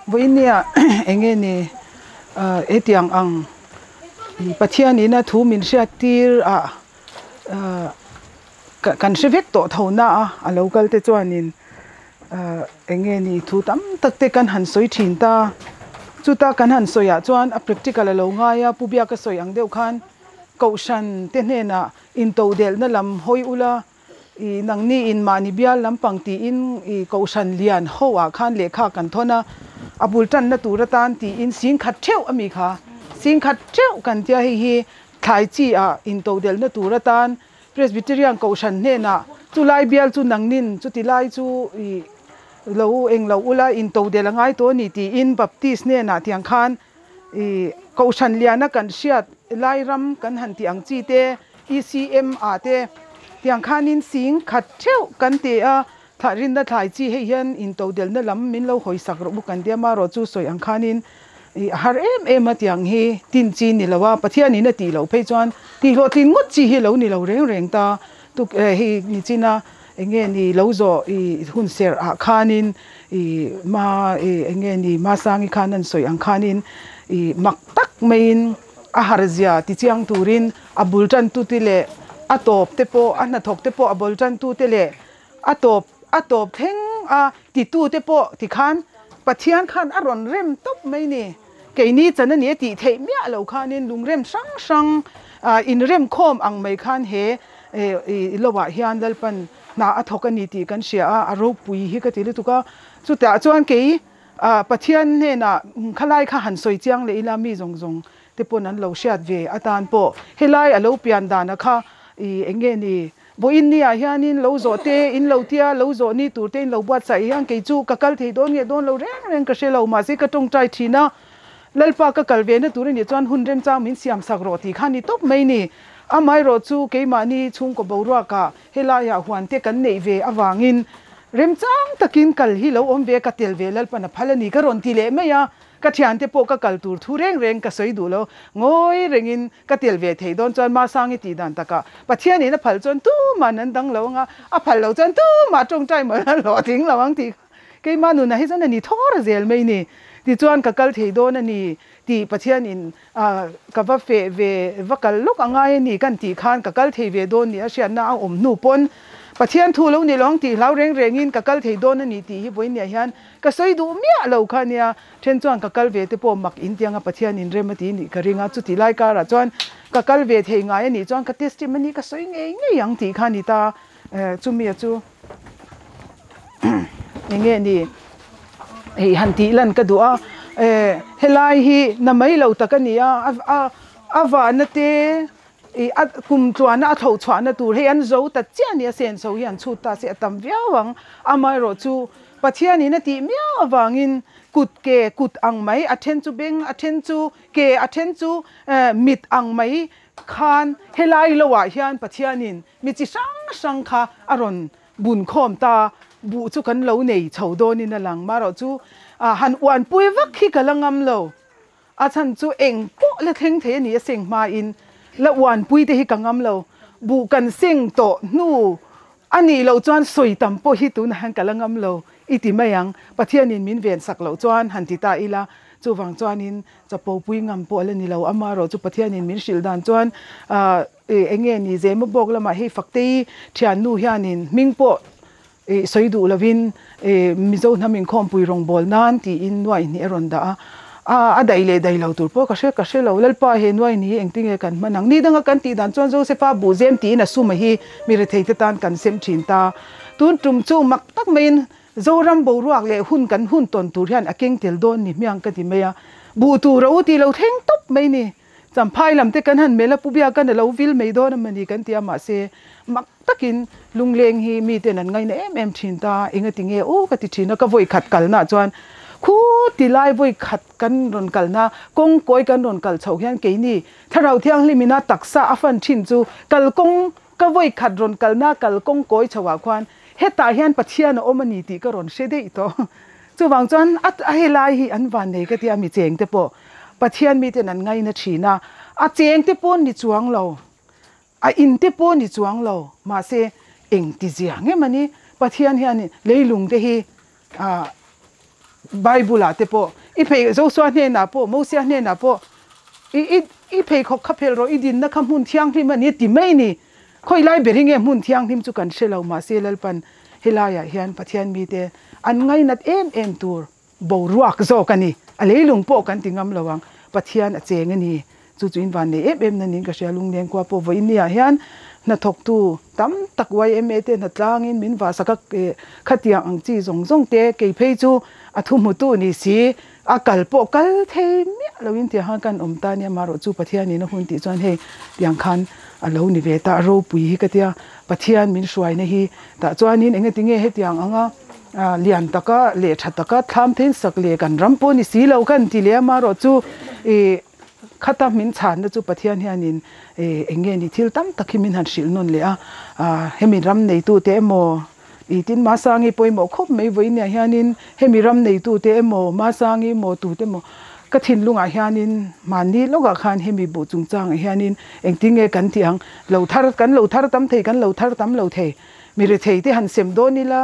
Vawinia enge ni hetiang ang Pathianina thu min hriattir a kan hre vek tawh tho na a, a lo kal te chuanin enge ni thu tam tak te kan han sawi thin ta. Chuta kan han sawiah chuan a practical a lo ngai a, Pu Biaka sawi ang deuh khan Kohhran te hnenah intodelhna lam hawi ula, I nangni in mahni bial lampang tiin i kohhran lian ho ah khan lehkha kan thawn a, a bul tanna tur atan tiin sing khat theuh a mi kha, sing khat theuh kan tia hei hi thlai chi ah intodelhna tur atan Presbyterian kohhran hnenah chulai bial chu nangnin chuti lai chu i lo englo ula intodelh a ngai tawh a ni tiin Baptist hnenah tiang khan i kohhran liana kan hriat lai ram kan han tih ang chi te ECM ah te tiang khanin sing khat theuh kan ti a, thlah rinna thlai chi hei hian intodelhna lam min lo hawi sak rawh bawk kan ti a, marawh chu sawi ang khanin ih a har em em a tiang hi tin chi ni lo a, Pathianin a tih loh phei chuan tih hlawhtlin ngawt chi hi lo ni lo reng reng ta, tuk hei nichina eng nge ni lo zawh ih hun serh ah khanin ih ma ih eng nge ni Masangi khan an sawi ang khanin ih mak tak maiin a har zia ti chiang turin A bul tantute leh a tawp te pawh, a hnathawk te pawh a bul tantute leh a tawp a tawp thleng a titute pawh tikhan Pathian khan a rawn rem tawp mai ni. Keini chan a ni a tih theih miah lo khanin lungrem hrang hrang inrem khawm ang mai khan he i lovah hian Lalpan hna a thawk a ni tih kan hria a, a ropui hi ka ti lutuk a. Chutah chuan kei Pathian hnenah khalai kha han sawi chiang leh ila mi zawng zawng te pawn an lo hriat ve atan pawh helai a lo pian dana kha i eng nge ni vawiin ni ah hianin lo zawh te in lo tia lo zawh ni tur te in lo buatsaih hian kei chu ka kal thei dawn nge dawn lo reng reng ka hre lo mahse ka tawngtai thin a Lalpa ka kal ve na tur a nih chuan hun remchang min siam sak rawh tih kha ni tawp mai ni amaherawh chu keimahni chhungkaw boruak ah helai ah huan te kan neih ve avangin remchang takin kal hi lo awm ve ka tel ve Lalpan a phal a ni ka rawn ti leh mai a. Ka thiante pawh ka kal tur thu reng reng ka sawi duh lo, ngawi rengin ka tel ve thei dawn chuan Masangi tih dan takah Pathianin a phal chuan tumah an dang lo anga, a phal lo chuan tumah tawngtai mawlh a hlawhtling lo ang tih kha keimah nunah hi chuan a ni thawr zel mai ni. Tichuan ka kal thei dawn a ni tih Pathianin ka va feh ve va kal lawk a ngai a ni kan tih khan ka kal thei ve dawn ni a hriatna a awm hnu pawn Pathian thu lo ni lo ang tih hlau reng rengin ka kal thei dawn a ni tih hi vawinia hian Ka sawi duh miah lo kha nia, then chuan ka kal ve te pawh mak in tianga Pathian in rem a ti nih ka ring a, chuti lai karah chuan ka kal ve thei ngai a nih chuan ka testimony ka sawi ngei ngei ang tih kha ni ta, chumi a chu eng nge ni hei han tih lan ka duh a, helai hi na mai lo tak a ni a, a vahna te I a kum tluana a tho chhuahna tur hei an zo ta chiah a ni a, senso hi an chhut ta se a tam viau ang. Amaherawh chu Pathianin a tih miau avangin kut ke kut ang mai, a then chu beng, a then chu ke, a then chu mit ang mai khan helai loah hian Pathianin mi chi hrang hrang kha a rawn bun khawm ta, buh chu kan lo nei chho dawnin a lang. Marawh chu han uanpui vak hi ka la ngam lo. A chhan chu eng pawh la thleng thei a ni a seng hmain la uanpui te hi ka ngam lo. Buh kan seng tawh hnu a nih loh chuan sawi tam pawh hi tunah hian ka la ngam lo i ti mai ang. Pathianin min ven sak loh chuan han ti ta ila, chuvang chuanin chapo pui ngam pawh a la ni lo. Amaherawh chu Pathianin min hrilh dan chuan eng nge ni Zema bawk lamah hei Faktei thiannu hianin hming pawh I sawi duh lovin Mizo hnam inkhawmpui rawngbâwl nân tiin nuaihnih a rawn dah a. A daih leh daih lo tur pawh ka hre ka hre lo. Lalpa he nuaihnih hi engtinge kan hman ang? Ni danga kan tih dan chuan Josefa buhzem tiin a suma hi mi retheite tân kan sem ṭhin ta. Tun ṭum chu mak tak maiin Zoram boruak leh hun kan hun tawn tur hian a keng tel dawn ni hmiang ka ti mai a. Buh tur a u tih lo thleng tawp mai ni. Champhai lam te kan han melh a, Pu Biakan a lo vil mai dawn a mawni kan ti a, mahse mak takin lungleng hi miten an ngaina em em thin ta, engati nge aw ka ti thin a, ka vawi khat kalna chuan khu ti lai vawi khat kan rawn kalna kawng kawi kan rawn kal chhoh hian keini Thlarau Thianghlim ina taksa a fan thin chu kalkawng ka vawi khat rawn kalna kalkawng kawi chhoh ah khuan hetah hian Pathian a awm a ni tih ka rawn hre daih tawh. Chuvang chuan a helai hi an van nei ka ti a, mi cheng te pawh Pathian miten an ngaina thin a, a cheng te pawh ni chuang lo, a in te pawh ni chuang lo, mahse eng ti zia nge mani Pathian hian leilung te hi ah. Bible ah te pawh i phei Joshua hnenah pawh Mosia hnenah pawh i i i pheikhawk kha phel rawh i dinna kha hmun thianghlim a ni a ti mai a ni. Khawi lai ber hi nge hmun thianghlim chu kan hre lo mahse Lalpan helaiah hian Pathian mite an ngainat em em tur boruak zawk a ni. A leilung pawh kan ti ngam lo ang Pathian a cheng a ni. Chu chu in van nei em em na niin ka hria Lungleng khua pawh vawiin niah hian hnathawktu tam tak yma te hnatlangin min vahsak a khatiang ang chi zawng zawng te kei phei chu a thu hmutu ni si a kal pawh kal thei miah loin tiang khan kan awm ta nia marawh chu Pathianin a hun tih chuan hei tiang khan a lo ni ve ta a ropui hi ka tia Pathian min hruaina hi tah chuanin engatinge hetiang anga lian taka leh tha taka thlam thein sak leh kan ram pawh ni si lo kan ti leh a marawh chu ih Khata min chhanna chu Pathian hianin eng nge ni thil tam tak hi min han hrilh nawn leh a, hemi ram neitute emaw i tin Masangi pawimawh khawp mai vawinia hianin hemi ram neitute emaw Masangi emaw tute emaw ka thinlungah hianin mahni lawkah khan hemi buh chungchangah hianin engtin nge kan tih ang lo thar kan lo thar tam thei kan lo thar tam lo thei mi rethei te han sem dawn ila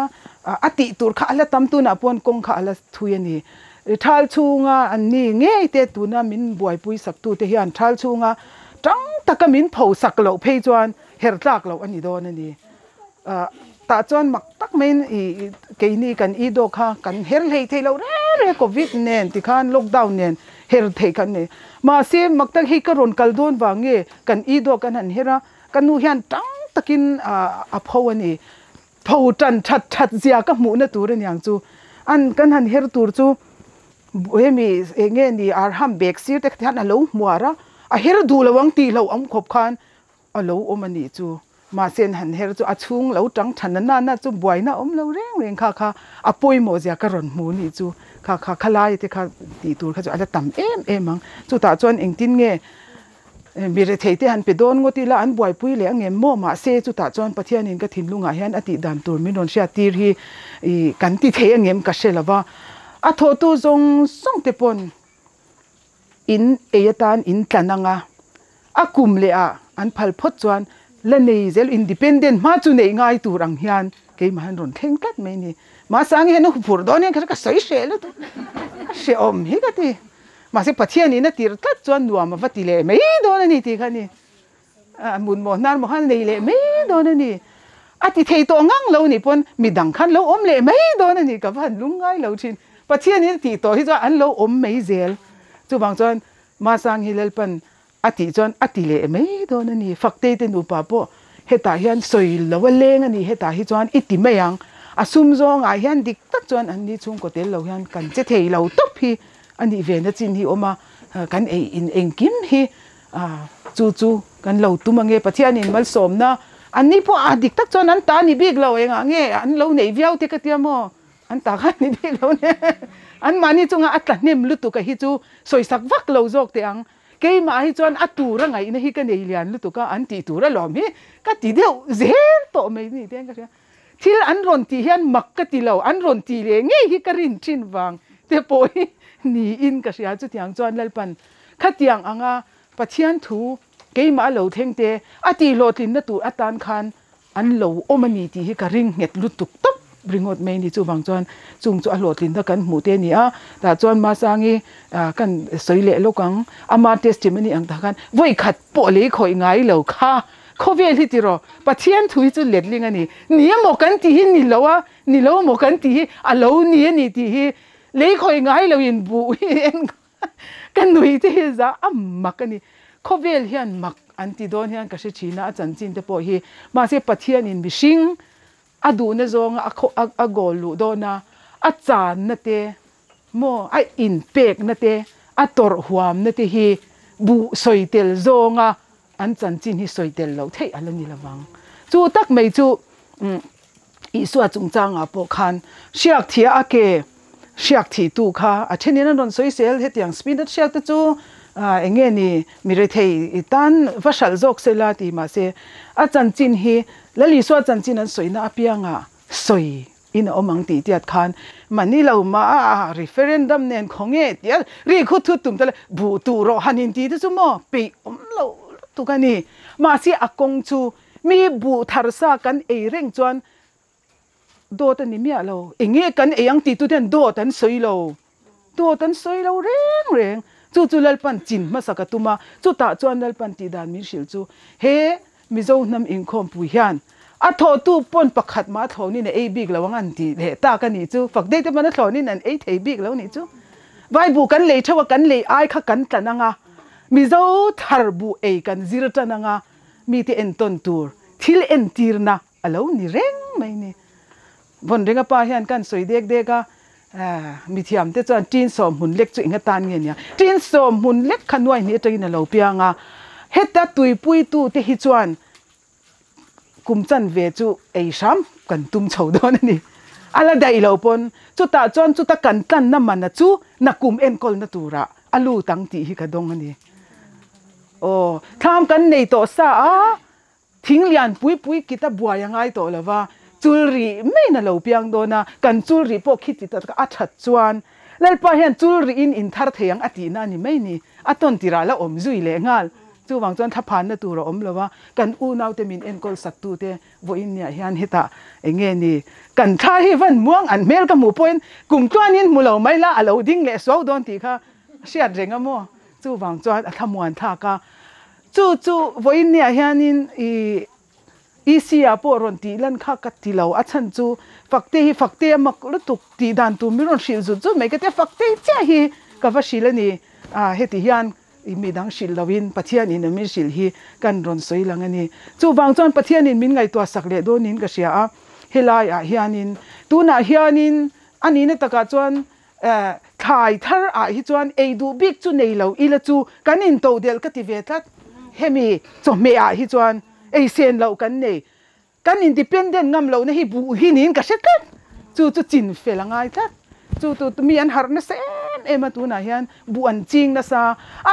a tih tur kha a la tam tunah pawn kawng kha a la thui a ni. Thal chhunga an ni ngei te tuna min buaipui saktute hian thal chhunga tang taka min pho sak loh phei chuan her tlak loh a ni dawn a ni. Tah chuan mak tak maiin i keini kan i dawk kha kan her hlei thei loh reng reng covid nen tikhan lockdown nen her theih kan nei. Mahse mak tak hi ka rawn kal dawn vang nge kan i dawk kan han her a, ka nu hian tang takin a pho a ni. Tho tan that that zia ka hmuhna tur aniang chu an kan han her tur chu hemi eng nge ni arham bag sir te kha hian a lo hmuar a, a her duh lo ang tih hlauh awm khawp khan a lo awm a nih chu mahse an han her chu a chhung lo tang than a nana chu buaina awm lo reng reng kha kha a pawimawh zia ka rawn hmu nih chu kha kha khalai te kha tih tur kha chu a la tam em em ang chutah chuan engtin nge Mi rethei te han pe dawn ngawt ila an buaipui leh angem maw? Mahse chutah chuan Pathianin ka thinlungah hian a tih dan tur min rawn hriat tir hi ih kan ti thei angem ka hre lo va. A thawhtu zawng zawng te pawn in ei atan in tlan ang a, a kum leh ah an phal phawt chuan la nei zel independent hma chu neih ngai tur ang hian keimah hian rawn thleng tlat mai a ni. Mahse ang hian a huphurh dawn hian ka sawi hreh lutuk a hrehawm hi ka ti. Mahse Pathianin a tirh tlat chuan nuam a va ti leh mai dawn a ni tih kha a ni. A mutmawh hnar maw khan nei leh mai dawn a ni. A ti thei tawh ngang lo nih pawn midang khan lo awm leh mai dawn a ni. Ka va han lung ngai lo thin. Pathianin a tih tawh hi chuan an lo awm mai zel. Chuvang chuan Masang hi Lalpan a tih chuan a ti leh mai dawn a ni. Faktei te nupa pawh hetah hian sawi lo a leng a ni. Hetah hi chuan i ti mai ang. A sum zawngah hian dik tak chuan an ni chhungkaw tel lo hian kan che thei lo tawp hi a nih ve na chin hi awm a, kan ei in engkim hi chu chu kan lo tum ange Pathianin malsawmna an ni pawh a dik tak chuan an ta ni bik lo engah nge an lo neih viau te ka tia maw an ta kha ni bik lo nia an mahni chunga a tla hnem lutuk a hi chu sawisak vak lo zawk teh ang keimah hi chuan a tur a ngaihna hi ka nei lian lutuk a an tih tur alawm hi ka ti deuh zel tawh mai ni te ka hria. Thil an rawn tih hian mak ka ti lo, an rawn tih leh ngei hi ka rin thin vang te pawh hi niin ka hria. Chutiang chuan Lalpan khatiang anga Pathian thu keimah a lo thleng te a tihhlawhtlinna tur atan khan an lo awm a ni tih hi ka ring nghet lutuk tawp ringawt mai a ni. Chuvang chuan chung chu a hlawhtlinna kan hmuh te a ni a, tah chuan Masangi kan sawi leh lawk ang, ama testimony ang tah khan vawikhat pawh lei khawih ngai lo kha. Khawvel hi tiraw, Pathian thu hi chu letling a ni. Ni emaw kan tih hi ni lo a, ni lo emaw kan tih hi a lo ni a ni tih hi lei khawi ngai lo in buh hi en ka nui te hi za a mak a ni. Khawvel hian mak an ti dawn hian ka hre thin a, a chanchin te pawh hi. Mahse Pathian in mihring a duhna zawnga a a goal luh dawn a, a channa te maw a inpekna te, a tawrh huamna te hi buh sawi tel zawnga an chanchin hi sawi tel loh theih a la ni lovang. Chu tak mai chu Isua chungchangah pawh khan hriak thih a ke hriak thih tu kha a thenin an rawn sawi sel hetiang spinach hriak te chu eng nge ni mi rethei tan va hralh zawk sela ti mahse a chanchin hi Lal Isua chanchin an sawina apiangah sawi in a awm ang tih tiat khan mahni lo mah a referendum nen khaw nge tia ri khut thut tum ta le buh tuh rawh han in tih te chu maw peih awm loh lutuk a ni. Mahse a kawng chu mi buh thar sa kan ei reng chuan. Dawt a ni miah lo. Enge kan ei ang tih tute hian dawt an sawi lo. Dawt an sawi lo reng reng. Chu chu Lalpan chin hmasa ka tum a, chutah chuan Lalpan tih dan min hrilh chu he Mizo hnam inkhawmpui hian a thawhtu pawn pakhat mah a thlawnin a ei bik lo ang an ti leh tak a nih chu. Fak dei te pawn a thlawnin an ei thei bik lo nih chu. Vai buh kan lei theuh a, kan lei ai kha kan tlan ang a, Mizo thar buh ei kan zir tan ang a, mite entawn tur thil entirna a lo ni reng mai ni. Vawnrenga pa hian kan sawi dek dek a, mithiam te chuan tin sawm hmun lek chu eng atan nge nia? Tin sawm hmun lek kha nuai hnih atangin a lo piang a, heta tuipuitu te hi chuan kum chanve chu ei hram kan tum chho dawn a ni. A la daih lo pawn chutah chuan chuta kan tlanna mana chu nakum enkawlna turah a lut ang tih hi ka dawng a ni. Aw, thlam kan nei tawh sa a. Thing lian pui pui kita buai a ngai tawh lo va, chul rih maiin a lo piang dawn a, kan chul rih pawh khi ti tak a that chuan Lalpa hian chul rihin in thar thei ang a tihna a ni mai ni. A tawn tirah la awm zui leh nghal. Chuvang chuan thlaphanna tur a awm lo a, kan unaute min enkawl saktute vawiin niah hian hetah eng nge ni kan thla hi van muang an hmel ka hmuh pawhin kum tluanin hmu lo mai la a lo ding leh suau dawn tih kha hriat reng a maw? Chuvang chuan a thlamuan thlak a. Chu chu vawiin niah hianin i EC ah pawh rawn tih lan kha ka ti lo, a chhan chu Fakte hi Fakte a mak lutuk tih dan tur min rawn hrilh zut zut mai ka tia, Fakte chiah hi ka va hrilh a ni, ah heti hian i mi dang hrilh loin Pathian in a min hrilh hi kan rawn sawi lang a ni. Chuvang chuan Pathian in min ngaihtuah sak leh dawnin ka hria a, helai ah hianin tunah hianin a nihna takah chuan Thlai thar ah hi chuan ei duh bik chu nei lo ila chu kan in to delh ka ti ve tlat. Hemi chawhmeh ah hi chuan ei sen loh kan nei. Kan independent ngam lohna hi buh hi niin ka hre tlat. Chu chu chin fel a ngai tlat. Chu tu mi an harh nasa em em a tunah hian buh an ching nasa.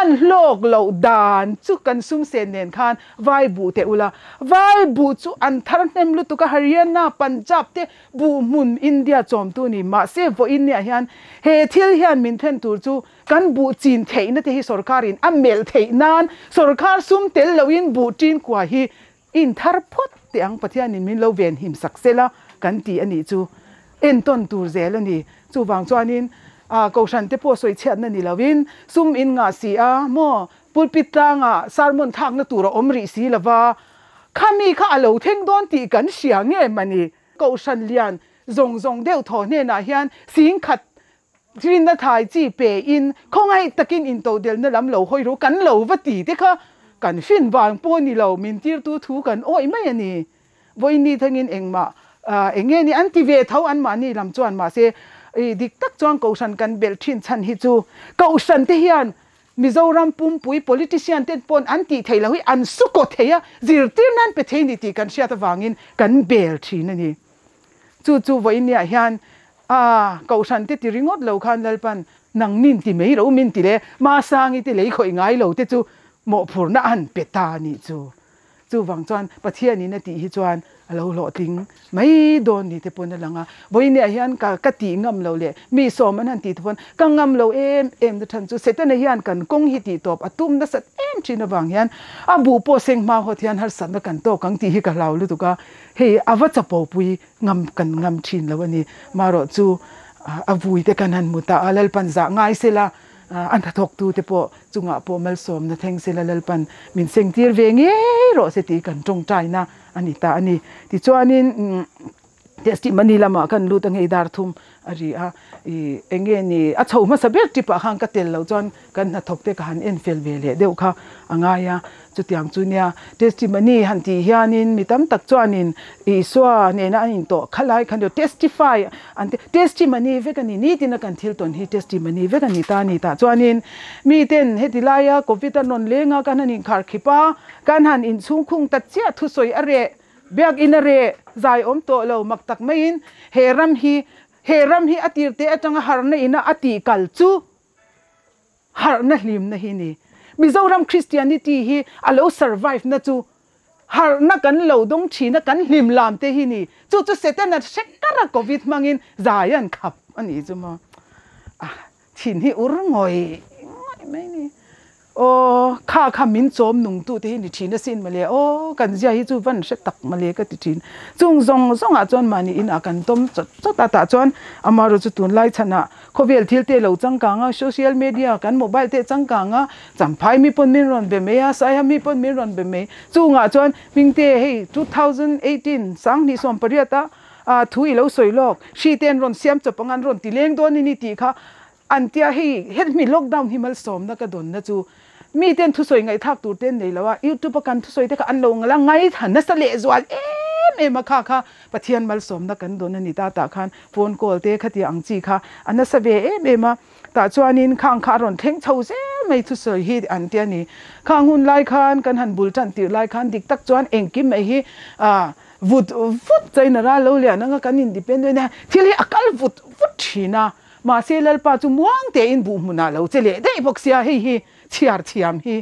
An hlawk loh dan chu kan sum sen nen khan vai buh teh ula. Vai buh chu an thar hnem lutuk a Haryana, Punjab te Buh hmun India chawmtu ni mahse vawiin niah hian he thil hian min then tur chu kan buh chin theihna te hi sorkarin a melh theih nan sorkar sum tel loin buh tin kua hi in thar phawt teh ang Pathianin min lo ven him sak sela kan ti a nih chu entawn tur zel a ni. Chuvang chuanin Kohhran te pawh sawi chhiatna ni loin sum in ngah si a maw pulpit tlangah sermon thlakna tur a awm rih si lova khami kha a lo thleng dawn tih kan hria nge mani? Kohhran lian zawng zawng deuh thaw hnenah hian singkhat rinna thai chi pe in khawngaih takin intodelna lam lo hawi ru kan lo va ti te kha kan fin vang pawh ni lo min tirtu thu kan awih mai a ni. Vawiin thengin engmah eng nge ni an ti ve tho anmahni lam chuan mahse dik tak chuan Kohhran kan belh thin chhan hi chu Kohhran te hian Mizoram pumpui politician ten pawn an tih theih loh hi an su kaw thei a, zirtir nan pe thei ni tih kan hriat avangin kan bel thin a ni. Chu chu vawinia hian a Kohhran te ti ringawt lo khan Lalpan nang nin ti mai ro min ti le, Masangi te lei khawih ngai lo te chu mawhphurhna an pe ta a nih chu. Chuvang chuan Pathianin a tih hi chuan a lo hlawhtling mai dawn ni te pawn a lang a. Vawinia hian ka ka tih ngam lo leh mi sawm an han tih te pawn ka ngam lo em em na than chu Setana hian kan kawng hi tih tawp a tum nasat em thin avang hian a buh pawh seng hma hawt hian harsatna kan tawk ang tih hi ka hlau lutuk a, hei a va chapo pui ngam kan ngam thin lo a ni. Marawh chu a vui te kan han hmu ta a, Lalpan zah ngai sela A hnathawktute pawh chungah pawh malsawmna thleng sela Lalpan min sengtir ve ngei rawh se tih kan tawngtaina a ni ta a ni. Tichuanin testimony lamah kan lut a ngei dar thum a ri a, ih eng nge ni a chho hmasa ber trip ah khan ka tel loh chuan kan hnathawkte ka han en fel ve leh deuh kha a ngai a. Chutiang chu nia, testimony han tih hianin mi tam tak chuanin Isua nena an intawh kha lai khan testify an ti, testimony vek a ni, nitina kan thil tawn hi testimony vek a ni ta a ni tah chuanin miten heti laia covid an rawn leng a, kan han inkhar khip a, kan han inchhung khung ta chiah thusawi a reh, biakin a reh, zai awm tawh lo mak tak maiin he ram hi, he ram hi a tirte atanga harna ina a tih kal chu Harhna hlimna hi ni. Mizoram Christianity hi a lo survive na chu harhna kan lo dawng thin a, kan hlim lam te hi ni. Chu chu Setana hre kar a Covid hmangin zai an khap a nih chu maw. Ah, thin hi ur ngawih ngawih mai ni. Aw, kha kha min chawm nung tu te hi ni thin asin mawle, aw kan zia hi chu van hre tak mawle ka ti thin. Chung zawng zawngah chuan mahni inah kan tawm chawt chawt a, tah chuan amaherawh chu tunlai chhanah khawvel thil te lo changkang a, social media kan mobile te changkang a, champhai mi pawn min rawn be mai a, saiha mi pawn min rawn be mai. Chungah chuan Hmingte hei 2018 28 a thu i lo sawi lawk, hri te an rawn siam chawp ang a, an rawn ti leng dawn a ni tih kha An tia hei hemi lockdown hi malsawmna ka dawnna chu miten thusawi ngaihthlak tur te an nei lo a, youtube a kan thusawi te kha an lo la ngaithla nasa lehzual em em a kha kha Pathian malsawmna kan dawn a ni ta tah khan phone call te khatia ang chi kha a nasa ve em em a, tah chuanin khang kha a rawn thleng chho zel mai thusawi hi an tia ni. Khang hun lai khan kan han bul tan tirh lai khan dik tak chuan engkim mai hi ah vut vut China ral lo lian anga kan independent a thil hi a kal vut vut thin a. Mahse Lalpa chu muang tein buh hmunah lo che leh daih bawk sia, hei hi chhiar thiam hi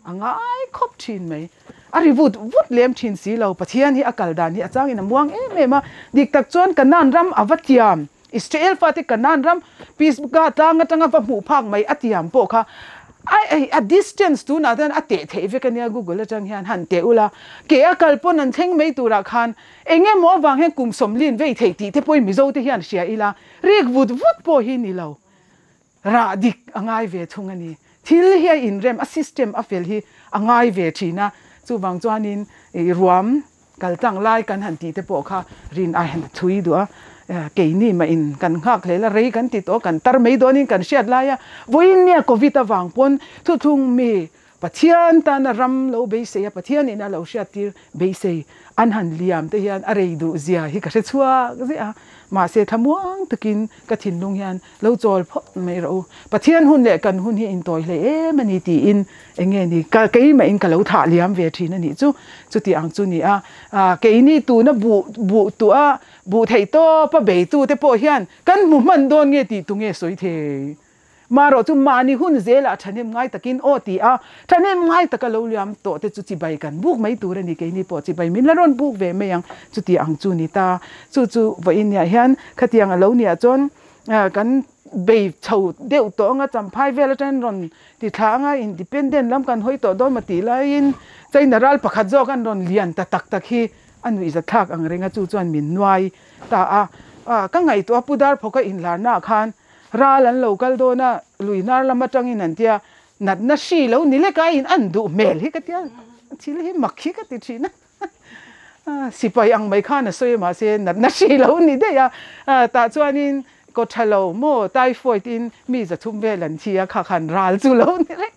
a ngai khawp thin mai. A ri vut vut lem thin si lo, Pathian hi a kal dan hi a changin a muang em em a, dik tak chuan Kanaan ram a va tiam, Israel fate Kanaan ram Pisgah tlang atanga va hmuh phak mai a tiam pawh kha a a distance tunah chuan a teh theih vek a nia Google atang hian han teh ula, ke a kal pawn an thleng mai turah khan eng emaw avang hian kum sawmlin vei theih tih te pawhin Mizo te hian hria ila, Rik vut vut pawh hi ni lo, rah dik a ngai ve thung a ni. Thil hi a inrem, a system a fel hi a ngai ve thin a, chuvang chuanin i ruam kal tlang lai kan han tih te pawh kha rin ai han thui duh a, keini mah in kan nghak hlel a, rei kan ti tawh a, kan tar mai dawnin kan hriat lai a, vawiin nia covid avang pawn thuthlung mi Pathian tana ram lo beisei a, Pathian in a lo hriattir beisei an han liam te hian a rei duh zia hi ka hre chhuak ziah a, mahse thlamuang takin ka thinlung hian lo chawl phawt mai rawh u, Pathian hun leh kan hun hi intawi hle em a ni tiin eng nge ni ka keimah in ka lo thah liam ve thin a nih chu, chuti ang chu ni a, keini tuna buh buh tuah buh theih tawp a beitu te pawh hian kan hmu hman dawn nge tih tunge sawi thei. Marawh chu mahni hun zelah thahnem ngai takin aw ti a, thahnem ngai taka lo liam tawh te chu chibai kan buk mai tur a ni, keini pawh chibai min la rawn buk ve mai ang, chuti ang chu ni ta. Chu chu vawiin niah hian khatiang a lo niah chuan kan bei chho deuh tawh anga champhai vel atangin rawn ti thla anga independent lam kan hawi tawh dawn maw tih laiin China ral pakhat zawk an rawn lian ta tak tak hi a nuihzathlak ang reng a, chu chuan min nuai ta a. Ka ngaihtuah a Pu Darphawka inlarnaah khan Ral an lo kal dawn a, lui hnar lam atangin an tia, natna hri lo ni lek a in an duh hmel hi ka tia, thil hi mak hi ka ti thin a, sipai ang mai khan a sawi a mahse natna hri lo ni daih a, tah chuanin kaw tha lo maw typhoid in mi zathum vel an thi a, kha khan ral chu lo ni reng,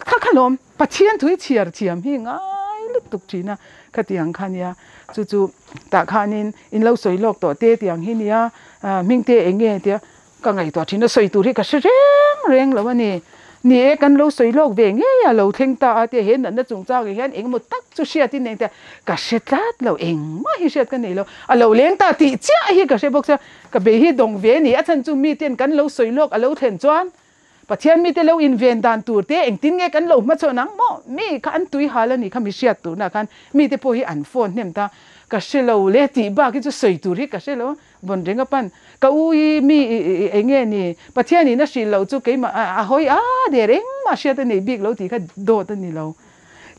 kha kha lawm Pathian thui chhiar thiam hi ngai lutuk thin a, khatiang kha nia, chu chu tah khanin in lo sawi lawk tawh te tiang hi nia, hming te eng nge tia ka ngaihtuah thin a, sawi tur hi ka hre reng reng lo a ni. Ni e, kan lo sawi lawk ve ngei a, lo thleng ta a tia he natna chungchang ah hian engemaw tak chu hriat in eng tia ka hre tlat lo, engmah hi hriat ka nei lo, a lo leng ta tih chiah hi ka hre bawk sia, ka bei hi dawng ve a ni, a chhan chu miten kan lo sawi lawk a lo thlen chuan Pathian mite lo inven dan tur te engtin nge kan lo hmachhawn ang maw? Mi kha an tui hal a ni kha mi hriat turna khan mite pawh hi an phone hnem ta ka hre lo le tih bak hi chu sawi tur hi ka hre lo a, vawn reng a pan ka u i mi i eng nge ni Pathian in a hrilh loh chu keimah a hawi a der engmah hriat a nei bik lo tih kha dawt a ni lo.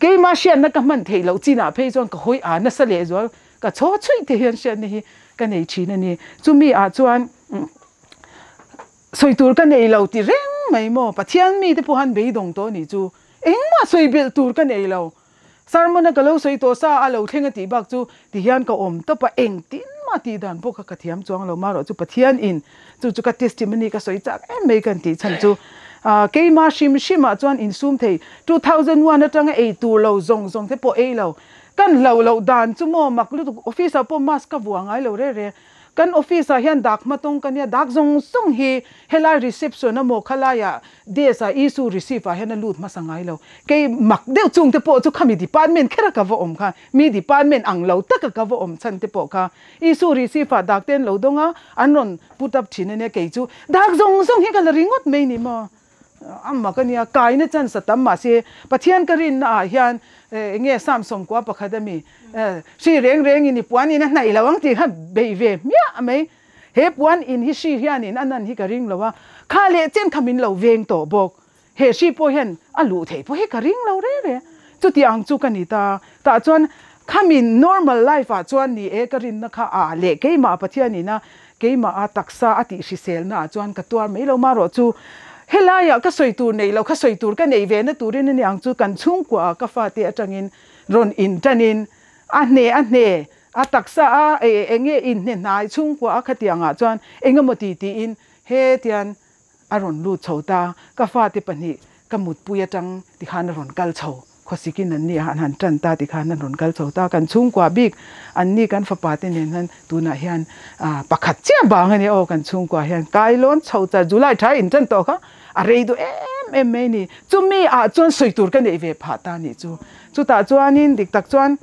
Keimah hriatna ka hman theih loh chinah phei chuan ka hawi a nasa lehzual ka chhaw chhuih te hian hriatna hi ka nei thin a ni. Chumi ah chuan. Sawi tur ka nei lo ti reng mai maw? Pathian mite pawh han beidawng tawh nih chu engmah sawi belh tur ka nei lo. Sermon a ka lo sawi tawh sa a lo thleng a tih bak chu ti hian ka awm tawp a, engtin mah tih dan pawh kha ka thiam chuang lo. Marawh chu Pathian in chu chu ka testimony ka sawi chak em mai kan tih chhan chu keimah hrim hrim ah chuan insum thei 2001 atanga ei tur lo zawng zawng te pawh ei lo. Kan hlauh loh dan chu maw mak lutuk office ah pawh mask ka vuah ngai lo rere. Kan office ah hian dak hmatawng ka nia, dak zawng zawng hi helai reception a maw khalaiah desk ah issue receive ah hian a lut hmasa ngai lo. Kei mak deuh chung te pawh chu khami department kher a ka va awm kha, mi department ang lo taka ka va awm chhan te pawh kha issue receive ah dak te an lo dawng a, an rawn put up thin a nia kei chu dak zawng zawng hi ka la ringawt mai ni maw. A mak a nia, kaina chance a tam mahse Pathian ka rinna ah hian eng nge Samson kua pakhat a mi hri reng reng in i puan in a hnaih lo ang tih kha bei ve hmiah mai. He puan in hi hri hian in a nan hi ka ring lo a, kha leh chen kha min lo veng tawh bawk. He hri pawh hian a luh theih pawh hi ka ring lo reng reng. Chuti ang chu ka ni ta. Tah chuan khami normal life ah chuan ni e ka rinna kha a leh keimah Pathian ina keimah a taksa a tih hriselna ah chuan ka tuar mai lo marawh chu helaiah ka sawi tur neih loh kha sawi tur ka neih ve na turin a ni ang chu kan chhungkua ah ka fate atangin rawn in tanin a hne a hne a taksa a enge inhne hnai chhungkua a khatiang ah chuan engemaw ti tiin hetian A rawn lut chho ta, ka fate pahnih ka mutpui atang tikhan a rawn kal chho, khawsikin an ni a, an han tan ta tikhan an rawn kal chho ta, kan chhungkua bik an ni kan fapa te nen hian tunah hian pakhat chiah bang a nia aw kan chhungkua hian kailawn chho char July tha in tan tawh kha a rei duh em em mai a ni, chumi ah chuan sawi tur ka neih ve phah ta nih chu, chutah chuanin dik tak chuan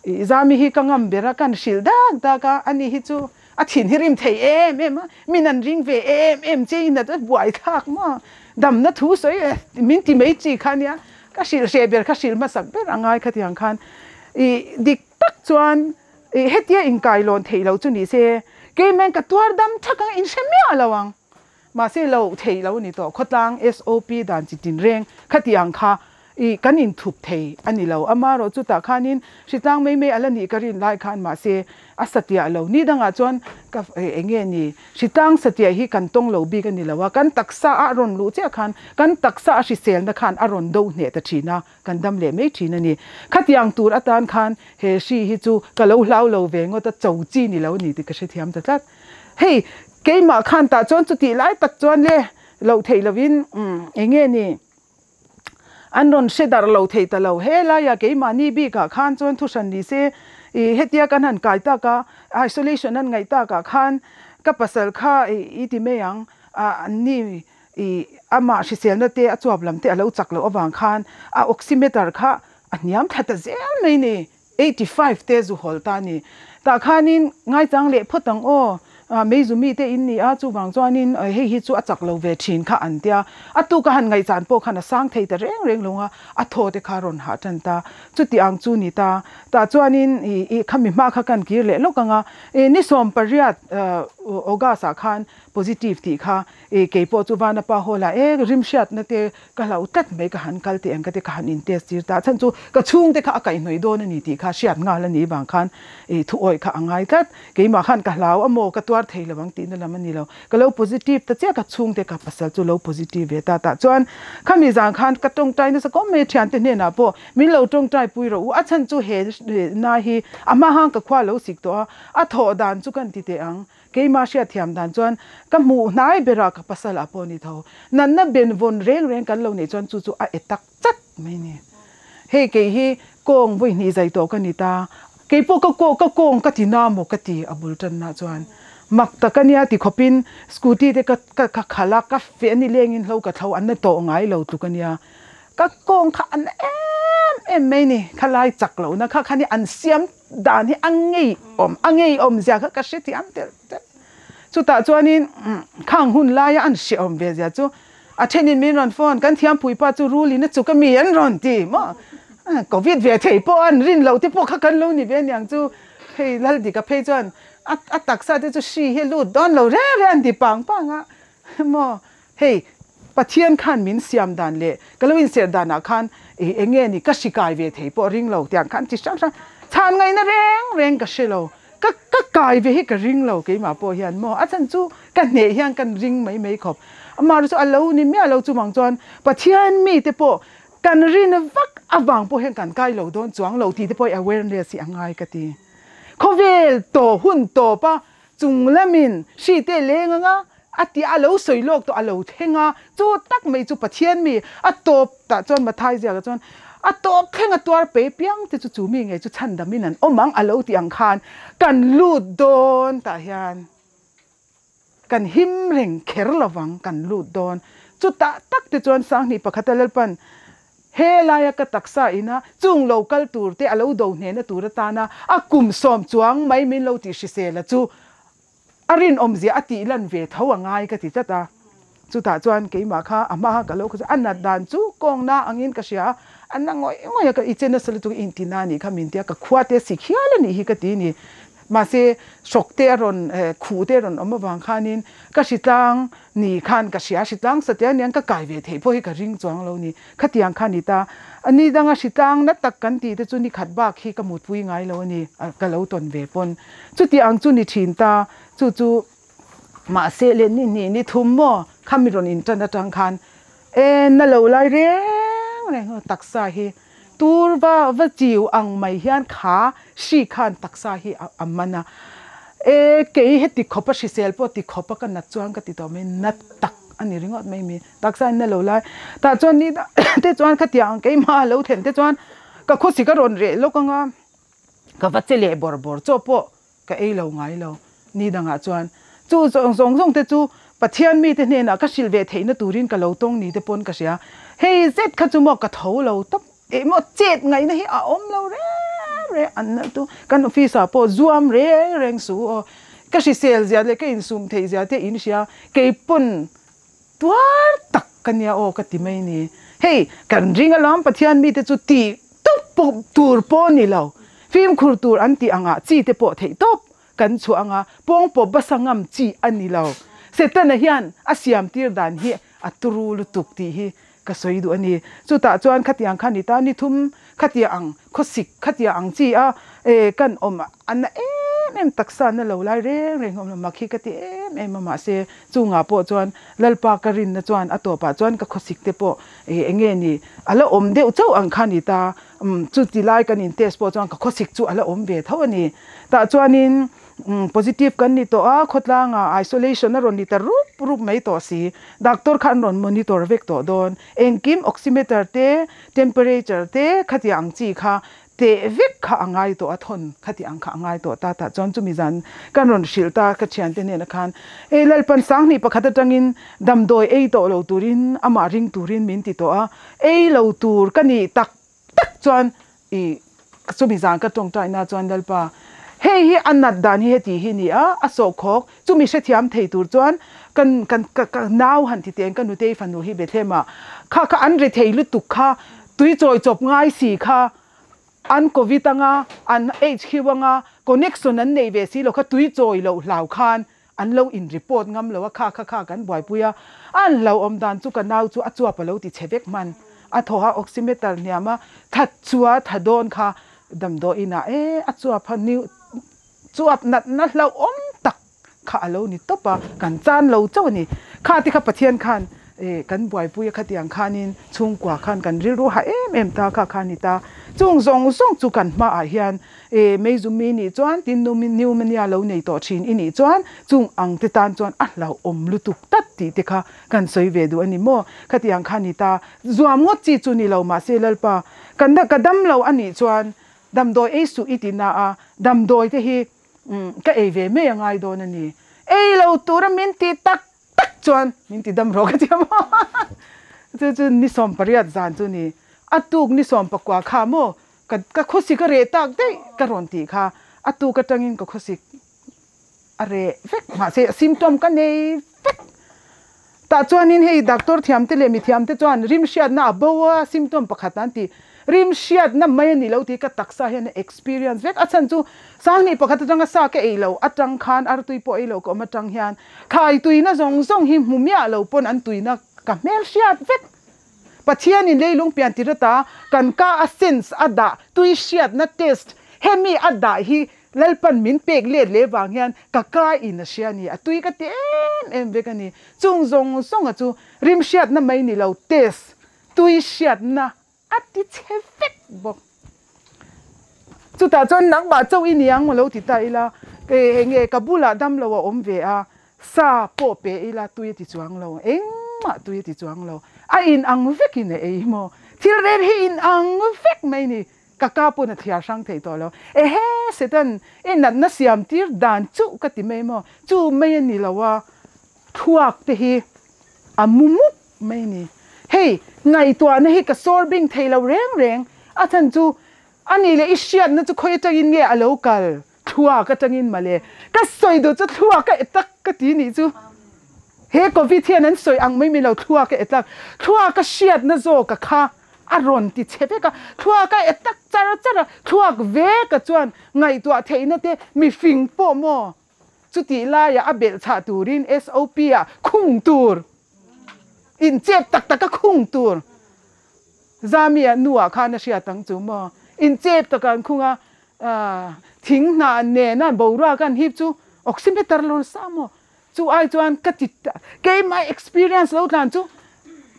Zami hi ka ngam ber a, kan hrilh dak dak a, ani hi chu. A thin hi rim thei em em a, min an ring ve em em che in a buai thlak maw? Damna thu sawi e min ti mai chi kha nia, ka hrilh hreh ber kha hrilh hmasak ber a ngai khatiang khan i dik tak chuan i hetia inkailawn theih loh chu ni se keimah ka tuar dam thak ang in hre miah lo ang. Mahse lo theih lo ni tawh khawtlang SOP dan chi tin reng khatiang kha i kan inthup thei a ni lo. Amarawh chutah khanin hritlang mai mai a la nih ka rin lai khan mahse a satiah lo. Ni dangah chuan ka eng nge ni hritlang satiah hi kan tawng lo bik a ni lo a, kan taksa a rawn luh chiah khan kan taksa a hriselna khan a rawn do hneh ta thin a, kan dam leh mai thin a ni. Khatiang tur atan khan he hri hi chu ka lo hlau lo ve ngawt a, cho chi ni lo a ni tih ka hrethiam ta tlat. Hei, keimah khan tah chuan chutih lai tak chuan le loh theih lovin eng nge ni an rawn hre darh lo thei ta lo. He laiah keimahni bikah khan chuan thuhran ni se i hetia kan han kai tak a, isolation an ngaih takah khan ka pasal kha i ti mai ang a an ni i amah hriselna te a chuap lam te a lo chak loh avang khan a oximeter kha a hniam thla ta zel mai ni. 85 te zu hawl ta ni. Tah khanin ngaichang leh phawt ang aw, meizu mite in ni a, chuvang chuanin hei hi chu a chak lo ve thin kha an tia. A tuk a han ngaihchan pawh khan a sang thei ta reng reng lo a, a thaw te kha rawn hah tan ta. Chuti ang chu ni ta. Tah chuanin i khami hma kha kan kir leh lawk ang a, ni 18 August ah khan positive tih kha kei pawh chu Vanapa Hall ah e rimhriatna te Ka hlauh tlat mai ka han kal teh ang ka ti ka han in test tir ta a chhan chu ka chhungte kha a kaihhnawih dawn a ni tih kha hriat nghal a nih vang khan ih thu awih kha a ngai tlat. Keimah khan ka hlau a maw ka tuar thei lo ang tihna lam a ni lo. Ka lo positive ta chiah ka chhungte ka pasal chu lo positive ve ta tah chuan khami zan khan ka tawngtai nasa kawm mai a thiante hnenah pawh min lo tawngtai pui rawh u a chhan chu he na hi a hma hang ka khua lo sik tawh a a thawh dan chu kan ti teh ang. Keimah hriatthiam dan chuan ka hmuh hnai berah ka pasal ah pawh ni tho. Natna ben vawn reng reng kan lo neih chuan chu chu a e tak chat mai ni. Hei kei hi kawng vawi hnih zai tawh ka ni ta. Kei pawh ka kaw ka kawng ka ti na maw ka ti a bul tanna chuan. Mak tak a nia ti khawpin scooty te ka ka ka khalh a, ka feh a ni lengin hlo ka thlo an na tawh ngai lo tluk a nia. Ka kawng kha a na em em mai ni. Khalai chak lohna kha kha ni an siam Dan hi a ngeiawm, a ngeiawm zia kha ka hrethiam telh telh. Chutah chuanin khang hun laia an hreawm ve zia chu a thenin min rawn phone, kan thiampuipa chu rulin a chuk a mi an rawn ti maw? Covid ve thei pawh an rin loh te pawh kha kan lo ni ve aniang chu. Hei Laldika phei chuan a taksa te chu hri hi a lut dawn lo reng reng an ti pang pang a maw? Hei, Pathian khan min siam dan leh ka lo inserh danah khan ih eng nge ni ka hri kai ve thei pawh ring lo tiang khan chi hrang hrang chhan ngaihna reng reng ka hre lo. Ka ka kai ve hi ka ring lo keimah pawh hian maw a chhan chu ka hneh hian kan ring mai mai khawp. Amaherawhchu chu a lo ni miah lo chuvang chuan Pathian mite pawh kan rin vak avang pawh hian kan kai lo dawn chuang lo tih te pawh hi awareness hi a ngai ka ti. Khawvel tawh hun tawp a Chung lamin hri te leng anga a tia a lo sawi lawk tawh a lo thleng a, chu tak mai chu Pathian mi a tawp tah chuan Mathai ziakah chuan a tawp thleng a tuar pe piang te chu chu mi ngei chu chhandamin an awm ang a lo tih ang khan kan lut dawn tah hian kan him reng kher lovang kan lut dawn chutah tak te chuan Sanghnih pakhata Lalpan He laia ka taksa ina chung lo kal tur te a lo do hnehna tur atana a kum sawm chuang mai min lo tih hrisel a chu a rinawmzia a tih lan ve tho a ngai ka ti tlat a. Chutah chuan keimah kha a hma ka lo kha chu a nat dan chu kawngna angin ka hria a, a na ngawih ngawih a ka i che nasa lutuk i inti na anih kha min tia ka khua te sik hial anih hi ka ti ni. Mahse, hrawk te a rawn khuh te a rawn awm avang khanin ka hritlang ni khan ka hria, hritlang sateh aniang ka kai ve theih pawh hi ka ring chuang lo ni. Khatiang kha ni ta. Ni danga hritlang na tak kan tih te chu ni khat bak hi ka mutpui ngai lo a ni, ka lo tawn ve pawn. Chuti ang chu ni thin ta, chu chu mahse le ni hnih ni thum maw khami rawn intan atang khan e na lo lai reng reng taksa hi Tur va va chiu ang mai hian kha hri khan taksa hi a man a, e kei heti khawp a hrisel pawh ti khawp a ka nat chuan ka ti tawh mai, nat tak a ni ringawt mai mi taksa in na lo lai tah chuan ni te chuan khatiang ang keimah a lo thlen te chuan ka khawsik a rawn reh lawk anga ka va che leh bawr bawr chaw pawh ka ei lo ngai lo. Ni dangah chuan chu zawng zawng zawng te chu Pathian mite hnenah ka hrilh ve theihna turin ka lo tawng ni te pawn ka hria. Hei zet kha chu maw ka tho lo tawp eh maw chet ngaihna hi a awm lo reng reng an na chu kan office ah pawh zuam reng reng su aw. Ka hrisel zia leh ka insum theih zia te in hria keipawn Tuar tak ka nia aw ka ti mai ni. Hei, kan ring alawm Pathian mite chu tih tawp pawh tur pawh ni lo. Fimkhur tur an tih angah chi te pawh theih tawp kan chhuah anga pawngpaw basa ngam chi a ni lo. Setana hian a siam tir dan hi a turu lutuk tih hi ka sawi duh a ni. Chutah chuan khatiang kha ni ta ni thum khatia ang khawsik khatia ang chi a e kan awm a na em em taksa na lo lai reng reng awm lo mak hi ka ti em em a mahse Chungah pawh chuan Lalpa ka rinna chuan a tawpah chuan ka khawsik te pawh eng nge ni a la awm deuh chauh ang kha ni ta. Umm chuti lai kan in test pawh chuan ka khawsik chu a la awm ve tho a ni. Tah chuanin positive kan ni tawh a, khawtlangah isolation a rawn ni ta rup rup mai tawh si. Doctor kha an rawn monitor vek tawh dawn. Engkim oximeter te, temperature te khatiang ang chi kha Teh vek kha a ngai tawh a, thawn kha tih ang kha a ngai tawh ta tah chuan chumi zan kan rawn hrilh ta ka thiante hnenah khan ei Lalpan Sanghnih pakhat atangin damdawi ei tawh lo turin amah ring turin min ti tawh a, ei lo tur ka nih tak tak chuan i chumi zan ka tawngtaina chuan Lalpa hei hi a nat dan hi heti hi ni a, a sawhkhawk chumi hrethiam thei tur chuan kan kan ka nau han ti teng ka nutei fanu hi Bethlehem ah kha kha an rethei lutuk kha Tui chawi chawp ngai si kha an covid anga an HQ anga connection an nei ve si lo kha tui chawi loh hlau khan an lo in report ngam lo a kha kha kha kan buaipui a an lo awm dan chu ka nau chu a chuap a lo ti chhe vek hman a thaw a oximeter hniam a that chu a tha dawn kha damdawiin ah e a chuap a new chuap natna hlauhawm tak kha a lo ni tawp a, kan chan lo chauh a ni. Kha te kha Pathian khan eh kan buaipui a khatiang khanin chhungkua khan kan rilru ha em em ta kha kha a ni ta. Chung zawng zawng chu kan hmaah hian eh Meizumi nih chuan tin pneumonia lo nei tawh thin i nih chuan chung ang te tan chuan a hlauhawm lutuk tlat tih te kha kan sawi ve duh a ni maw. Khatiang kha a ni ta. Zuam ngawt chi chu ni lo mahse Lalpa kan ka dam lo a nih chuan damdawi ei suh i ti na a, damdawi te hi Umm, ka ei ve mai a ngai dawn a ni. Ei lo tura min ti tak tak chuan min ti dam rawh ka ti a maw. Chu chu ni 18 zan chu ni. A tuk ni 19 kha maw ka ka khawsik a reh tak daih ka rawn tih kha. A tuk atangin ka khawsik a reh vek mahse symptom ka nei vek. Tah chuanin hei doctor thiamte leh mithiamte chuan rimhriatna a bo a, symptom pakhat an ti. Rimhriatna mai a ni lo tih ka taksa hian a experience vek. A chhan chu Sanghnih pakhat atanga sa ka ei lo atang khan artui pawh ei lo ka awm atang hian thlai tuina zawng zawng hi hmu miah lo pawn an tuina ka hmelhriat vek. Pathianin leilung pian tir ata kan ka a sense a dah tui hriatna test hemi a dah hi Lalpan min pek let leh vang hian ka ka in a hria a ni, a tui ka ti em em vek a ni. Chung zawng zawnga chu rim hriatna mai ni lo test tui hriatna a ti chhe vek bawk. Chutah chuan nangmah chauh i ni ang lo ti ta ila, eng nge ka bulah damlo a awm ve a, sa pawh pe ila tui a ti chuang lo, engmah tui a ti chuang lo, a in ang vekin a ei maw? Thil rel hi in ang vek mai ni. Ka ka pawn a thiar hrang thei tawh lo. Ehe, Satan, i natna siam tir dan chuh ka ti mai maw? Chu mai a ni lo a, thluak te hi a mu mup mai ni. Hei, ngaihtuahna hi ka sawr bing thei lo reng reng. A chhan chu, a nih leh i hriatna chu khawi atangin nge a lo kal? Thluak atangin mawle. Ka sawi duh chu thluak a etak ka ti nih chu. He Covid hian an sawi ang mai mai lo thluak a etak. Thluak a hriatna zawk a kha. a rawn ti chhe vek a, thluak a e tak char char a, thluak vek a chuan ngaihtuah theihna te mifing pawh maw chutih laiah a belh chhah turin SOP ah khung tur, inchep tak tak a khung tur. Zamia nuah khan a hriat ang chu maw, inchep taka an khung a, thing hnah nena boruak an hip chu oximeter lo sa maw, chu ai chuan ka ti ta, keimah experience lo tlan chu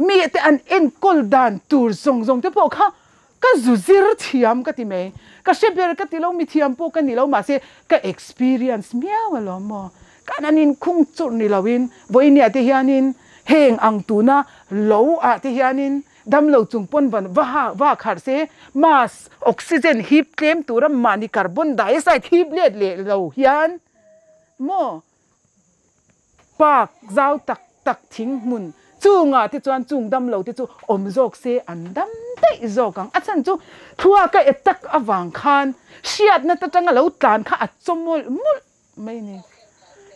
mi te an enkawl dan tur zawng zawng te pawh kha ka zu zir thiam ka ti mai, ka hre ber ka ti lo, mi thiam pawh ka ni lo mahse ka experience miau alawm maw, kan an inkhung churh ni loin vawinia te hianin heng ang tuna lo ah te hianin Damlo chung pawn van va ha va kharh se, mask, oxygen hip tlem tura mahni carbon dioxide hip let leh lo hian maw park zau tak tak thing hmun chungah te chuan chung damlo te chu awm zawk se an dam daih zawk ang. A chhan chu thluaka e tak avang khan hriatna te tanga lo tlan kha a chaw mawlh mawlh Mai ni.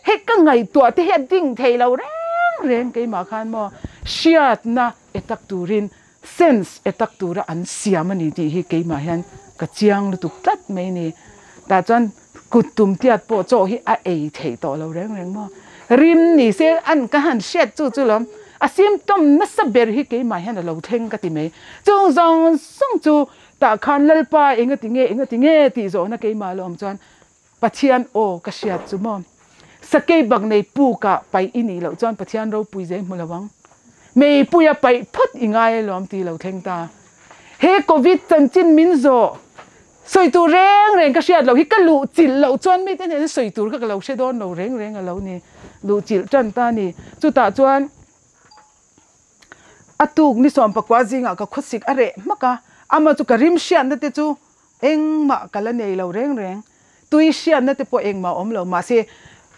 Hei ka ngaihtuah te hi a ding thei lo reng reng keimah khan maw hriatna e tak turin sense e tak tura an siam a ni tih hi keimah hian ka chiang lutuk tlat mai ni. Tah chuan kut tum tiat pawh chaw hi a ei theih tawh lo reng reng maw. Rim ni se an ka han hriat chu chu lawm a symptom nasa ber hi keimah hian a lo thleng ka ti mai. Chung zawng zawng chu tah khan Lalpa engati nge engati nge tih zawhna keimah lawm chuan Pathian aw ka hriat chu maw? Sakei bak nei pukah paih i nih loh chuan Pathian ropui zai hmu lo ang. Meipuia paih phawt i ngai alawm ti lo thleng ta. He Covid chanchin min zawh sawi tur reng reng ka hriat loh hi ka luh chilh loh chuan mite hnena sawi tur kha ka lo hre dawn lo reng reng a lo ni. Luh chilh tan ta a ni. Chutah chuan a tuk ni sawmpakua zingah ka khawsik a reh hmak a, ama chu ka rim hriatna te chu Engmah ka la nei lo reng reng. Tui hriatna te pawh engmah awm lo. Mahse,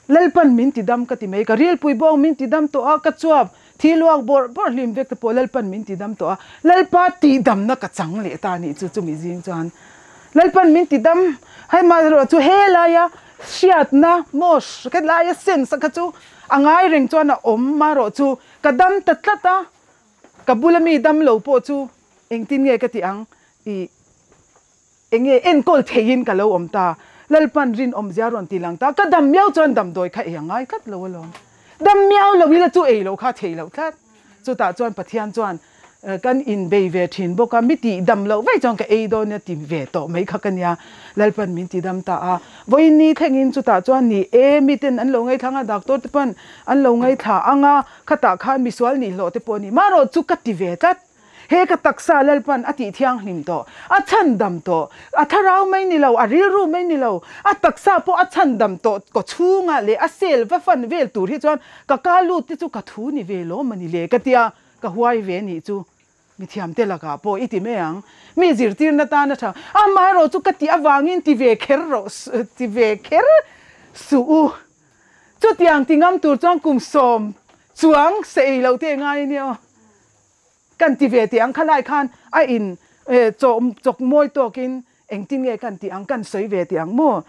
Lalpan min ti dam ka ti mai. Ka rilpui bawk min ti dam tawh a, ka chuap thi luak bawrh bawrh hlim vek te pawh Lalpan min ti dam tawh a. Lalpa tihdamna ka chang leh ta anih chu chumi zing chuan. Lalpan min ti dam, hei mahse chu he laia hriatna maw helaia sense kha chu a ngai reng chuan a awm marawh chu ka dam ta tlat a, ka bula mi dam lo pawh chu engtin nge ka ti ang I enge enkawl theihin ka lo awm ta, Lalpan rinawmzia rawn ti lang ta, ka dam miau chuan damdawi kha ei a ngai tlat lo alawm. Dam miau lo ila chu ei loh kha thei loh tlat. Chutah chuan Pathian chuan kan inbei ve thin bawk a, mi tih dam loh vaih chuan ka ei dawn nia ti ve tawh mai kha ka nia. Lalpan min ti dam ta a, vawiin ni thlengin chutah chuan ni e, miten an lo ngaithla ang a, doctor te pawn an lo ngaithla ang a, khatah khan misual nihlawh te pawh a ni. Marawh chu ka ti ve tlat. He ka taksa Lalpan a tih thianghlim tawh, a chhandam tawh, a thlarau mai ni lo, a rilru mai ni lo, a taksa pawh a chhandam tawh kaw chhungah leh a cell va fan vel tur hi chuan ka ka lut te chu ka thu ni ve lawm a ni le ka tia ka huai ve nih chu mithiamte lakah pawh i ti mai ang. Mi zirtirna tan a tha. Amaherawh chu ka tih avangin ti ve kher rawh ti ve kher suh u. Chutiang ti ngam tur chuan kum sawm chuang se ei loh te ngai a nia aw. Kan ti ve tih ang kha lai khan a in chaw chawk mawi tawkin engtin nge kan tih ang kan sawi ve tih ang maw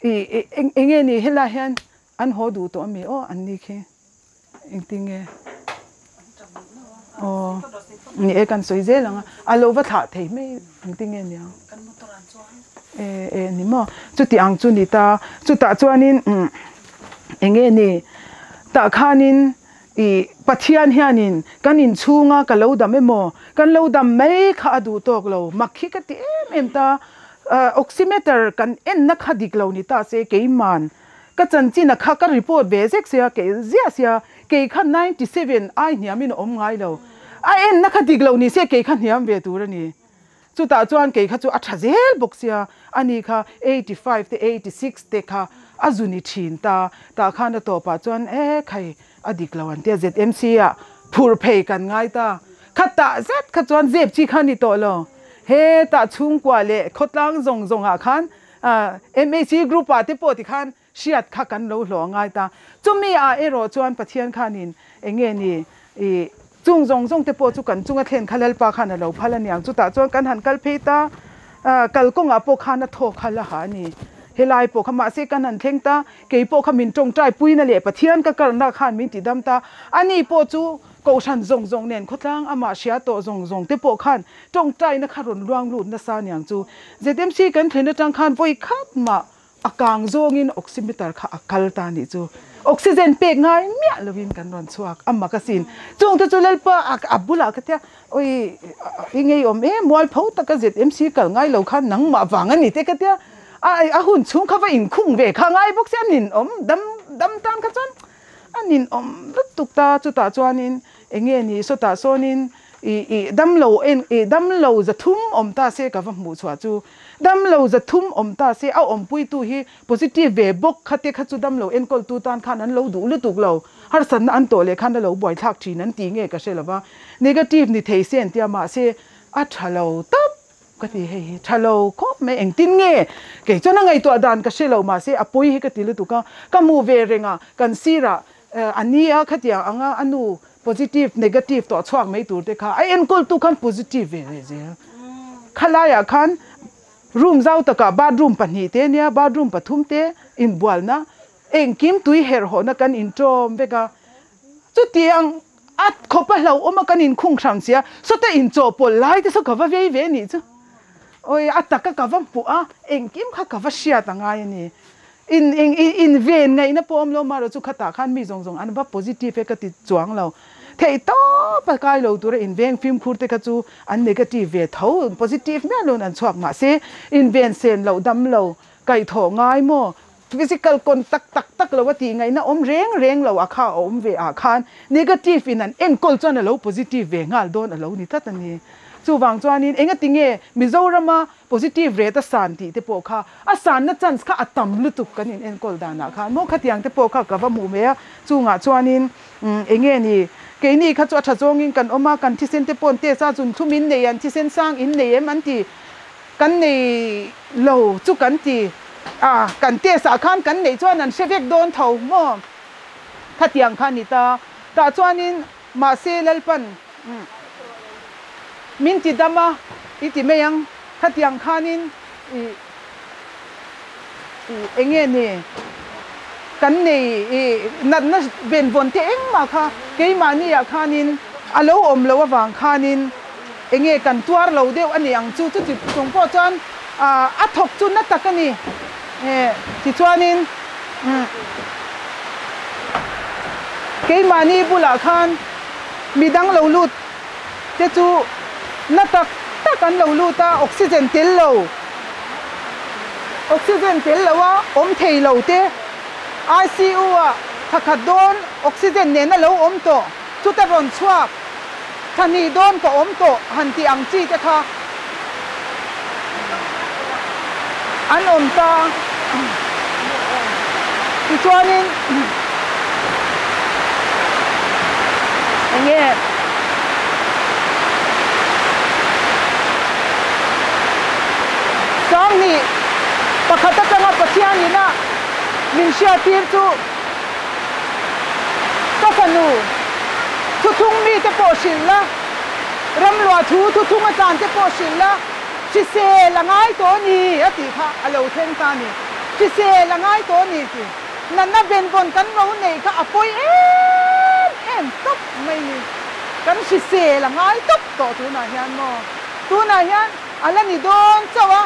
i eng nge ni helai hian an haw duh tawh ami aw an ni khi engtin nge aw ni e kan sawi zel ang a a lo va thlah thei mai engtin nge niang e e ni maw chuti ang chu ni ta chutah chuanin eng nge ni tah khanin I Pathian hianin kan inchhunga ka lo dam emaw, kan lo dam mai kha a duh tawk lo, mak hi ka ti em em ta. Oximeter kan enna kha dik lo ni ta se keiman ka chanchina kha ka report ve zek sia, kei ziah sia, kei kha 97 ai hniamin a awm ngai lo. A enna kha dik lo ni se kei kha hniam ve tur a ni. Chutah chuan kei kha chu a tha zel bawk sia, ani kha 85 te 86 te kha a zu ni thin ta, tah khan a tawpah chuan e khai a dik lo an tia ZMC ah phur phei kan ngai ta, kha tah zet kha chuan zep chi kha ni tawh lo, he tah chhungkua leh khawtlang zawng zawng ah khan MHE group ah te pawh ti khan Hriat kha kan lo hlawh a ngai ta. Chumi ah erawh chuan Pathian khanin eng nge ni i chung zawng zawng te pawh chu kan chunga thlen kha Lalpa khan a lo phal a niang. Chutah chuan kan han kal phei ta, kal kawngah pawh khan a thaw kha la ha a ni. Helai pawh kha mahse kan han thleng ta, kei pawh kha min tawngtai puina leh Pathian ka karna khan min tidam ta. Ani pawh chu. Kohhran zawng zawng nen khawtlang amah hria tawh zawng zawng te pawh khan tawngtaina kha rawn luang lut nasa aniang chu. ZMC kan thlen atang khan vawi khat mah a kang zawngin oximeter kha a kal ta nih chu. Oxygen pek ngai miah lovin kan rawn chhuak a mak asin. Chung te chu Lalpa a bulah ka tia awi i ngeiawm em mualpho taka ZMC kal ngai lo khan nangmah vang a ni te ka tia a hun chhung kha va inkhung ve kha ngai bawk sia ninawm dam dam tan kha chuan A ninawm lutuk ta, chutah chuanin eng nge ni sawtah sawnin ih ih damlo en ih damlo zathum awm ta se ka va hmuh chhuah chu. Damlo zathum awm ta se a awmpuitu hi positive ve bawk kha te kha chu damlo enkawltu tan khan an lo duh lutuk lo. Harsatna an tawh leh khan a lo buaithlak thin an tih nge ka hre lo va. Negative ni thei se an tia mahse a tha lo tawp. Ka ti hei hi tha lo khawp mai, engtin nge kei chuan a ngaihtuah dan ka hre lo mahse a pawi hi ka ti lutuk a, ka hmuh ve reng a, kan sirah a ni a khatiang anga a nu positive negative tawh chhuak mai tur te kha a enkawltu khan positive ve leh zel. Khalaiah khan room zau takah bathroom pahnih te nia bathroom pathum te inbualna engkim tui herhawhna kan inṭawm vek a, Chutiang a khawp a hlauhawm a kan inkhung hram sia, sawta inchawhpawlh lai te saw ka va vei ve nih chu. Awi a taka ka va hmuh a, engkim kha ka va hriat a ngai a ni. In eng in ven ngaihna pawh awm lo marawh chu khatah khan mi zawng zawng an va positive e ka ti chuang lo. Theih tawp a kai lo tura inveng fimkhur te kha chu an negative ve tho, positive miah loin an chhuak mahse inven sen loh dam lo, kaihthawh ngai maw? Physical contact tak tak lo a tih ngaihna awm reng reng lo a kha a awm ve ah khan negative in an enkawl chuan a lo positive ve nghal dawn a lo ni tlat a ni. Chuvang chuanin engati nge Mizorama positive rate a san tih te pawh kha a sanna chance kha a tam lutuk kan in enkawl danah khan maw khatiang te pawh kha ka va hmuh mai a. Chungah chuanin enge ni keini kha chu a tha zawngin kan awm a, kan thisen te pawh an test a, zunthlum in nei an thisen sang in nei em an ti. Kan nei lo chu kan ti a, kan test ah khan kan neih chuan an hre vek dawn tho maw? Khatiang kha a ni ta. Tah chuanin mahse Lalpan min ti dam a, i ti mai ang. Khatiang khanin i i eng nge ni kan nei i natna benvawn te engmah kha keimahni ah khanin a lo awm loh avang khanin Enge kan tuar lo deuh a ni ang chu, chuti chung pawh chuan a thawk chu na tak a ni. Tichuanin keimahni bulah khan midang lo lut te chu na tak tak an lo lut a, oxygen tel lo, oxygen tel lo a awm thei lo te, ICU ah thakhat dawn oxygen nen a lo awm tawh. Chuta rawn chhuak, Thahnih dawn ka awm tawh han tih ang chi te kha an awm ta. Tichuanin enge Sanghnih pakhat atanga Pathianin a min hriattir chu, Ka fanu, thuthlung mite pawh hrilh la, ramluah thu thuthlung a tlan te pawh hrilh la, hrisel a ngai tawh a ni a tih kha a lo thleng ta a ni. Hrisel a ngai tawh a ni tih natna benvawn kan lo neih kha a pawi em em tawp mai ni. Kan hrisel a ngai tawp tawh tunah hian maw? Tunah hian a la ni dawn chauh a,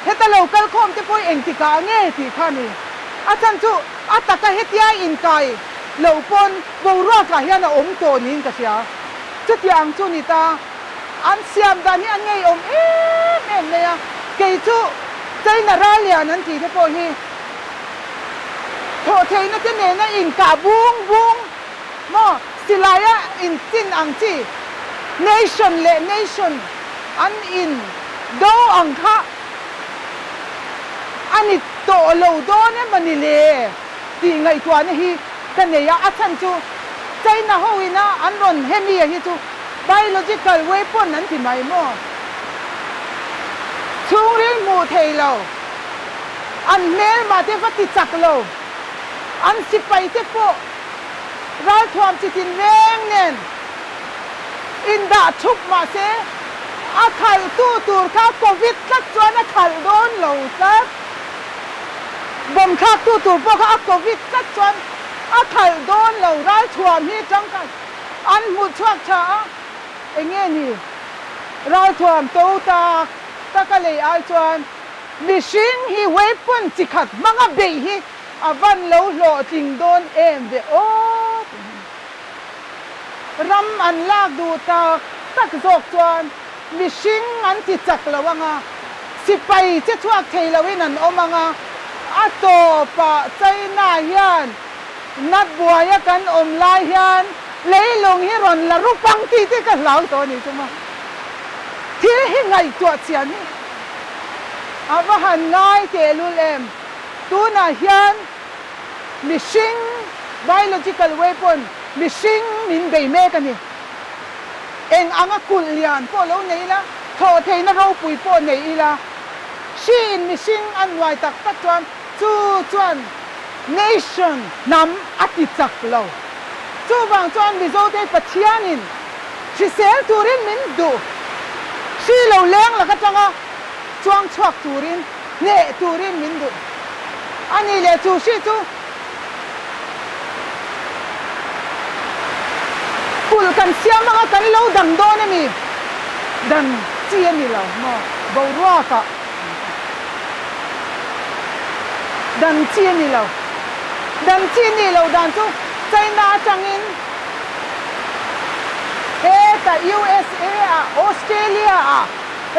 heta lo kal khawm te pawh engtikah nge tih kha a ni. A chhan chu a taka hetia inkai loh pawn boruakah hian a awm tawh niin ka hria. Chutiang chu ni ta, an siam dan hi an ngeiawm em em mai a. Kei chu China ral lian an tih te pawh hi thawh theihna te nena inkah bung bung maw silaia inchin ang chi nation leh nation an in do ang kha A ni tawh lo dawn em a ni le tih ngaihtuahna hi ka nei a, a chhan chu China ho ina an rawn hemi a hi chu biological weapon an ti mai maw? Chhungril hmuh thei lo, an hmelma te va ti chak lo, an sipai te pawh ralthuam chitin reng nen indah thup mahse A khalh tu tur kha Covid tlat chuan a khalh dawn lo tlat. Bomb thlak tu tur pawh kha a Covid tlat chuan a khalh dawn lo. Ralchhuam hi tangkai An hmuh chhuak tha a, enge ni ralthuam to tak tak a lei ai chuan mihring hi weapon chi khat hmanga beih hi a van lo hlawhtling dawn em ve aw tih hi. Ram an lak duh tak tak zawk chuan mihring an ti chak lo ang a, sipai che chhuak thei loin an awm ang a, a tawpah China hian Nat buaia kan awm lai hian leilung hi rawn la rup ang tih te ka hlau tawh a ni chu maw. Thil hi ngaihtuah chian hi a va han ngai tehlul em. Tunah hian mihring, biological weapon, mihring min bei mek a ni. Eng anga kulh lian pawh lo nei ila, thawh theihna ropui pawh nei ila, hriin mihring an nuai tak tak chuan Chu chuan nation hnam a ti chak lo. Chuvang chuan Mizote Pathianin hrisel turin min duh. Hri lo leng lak atanga chuang chhuak turin, hneh turin min duh. A nih leh chu hri chu kulh kan siam anga kan lo dang dawn a mi? Dan chi a ni lo maw? Boruakah. Dan chi a ni lo. Dan chi a nih loh dan chu China atangin hetah USA ah Australia ah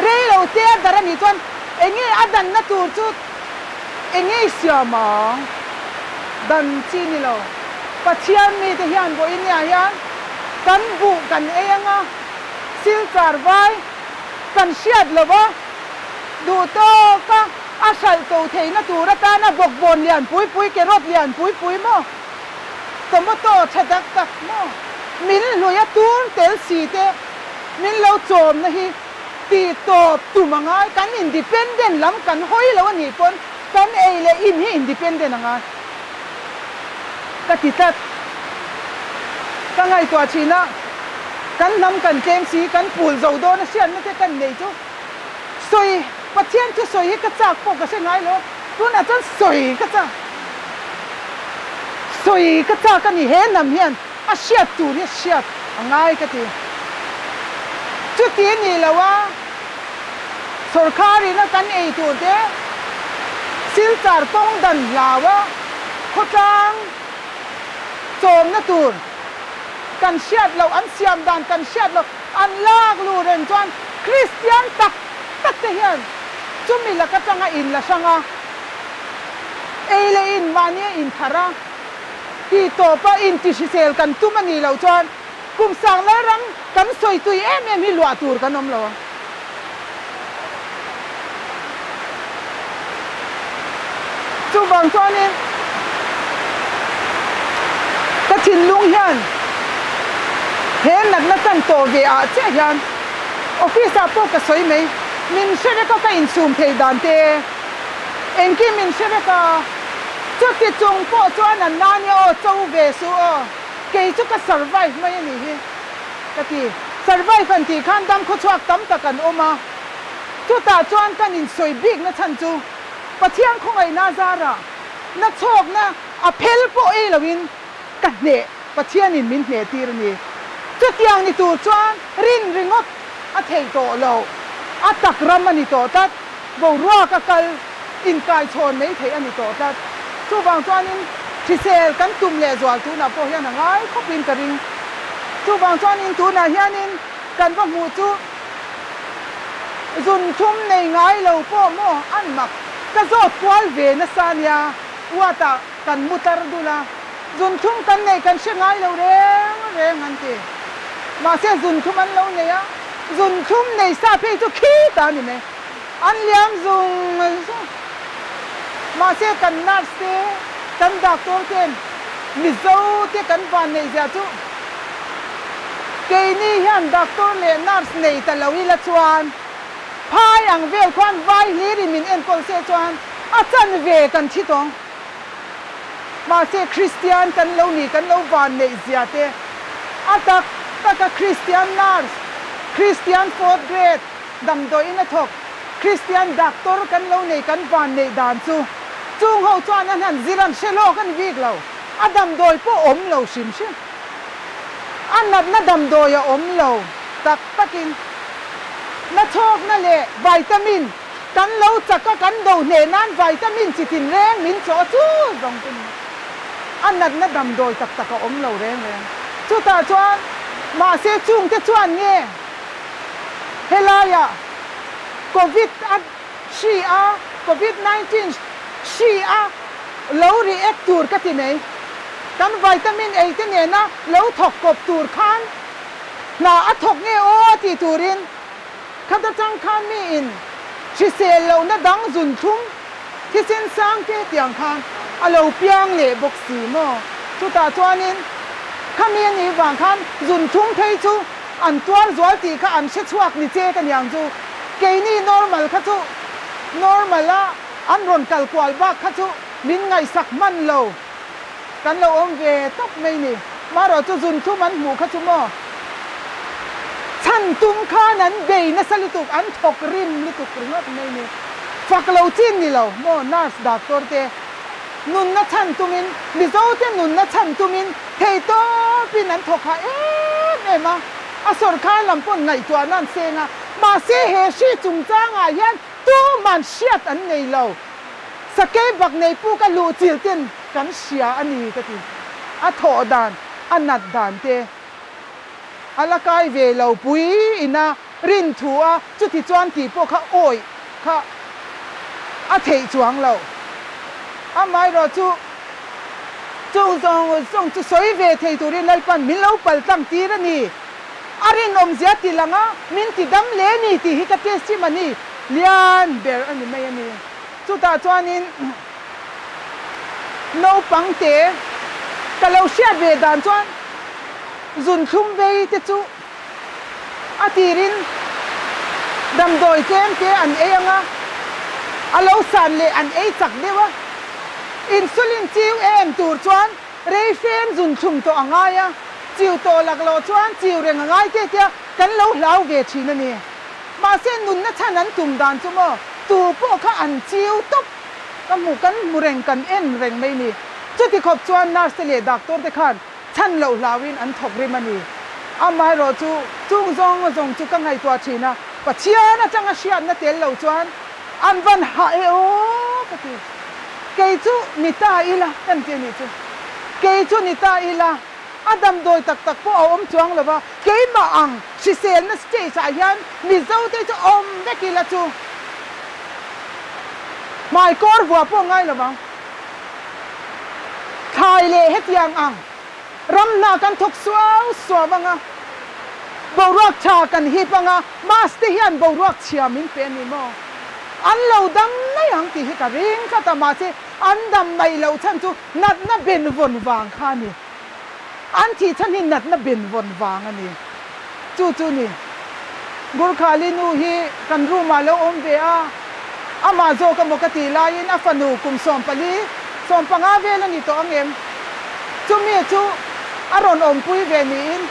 rei lo te a darh a nih chuan enge a danna tur chu enge i siam ang? Dan chi a ni lo. Pathian mite hian vawiin hian kan buh kan ei anga silchar vai kan hriat lo va. Duh tawka a hralh to theihna tur atana bawkbawn lian pui pui, carrot lian pui pui maw, tomato tha tak tak maw, min hlui a tur tel si te min lo chawmna hi tih tawp tum a ngai. Kan independent lam kan hawi lo a nih pawn kan ei leh in hi independent a ngai ka ti tlat. Ka ngaihtuah thin a, kan hnam kan tlem si, kan pul zo dawn a hriatna te kan nei chu. Sawi, Pathian chu sawi hi ka chak pawh ka hre ngai lo, tunah chuan sawi ka chak, sawi ka chak a ni, he hnam hian a hriat tur hi a hriat a ngai ka ti. Chuti a nih lo a, sawrkharin a kan ei tur te silchar kawng dan hlau a, khawtlang chawmna tur kan hriat loh, an siam dan kan hriat loh, An lak lu reng chuan Kristian tak tak te hian chumi lak atanga in la hrang a, ei leh in mahni a inthar a, tih tawpa intihrisel kan tum a nih loh chuan kum sang lal ram kan sawi tui em em hi luah tur kan awm lo ang. Chuvang chuanin ka thinlung hian he natna tan tawh ve ah chiah hian office ah pawh ka sawi mai, min hre vek a ka insum thei dan te engkim min hre vek a, chuti chung pawh chuan an nani aw cho ve suh aw, kei chu ka survive mai a nih hi ka ti. Survive an tih khan dam khawchhuak tam tak an awm a. Chutah chuan kan insawi bikna chhan chu Pathian khawngaihna zarah na chhawkna a phel pawh ei loin ka hneh, Pathianin min hneh tir a ni. Chutiang ni tur chuan rin ringawt a theih tawh loh, a tak ram a ni tawh tlat, boruak a kal inkaichhawn mai theih a ni tawh tlat. Chuvang chuanin hrisel kan tum lehzual tunah pawh hian a ngai khawpin ka ring. Chuvang chuanin tunah hianin kan va hmuh chu. Zun thum nei ngai lo pawh maw an mak ka zawt kual ve nasa nia uatah kan mu tar dul a, zun thum kan neih kan hre ngai lo reng reng an ti. Mahse zun thum an lo nei a, zun thum nei sa phei chu khi ta a ni mai, an liam zung zung. Mahse kan nurse te, kan doctor ten Mizo te kan van neih zia chu Keini hian doctor leh nurse nei ta lo ila chuan phai ang vel khuan vai hlir in min enkawl se chuan a chan ve kan thi tawng. Mahse Christian kan lo ni kan lo van neih zia te a tak tak a Christian nurse, Christian fourth grade damdawiin a thawk, Christian doctor kan lo nei kan van neih dan chu chung ho chuan an han zir an hre lawk a ni bik lo, a damdawi pawh awm lo hrim hrim. A natna damdawi a awm lo tak takin nachhawkna leh vitamin kan lo chak a, kan do hneh nan vitamin chi tin reng min chawh a chu zawng chu ni. A natna damdawi tak tak a awm lo reng reng. Chutah chuan mahse chungte chuan nge helaiah Covid a hri a, Covid 19 hri a lo react tur ka ti mai. Kan vitamin ei te nena lo thawk kawp tur khan hna a thawk nge aw tih turin khat atang khan mi in hrisel lohna dang zun thlum thisen sang te tiang khan a lo piang leh bawk si maw? Chutah chuanin khami a nih vang khan zun thlum phei chu an tuar zual tih kha an hre chhuak ni che ka niang chu keini normal kha chu normal a an rawn kal kual bak kha chu Min ngaihsak hman lo. Kan lo awm ve tawp mai ni. Marawh chu zun thum an hmuh kha chu maw? Chhan tum khan an bei nasa lutuk, an thawk rim lutuk ringawt mai ni. Fak lo chin ni lo maw nurse doctor te nunna chhan tumin, Mizo te nunna chhan tumin thei tawpin an thawk ha em em a. A sawrkhar lam pawn ngaihtuahna an seng a. Mahse he hri chungchangah hian tuman hriat an nei lo. Sakei bak nei puk a luh chil ten kan hria a ni ka ti. A thawh dan, a nat dan te a la kai ve lo pui ina rin thu a, chuti chuan tih pawh kha awih kha a theih chuang lo. Amaherawh chu chung zawng zawng chu sawi ve thei turin Lalpan min lo pal tlang tir a ni. A rinawmzia ti lang a, min ti dam le ni tih hi ka testimony lian ber a ni mai a ni. Chutah chuanin naupang te ka lo hriat ve dan chuan zunthlum vei te chu a tirin damdawi tlem te an ei ang a, a lo san leh an ei chak deuh a, insulin chiu em tur chuan rei fem zunthlum tawh a ngai a, chiu tawh laklawh chuan chiu reng a ngai te tia kan lo hlau ve thin a ni. Mahse nunna chhan an tum dan chu maw tu pawh kha an chiu tawp ka hmu kan hmu reng kan en reng mai ni. Chuti khawp chuan nurse te leh doctor te khan chhan loh hlauin an thawk rim a ni. Amaherawh chu chung zawng zawng chu ka ngaihtuah thin a, Pathian atanga hriatna tel lo chuan an van hah e aw ka ti. Kei chu ni ta ila kan ti a nih chu. Kei chu ni ta ila. A damdawi tak tak pawh a awm chuang lo va, keimah ang hriselna stage ah hian Mizo te chu awm vek ila chu hmaikawr vuah pawh ngai lo vang. Thlai leh hetiang ang ram hna kan thawk suau suau ang a, boruak tha kan hip ang a, mask te hian boruak chhia min pe a ni maw? An lo dam mai ang tih hi ka ring tlat a, mahse an dam mai loh chhan chu Natna benvawn vang kha a ni. An thih chhan hi natna benvawn vang a ni. Chu chu ni. Gurkhali nu hi kan room ah lo awm ve a, amah zawk emaw ka tih laiin a fanu kum 14, 15 vel a ni tawh ang em? Chumi chu a rawn awmpui ve niin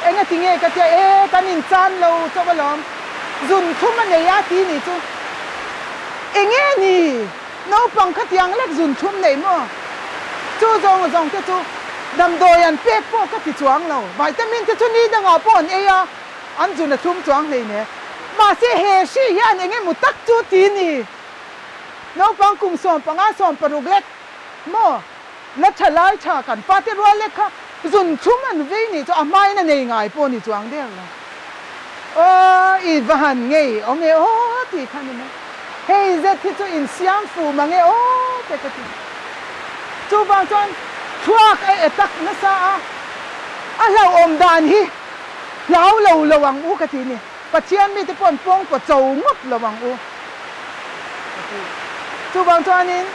engati nge ka tia, e kan inchan lo chauh alawm, zun thlum a nei a ti ni chu enge ni? Naupang khatiang lek zun thlum nei maw? Chu zawng zawng te chu damdawi an pek pawh ka ti chuang lo. Vitamin te chu ni dangah pawh an ei a, an zun a thlum chuang hleine. Mahse he hri hian eng emaw tak chu ti ni. Naupang kum 15 16 lek maw? La tha lai tha kan pate rual lek kha zun thlum an vei nih chu a hmain a nei ngai pawh ni chuang der lo. Aw i va han ngei awm e aw tih kha ni mai. Hei zet hi chu insiam fuh mang e aw te ka ti. Chuvang chuan thluak a e tak nasa a, a hlauhawm dan hi hlau lo lo ang u ka ti ni. Pathian mite pawh an pawng paw cho ngawt lo ang u ka ti. Chuvang chuanin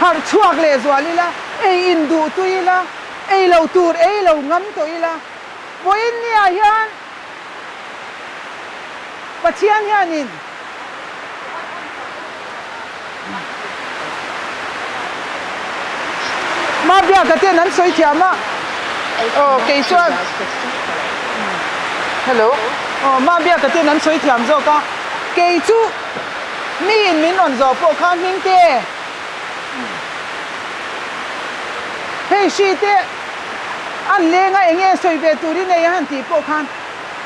harh chhuak leh zual ila, ei in duh tui ila, ei lo tur ei lo ngam tawh ila, vawiin niah hian Pathian hianin Mabiaka ten an sawi thiam a, aw kei chuan Hello aw Mabiaka ten an sawi thiam zawk a, kei chu miin min rawn zawh pawh kha hming te hei hri te. An lenga enge sawi ve tur i nei a han tih pawh khan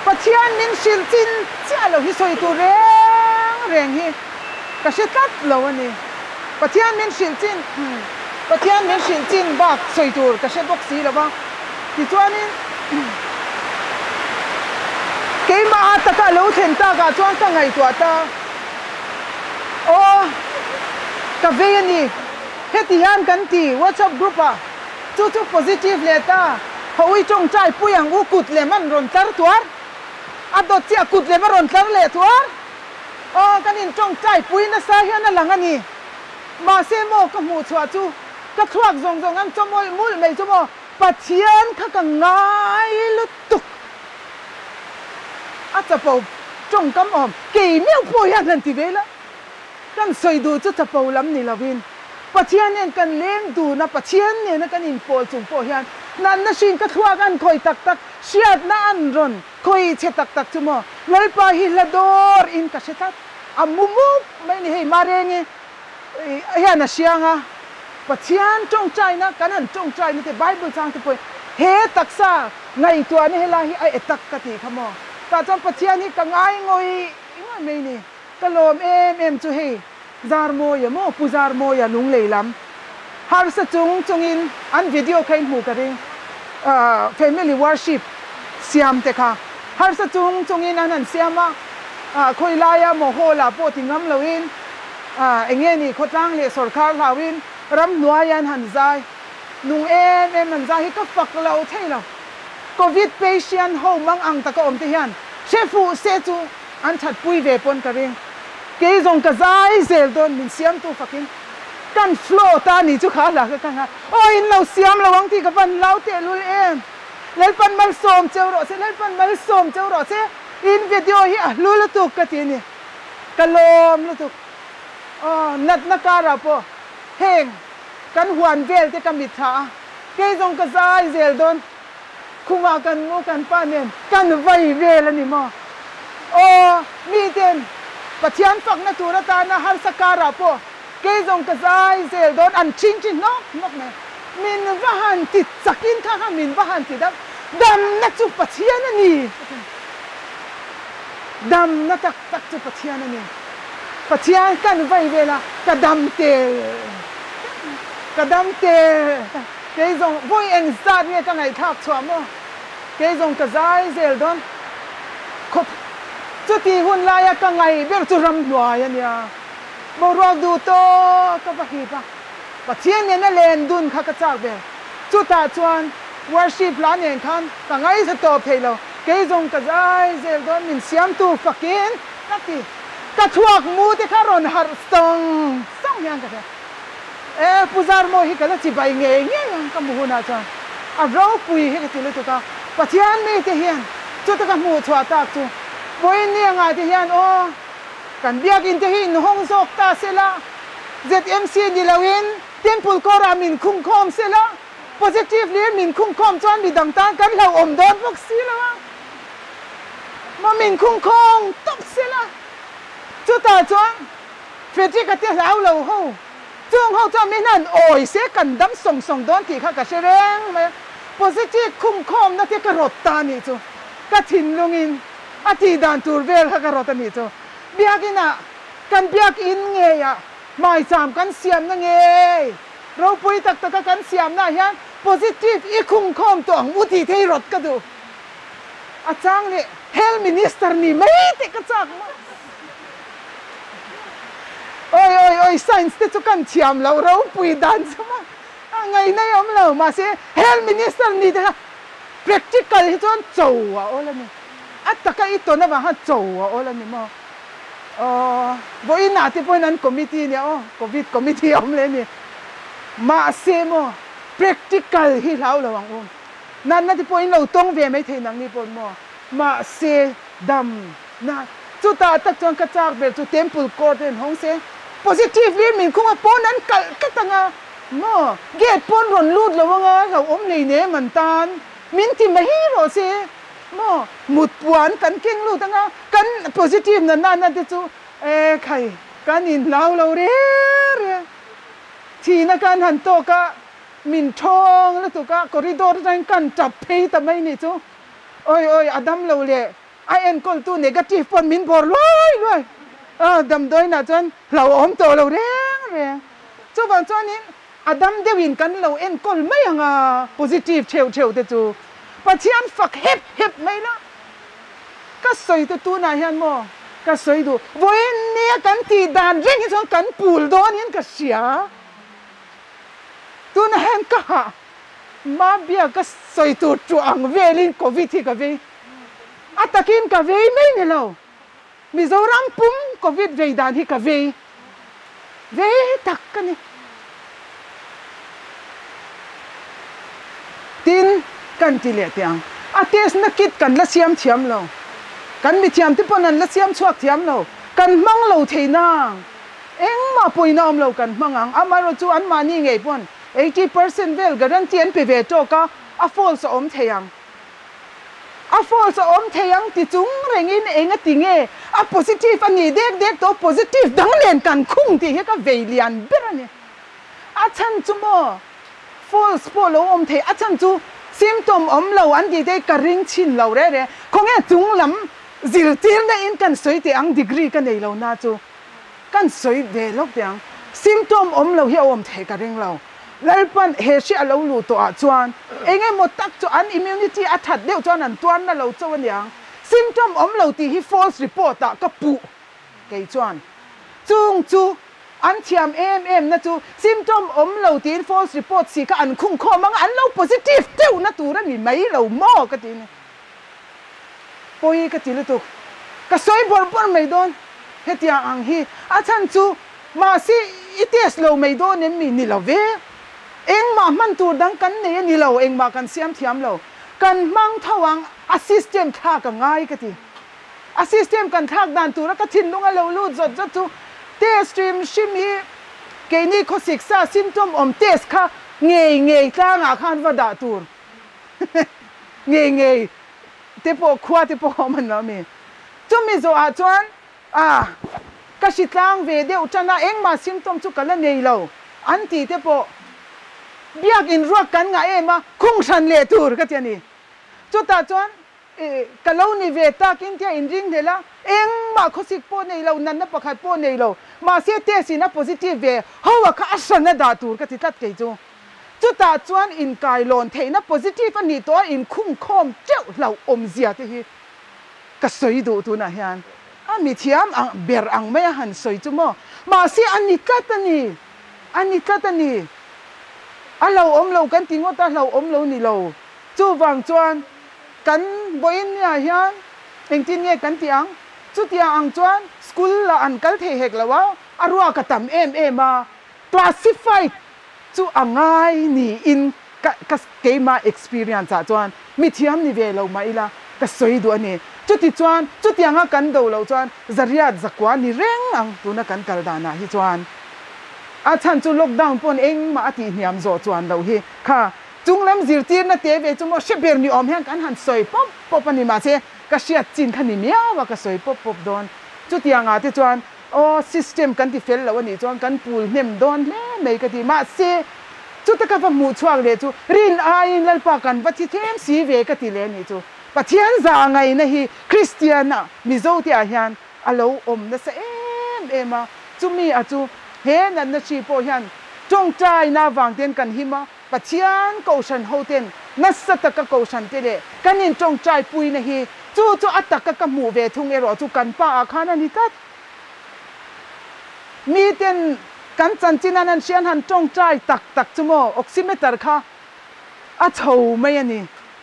Pathian min hrilh chin chiah lo hi sawi tur reng reng hi ka hre tlat lo a ni. Pathian min hrilh chin Pathian min hrilh chin bak sawi tur ka hre bawk si lo va. Tichuanin keimah a taka lo thlen takah chuan ka ngaihtuah ta, Aw, ka vei a ni. Heti hian kan ti WhatsApp group ah chu chu positive leh ta hawi tawngtai pui ang u kut lem an rawn tlar tuar a dawt chiah kut lem a rawn tlar leh tuar aw kan in tawngtai pui nasa hian a lang a ni mahse maw ka hmuh chhuah chu ka thluak zawng zawng an chawmawlh mulh mai chu maw Pathian kha ka ngai lutuk a chapo tawngkam awm kei meuh pawh hian han ti ve ila. Kan sawi duh chu chapo lam ni lovin, Pathian nen kan leng dun a, Pathian nena kan inpawl chung pawh hian natna hrin ka thluak an khawi tak tak, hriatna an rawn khawi chhe tak tak chu maw? Lalpa hi hla dawr in ka hre tlat, a mu mup mai ni hei Marengi hian a hriang a, Pathian tawngtaina kan han tawngtaina te Bible chang te pawhin he taksa ngaihtuahna helai hi a e tak ka tih kha maw? Tah chuan Pathian hi ka ngai ngawih ngawih mai ni. Ka lawm em em chu hei Zarmawia maw Pu Zarmawia lunglei lam harsa chung chungin an video kha in hmuh ka ring family worship siam te kha harsa chung chungin an han siam a khawi laia maw hall ah pawh ti ngam loin eng nge ni khawtlang leh sawrkhar hlauin ramhnuai an han zai nung em em an zai hi ka fak lo thei lo covid patient ho mang ang taka awm te hian hre fuh se chu An that pui ve pawn ka ring. Kei zawng ka zai zel dawn min siamtu fakin kan flow ta ni chu kha hla ka kang a, aw in lo siam lo ang tih ka van lau tehlul em. Lalpan malsawm cheu rawh se, Lalpan malsawm cheu rawh se, in video hi a hlu lutuk ka ti a ni, ka lawm lutuk. Aw natna karah pawh heng kan huan vel te ka mitthla a, kei zawng ka zai zel dawn. Khumah kan mu kan pa nen kan vai vel a ni maw? Aw, miten Pathian fakna tur atana harsa karah pawh kei zawng ka zai zel dawn an ṭhing ṭhi hnawk hnawk mai. Min va han ti chakin kha kha min va han ti dam. Damna chu Pathian a ni. Damna tak tak chu Pathian a ni. Pathian kan vai vel a, ka dam tel, ka dam tel. Kei zawng vawi eng zat nge ka ngaihthlak chhuah maw? Kei zawng ka zai zel dawn khawp. Chuti hun laia ka ngaih ber chu ramhnuai a nia. Boruak duh tawk ka va hip a, Pathian nena len dun kha ka chak ber. Chutah chuan worship hla nen khan ka ngaihza tawp thei lo. Kei zawng ka zai zel dawn min siamtu fakin ka ti. Ka thluak mu te kha rawn harh sawng sawng hian ka hria. E, Pu Zarmawi hi ka la chibai ngei ngei ang ka hmu hunah chuan a ropui hi ka ti lutuk a, Pathian mite hian chuta ka hmuh chhuah tak chu vawiin ni angah te hian aw kan biakinn te hi inhawng zawk ta sela, ZMC ni loin Temple kawrah min khungkhawm sela, positive lir min khungkhawm chuan midang tan kan hlauhawm dawn bawk si lo a, maw min khungkhawng tawp sela, chutah chuan. Frederick a te hlau lo ho, chung ho chuan min han awi se kan dam sawng sawng dawn tih kha ka hre reng mai a, positive khumkhawmna te ka rawt ta anih chu, ka thinlungin a tih dan tur vel kha ka rawt anih chu, biakinah kan biakin ngeiah hmaicham kan siamna ngei ropui tak taka kan siamna ah hian positive i khumkhawm tawh ang u tih te hi rawt ka duh a chang leh health minister ni mai teh ka chak maw. Oi oi oi science te chu kan thiam lo ropui dan chu maw a ngaihna i awm lo mahse health minister ni te kha practical hi chuan cho a awl a ni a taka i tawn avang khan cho a awl a ni maw aw vawiin ah te pawhin an committee nia aw covid committee a awm leh a ni mahse maw practical hi hlau lo ang u natna te pawhin lo tawng ve maithei nangni pawh maw mahse dam Na, chutah tak chuan ka chak ber chu Temple Court a inhawng se, positively min khung a pawn an kalh tlat ang a, maw, gate pawn rawn lut lo ang a, hlauhawm hlei nem an tan, min ti mai rawh se, maw, mut puan kan keng lut ang a, kan positive na nana te chu e khai kan inhlau lo reng reng, thihna kan han tawk a. Min thawng lutuk a, corridor atangin kan tap phei ta mai nih chu. Awi awi, a dam lo leh a enkawltu negative pawn min bawr luai luai a, damdawiinah chuan hlauhawm tawh lo reng reng. Chuvang chuanin a dam deuhin kan lo enkawl mai ang a, positive theuh theuh te chu Pathian fak hep hep mai la. Ka sawi te tunah hian maw ka sawi duh, vawiin nia kan tih dan reng hi chuan kan pul dawnin ka hria. Tunah hian ka hah Mabia ka sawi tur chu ang velin Covid hi ka vei. A takin ka vei mai ni lo. Mizoram pum Covid vei dan hi ka vei ve tak ka ni. Tin, kan ti leh teh ang. A test na kit kan la siam thiam lo. Kan mithiam te pawn an la siam chhuak thiam lo. Kan hmang lo thei nang. Engmah pawina awm lo kan hmang ang. Amaherawhchu chu anmahni ngei pawn 80% vel guarantee an pe ve tawk a, a false a awm thei ang. A false a awm thei ang ti chung rengin enga ti nge a positive a nih dek dek tawh positive dang nen kan khung tih hi ka vei lian ber a ni. A chhan chu maw false pawh lo awm thei, a chhan chu symptom awm lo an tih te hi ka ring chhin lo reh reh. Khawnge chung lam zirtirna in kan sawi teh ang degree ka nei lo na chu. Kan sawi ve lawk teh ang. Symptom awm lo hi a awm theih ka ring lo. Lalpan he hri a lo luh tawh ah chuan eng emaw tak chu an immunity a that deuh chuan an tuarna lo chauh a niang. Symptom awm lo tih hi false report ah ka puh kei chuan. Chung chu an thiam em em na chu symptom awm lo tiin false report si kha an khung khawm ang a, an lo positive deuh na tur a ni mai lo maw ka ti ni. Pawi ka ti lutuk. Ka sawi bawrh bawrh mai dawn hetiang ang hi. A chhan chu mahse i test lo mai dawn em mi? Ni lo ve. Engmah hman tur dang kan nei a ni lo, engmah kan siam thiam lo. Kan hmang tho ang, a system thlak a ngai ka ti. A system kan thlak dan tura ka thinlung a lo lut zawt zawt chu test hrim hrim hi keini khawsik sa symptom awm test kha ngei ngei tlangah khan va dah tur. Ngei ngei te pawh khua te pawh awm an lo ami. Chumi zawhah chuan ah ka hri tlang ve deuh tan a, engmah symptom chu ka la nei lo an tih te pawh biak in ruak kan ngah em a, khung hran leh tur ka ti a ni. Chutah chuan ka lo ni ve tak in tia inring hlel a, engmah khawsik pawh nei lo, natna pakhat pawh nei lo, mahse test in a positive ve ho a kha a hran a dah tur ka ti tlat kei chu. Chutah chuan inkailawn theihna positive a nih tawh a inkhungkhawm teuh hlauh awmzia te hi ka sawi duh tunah hian a mithiam ang ber ang mai a han sawi chu maw. Mahse a ni tlat a ni, a ni tlat a ni. A hlauhawm lo kan ti ngawt a, hlauhawm lo ni lo. Chuvang chuan kan vawiin niah hian engtin nge kan tih ang? Chutiang ang chuan school ah an kal thei hek lo a, a ruak a tam em em a, Classified chu a ngai niin ka ka keimah experience ah chuan mithiam ni ve lo mah ila ka sawi duh a ni. Chuti chuan chutianga kan do loh chuan zariat zakua ni reng ang tuna kan kal danah hi chuan. A chhan chu lockdown pawn engmah a tihhniam zawh chuan loh hi kha chunglam zirtirna te ve chu maw hre ber ni awm hian kan han sawi pawp pawp a ni mahse ka hriat chin kha ni miau a ka sawi pawp pawp dawn. Chutiangah te chuan Aw, system kan ti fel lo a nih chuan kan pul hnem dawn hle mai ka ti. Mahse, chuta ka va hmuh chhuak leh chu rin aiin Lalpa kan va thi them si ve ka ti leh a nih chu. Pathian za ngaihna hi Kristian-a Mizote ah hian a lo awm nasa em em a. Chumi a chu he natna hri pawh hian tawngtaina avang ten kan him a, Pathian Kohhran hoten nasa taka Kohhran te leh kan intawngtai puina hi chu chu a taka ka hmuh ve thung erawh chu kan pa ah khan a ni tlat. Miten kan chanchin an han hrian han tawngtai tak tak chu maw oximeter kha a chho mai a ni,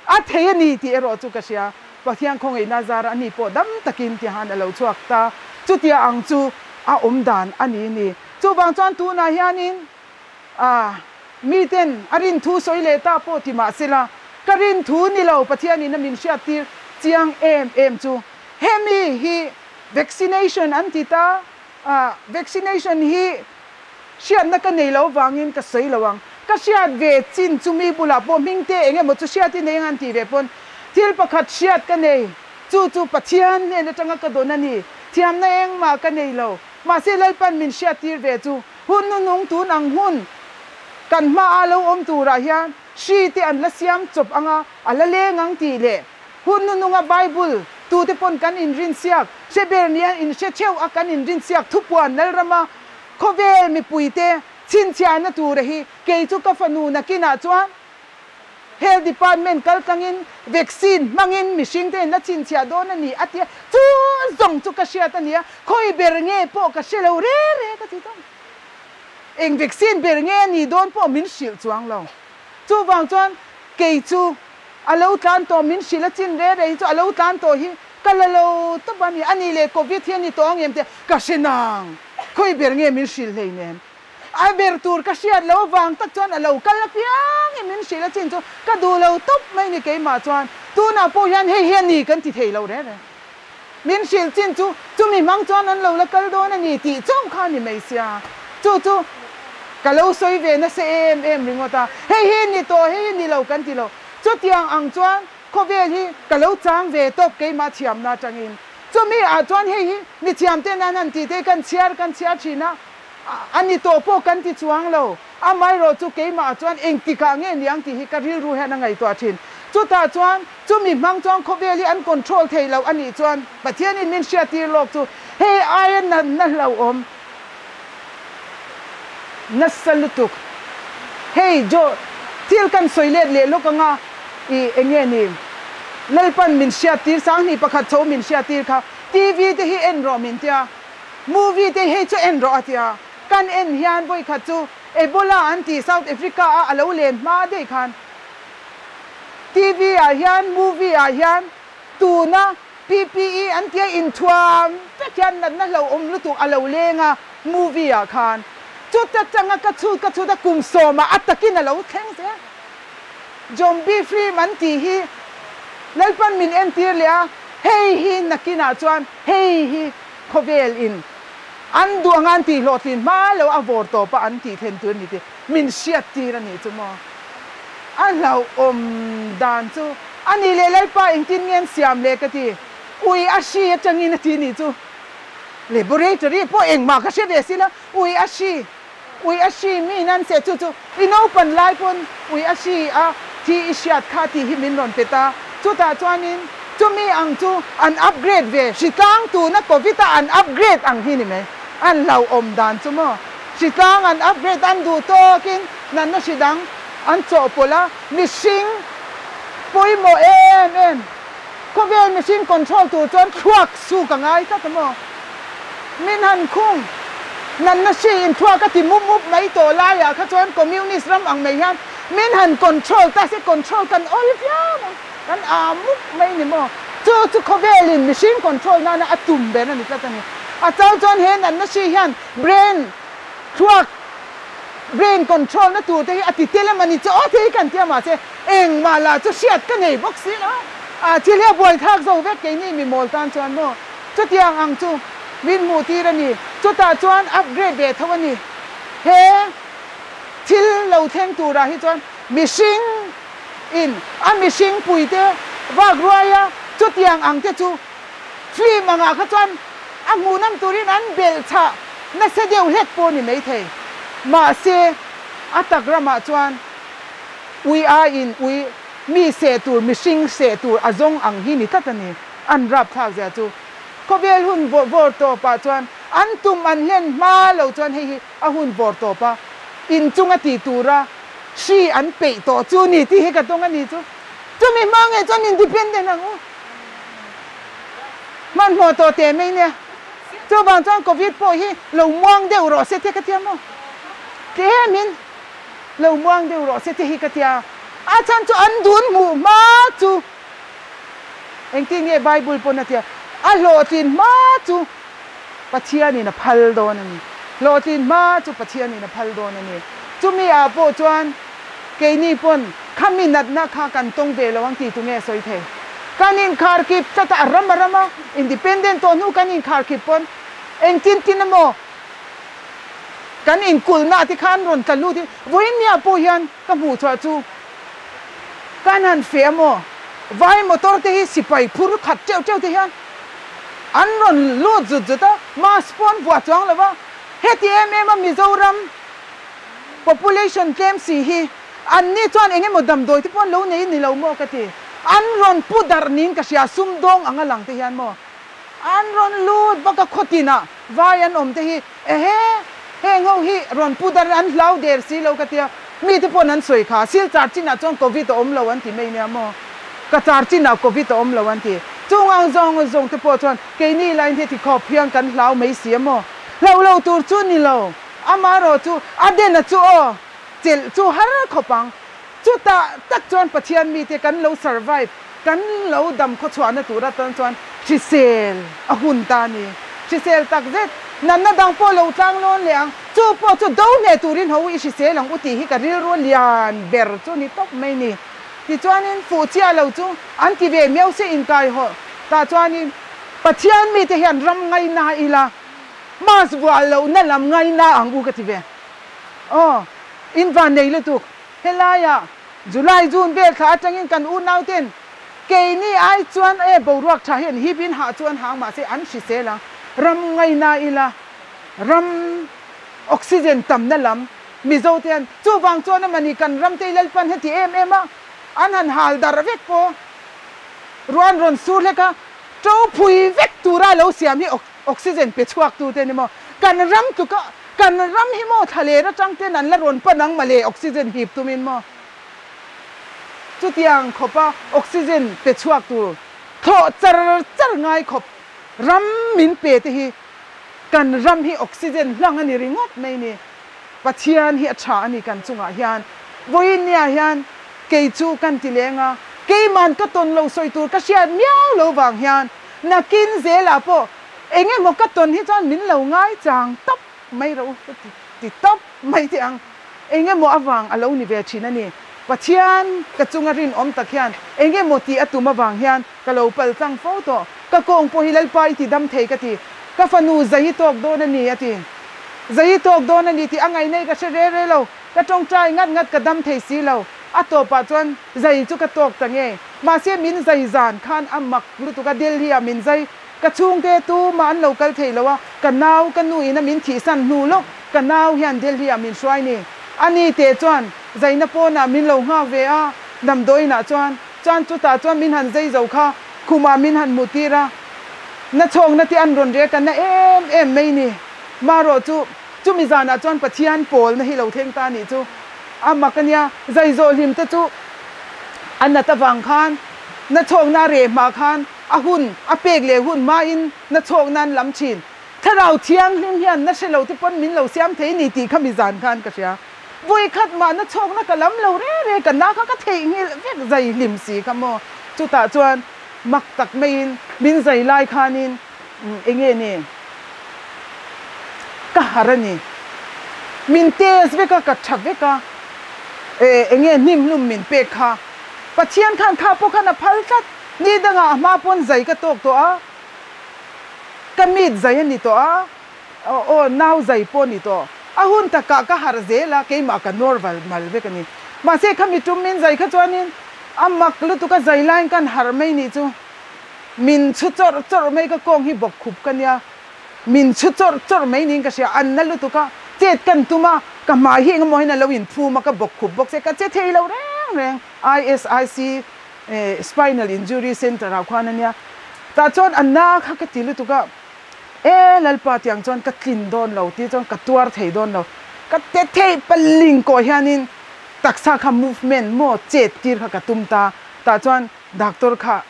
a thei a ni tih erawh chu ka hria. Pathian khawngaihna zara a ni pawh dam takin tihan a lo chhuak ta. Chutia ang chu a awm dan a ni ni. Chuvang chuan tunah hianin A, miten a rin thu sawi leh ta pawh ti mah sela, ka rin thu ni lo Pathianin a min hriattir chiang em em chu. Hemi hi vaccination an ti ta a, vaccination hi hriatna ka nei lo vangin ka sawi lo ang. Ka hriat ve chin chu mi bulah pawh hming te eng emaw chu hriat i nei ang an tih ve pawn thil pakhat hriat ka nei, chu chu Pathian hnen atanga ka dawn a ni, thiamna engmah ka nei lo. Mahse Lalpan min hriattir ve chu hun nu nung tun ang hun. Kan hma a lo awm turah hian hri te an la siam chawp anga a la leng ang tih leh hun hnuhnunga Bible tute pawn kan inrinsiak hre ber nia inhre theuh a kan inrinsiak thupuan Lalrama khawvel mipuite chhinchhiahna tura hi kei chu ka fanu nakinah chuan Health Department kaltlangin vaccine hmangin mihringte in la chhinchhiah dawn a ni a tia chu zawng chu ka hriat a nia khawi ber nge pawh ka hre lo re re ka ti chuang. Eng vaccine ber nge a nih dawn pawh min hrilh chuang lo. Chuvang chuan kei chu a lo tlan tawh min hrilh a chin re re hi chu a lo tlan tawh hi ka la lo tawp a ni. A nih leh Covid hi a ni tawh ang em tih ka hre nang. Khawi ber nge min hrilh hleinem. A ber tur ka hriat lo avang tak chuan a lo kal apiang in min hrilh a chin chu ka duh lo tawp mai ni keimah chuan tunah pawh hian hei hi a ni kan ti thei lo re re. Min hrilh chin chu chumi hmang chuan an lo la kal dawn a ni tih chauh kha a ni mai sia. Chu chu ka lo sawi ve nasa em em ringawt a, hei hi ni tawh, hei hi ni lo kan ti lo. Chutiang ang chuan khawvel hi ka lo chang ve tawp keimah thiamna atangin. Chumi ah chuan hei hi mi thiam ten an han tih te kan chhiar kan chhiar thin a, a ni tawh pawh kan ti chuang lo. Amaherawh chu keimah chuan engtikah nge niang tih hi ka rilru hian a ngaihtuah thin. Chutah chuan chumi hmang chuan khawvel hi an control thei loh a nih chuan Pathianin min hriattir lawk chu hei aia natna hlauhawm nasa lutuk. Hei Jo thil kan sawi let leh lawk anga i enge ni Lalpan min hriattir 2001 chho min hriattir kha TV te hi en rawh min tia movie te hei chu en rawh a tia. Kan en hian vawikhat chu Ebola an tih South Africa a a lo len hma daih khan TV ah hian movie ah hian tuna PPE an tia inthuam vek hian natna hlauhawm lutuk a lo leng a movie ah khan chuta tanga ka chhut ka chhut a kum sawmah a takin a lo thleng zel. Zombie film an tih hi Lalpan min entir leh a hei hi nakinah chuan hei hi khawvel in An duh anga an tih hlawhtlin hma lo a vawr tawp a an tih thlen tur a ni tih min hriat tir a nih chu maw? A hlauhawm dan chu a nih leh Lalpa engtin nge an siam le ka ti. Ui a hri atangin a ti nih chu. Laboratory pawh engmah ka hre ve si la, ui a hri, ui a hri mi nan se chu chu i naupan lai pawn ui a hri a thi i hriat kha tih hi min rawn pe ta. Chutah chuanin chumi ang chu an upgrade ve, hritlang tuna covid a an upgrade ang hi ni mai, an hlauhawm dan chu maw? Hritlang an upgrade an duh tawkin natna hri dang an chawhpawlh a, mihring pawimawh em em, khawvel mihring control tur chuan thluak suk a ngai tlat a maw? Min han khung, natna hri in thluak a ti mup mup mai tawh laiah kha chuan communist ram ang mai hian Min han control ta se control kan awl viau ang, kan aa mup mai ni maw? Chu chu khawvelin mihring control nana a tum ber a ni tlat a ni. A chang chuan he natna hri hian brain thluak, brain control na tur te hi a ti tel em a ni chaw te hi kan tia mahse engmah lah chu hriat ka nei bawk si lo. A thil hi a buaithlak zo vek keini mi mawl tan chuan maw? Chutiang ang chu min hmuh tir a ni. Chutah chuan upgrade ve tho a ni. He. Thil lo thleng turah hi chuan mihring in a mihring puite vak ruai a, chutiang ang te chu film angah kha chuan a hmuhnawm turin an belh chhah nasa deuh hlek pawh a ni maithei. Mahse, a tak ramah chuan ui aiin ui mi seh tur, mihring seh tur a zawng ang hi ni tlat a ni. An rapthlak zia chu khawvel hun vawr tawpah chuan an tum an hlen hma lo chuan hei hi A hun vawr tawp a, inchunga tih tura hri an peih tawh chu ni tih hi ka tawng a ni chu. Chumi hma ngei chuan independent ang u. Hmanhmawh tawh teh mai nia. Chuvang chuan Covid pawh hi lo muang deuh rawh se te ka tia maw? Tlemin lo muang deuh rawh se te hi ka tia. A chhan chu an dun hmuh hma chu engtin nge Bible pawn a tia, a hlawhtlin hma chu Pathianin a phal dawn a ni. Hlawhtlin hma chu Pathianin a phal dawn a ni. Chumi ah pawh chuan keini pawn khami natna kha kan tawng ve lo ang tih tu nge sawi thei? Kan inkhar kip tlat a, a ram a ram a, independent tawh hnu kan inkhar kip pawn engtin tin emaw kan inkulhna ah te khan rawn tla lut in vawiin nia pawh hian ka hmuh chhuah chu kan han feh a maw? Vai motor te hi sipai phur khat teuh teuh te hian An rawn lut zut zut a, mask pawh an vuah chuang lo va, heti em em a Mizoram Population tlem si hi an ni chuan eng emaw damdawi te pawh an lo nei ni lo maw ka ti. An rawn pu darh niin ka hria, sumdawng anga lang te hian maw. An rawn lut bak a khawtinah vai an awm te hi ehe heng ho hi rawn pu darh an hlau der si lo ka tia, mi te paw'n an sawi kha Silchar chinah chuan Covid a awm lo an ti mai nia maw. Ka char chinah Covid a awm lo an ti. Chung ang zawng zawng te pawh chuan keini lain heti khawp hian kan hlau mai si a maw. Hlauh lo tur chu ni lo. Amaherawh chu a den a chu aw chelh chu har khawp ang. Chutah tak chuan Pathian mite kan lo survive, kan lo dam khawchhuahna tur atan chuan hrisel a hun ta a ni. Hrisel tak zet, natna dang pawh lo tlang lawn leh ang. Chu pawh chu do hneh turin ho i hrisel ang u tih hi ka rilru lian ber chu ni tawp mai ni. Tichuanin fuh chiah lo chu an ti ve miau se inkai haw tah chuanin Pathian mite hian ram ngaina ila mask vuah lohna lam ngaina ang u ka ti ve. Aw, in van nei lutuk. Helaiah July, June vel thla atangin kan unauten keini ai chuan e boruak tha hian hip in hah chu an hang mahse an hrisel ang. Ram ngaina ila ram oxygen tamna lam Mizo te an chuvang chuan amani kan ram te Lalpan heti em em a an han hal darh vek pawh ruan rawn sur hlek a to phui vek tura lo siam hi oxygen pe chhuak tu te ni maw kan ram tluka kan ram hi maw thlaler atang ten an la rawn pan ang male oxygen hip tumin maw chutiang khawpa oxygen pe chhuak tur thlawh char char ngai khawp ram min pe te hi kan ram hi oxygen hlang a ni ringawt mai ni. Pathian hi a tha a ni kan chungah hian. Vawiin nia hian kei chu kan ti leng a, keiman ka tawn lo sawi tur ka hriat miau lo vang hian nakin zelah pawh eng emaw ka tawn hi chuan min lo ngai chang tawp mai rawh u ka ti tawp mai teh ang. Eng emaw avang a lo ni ve thin a ni. Pathian ka chunga rinawm tak hian eng emaw tih a tum avang hian ka lo pal tlang fo tawh. Ka kawng pawh hi Lalpa i ti dam thei ka ti. Ka fanu zai i tawk dawn a ni a ti. Zai i tawk dawn a ni tih a ngainei ka hre re re lo. Ka tawngtai ngat ngat ka dam thei si lo. A tawpah chuan zai chu ka tawk ta ngei. Mahse min zai zan khan a mak lutuk a, Delhi ah min zai. Ka chhungte tumah an lo kal thei lo a, ka nau ka nu in a min thihsan hnu lawk ka nau hian Delhi ah min hruai ni. A ni te chuan zaina pawnah min lo nghak ve a, damdawiinah chuan chuan chutah chuan min han zai zo kha khumah min han hmuh tir a, na chhawkna te an rawn rek a na em em mai ni. Marawh chu chumi zanah chuan Pathian pawlna hi lo thleng ta nih chu a mak a nia, zai zawh hlim te chu a nat avang khan na chhawkna a reh hma khan a hun a pek leh hun hmain na chhawkna an lam thin. Thlarau Thianghlim hian na hre lo te pawn min lo siam thei ni tih kha mi zan khan ka hria. Vawi khat mah na chhawkna ka lam lo re re ka na kha ka theihnghilh vek zai hlim si kha maw. Chutah chuan mak tak maiin min zai lai khanin eng nge ni ka harh a ni. Min test vek a, ka tha vek a, eng nge hnimhlum min pek kha. Pathian khan kha pawh khan a phal tlat. Ni dangah a hma pawn zai ka tawk tawh a, ka meet zai a ni tawh a, aw nau zai pawh a ni tawh. A hun takah ka harh zel a, keimah ka nawr val mal vek a ni. Mahse khami tum min zai kha chuanin a mak lutuk a zai laiin kan harh mai nih chu. Min chhu chawrh chawrh mai ka kawng hi bawk khup ka nia. Min chhu chawrh chawrh mai niin ka hria, an na lutuk a, chet kan tum a, ka hmai hi engemaw hian a lo inphum a, ka bawk khup bawk se ka che thei lo reng reng. ISIC Spinal Injury Centre ah khuan a nia. Tah chuan a na kha ka ti lutuk a, E Lalpa tiang chuan ka tlin dawn lo tih chuan ka tuar thei dawn lo. Ka te theih paling kawh hianin taksa kha movement maw chet tir kha ka tum ta. Tah chuan doctor kha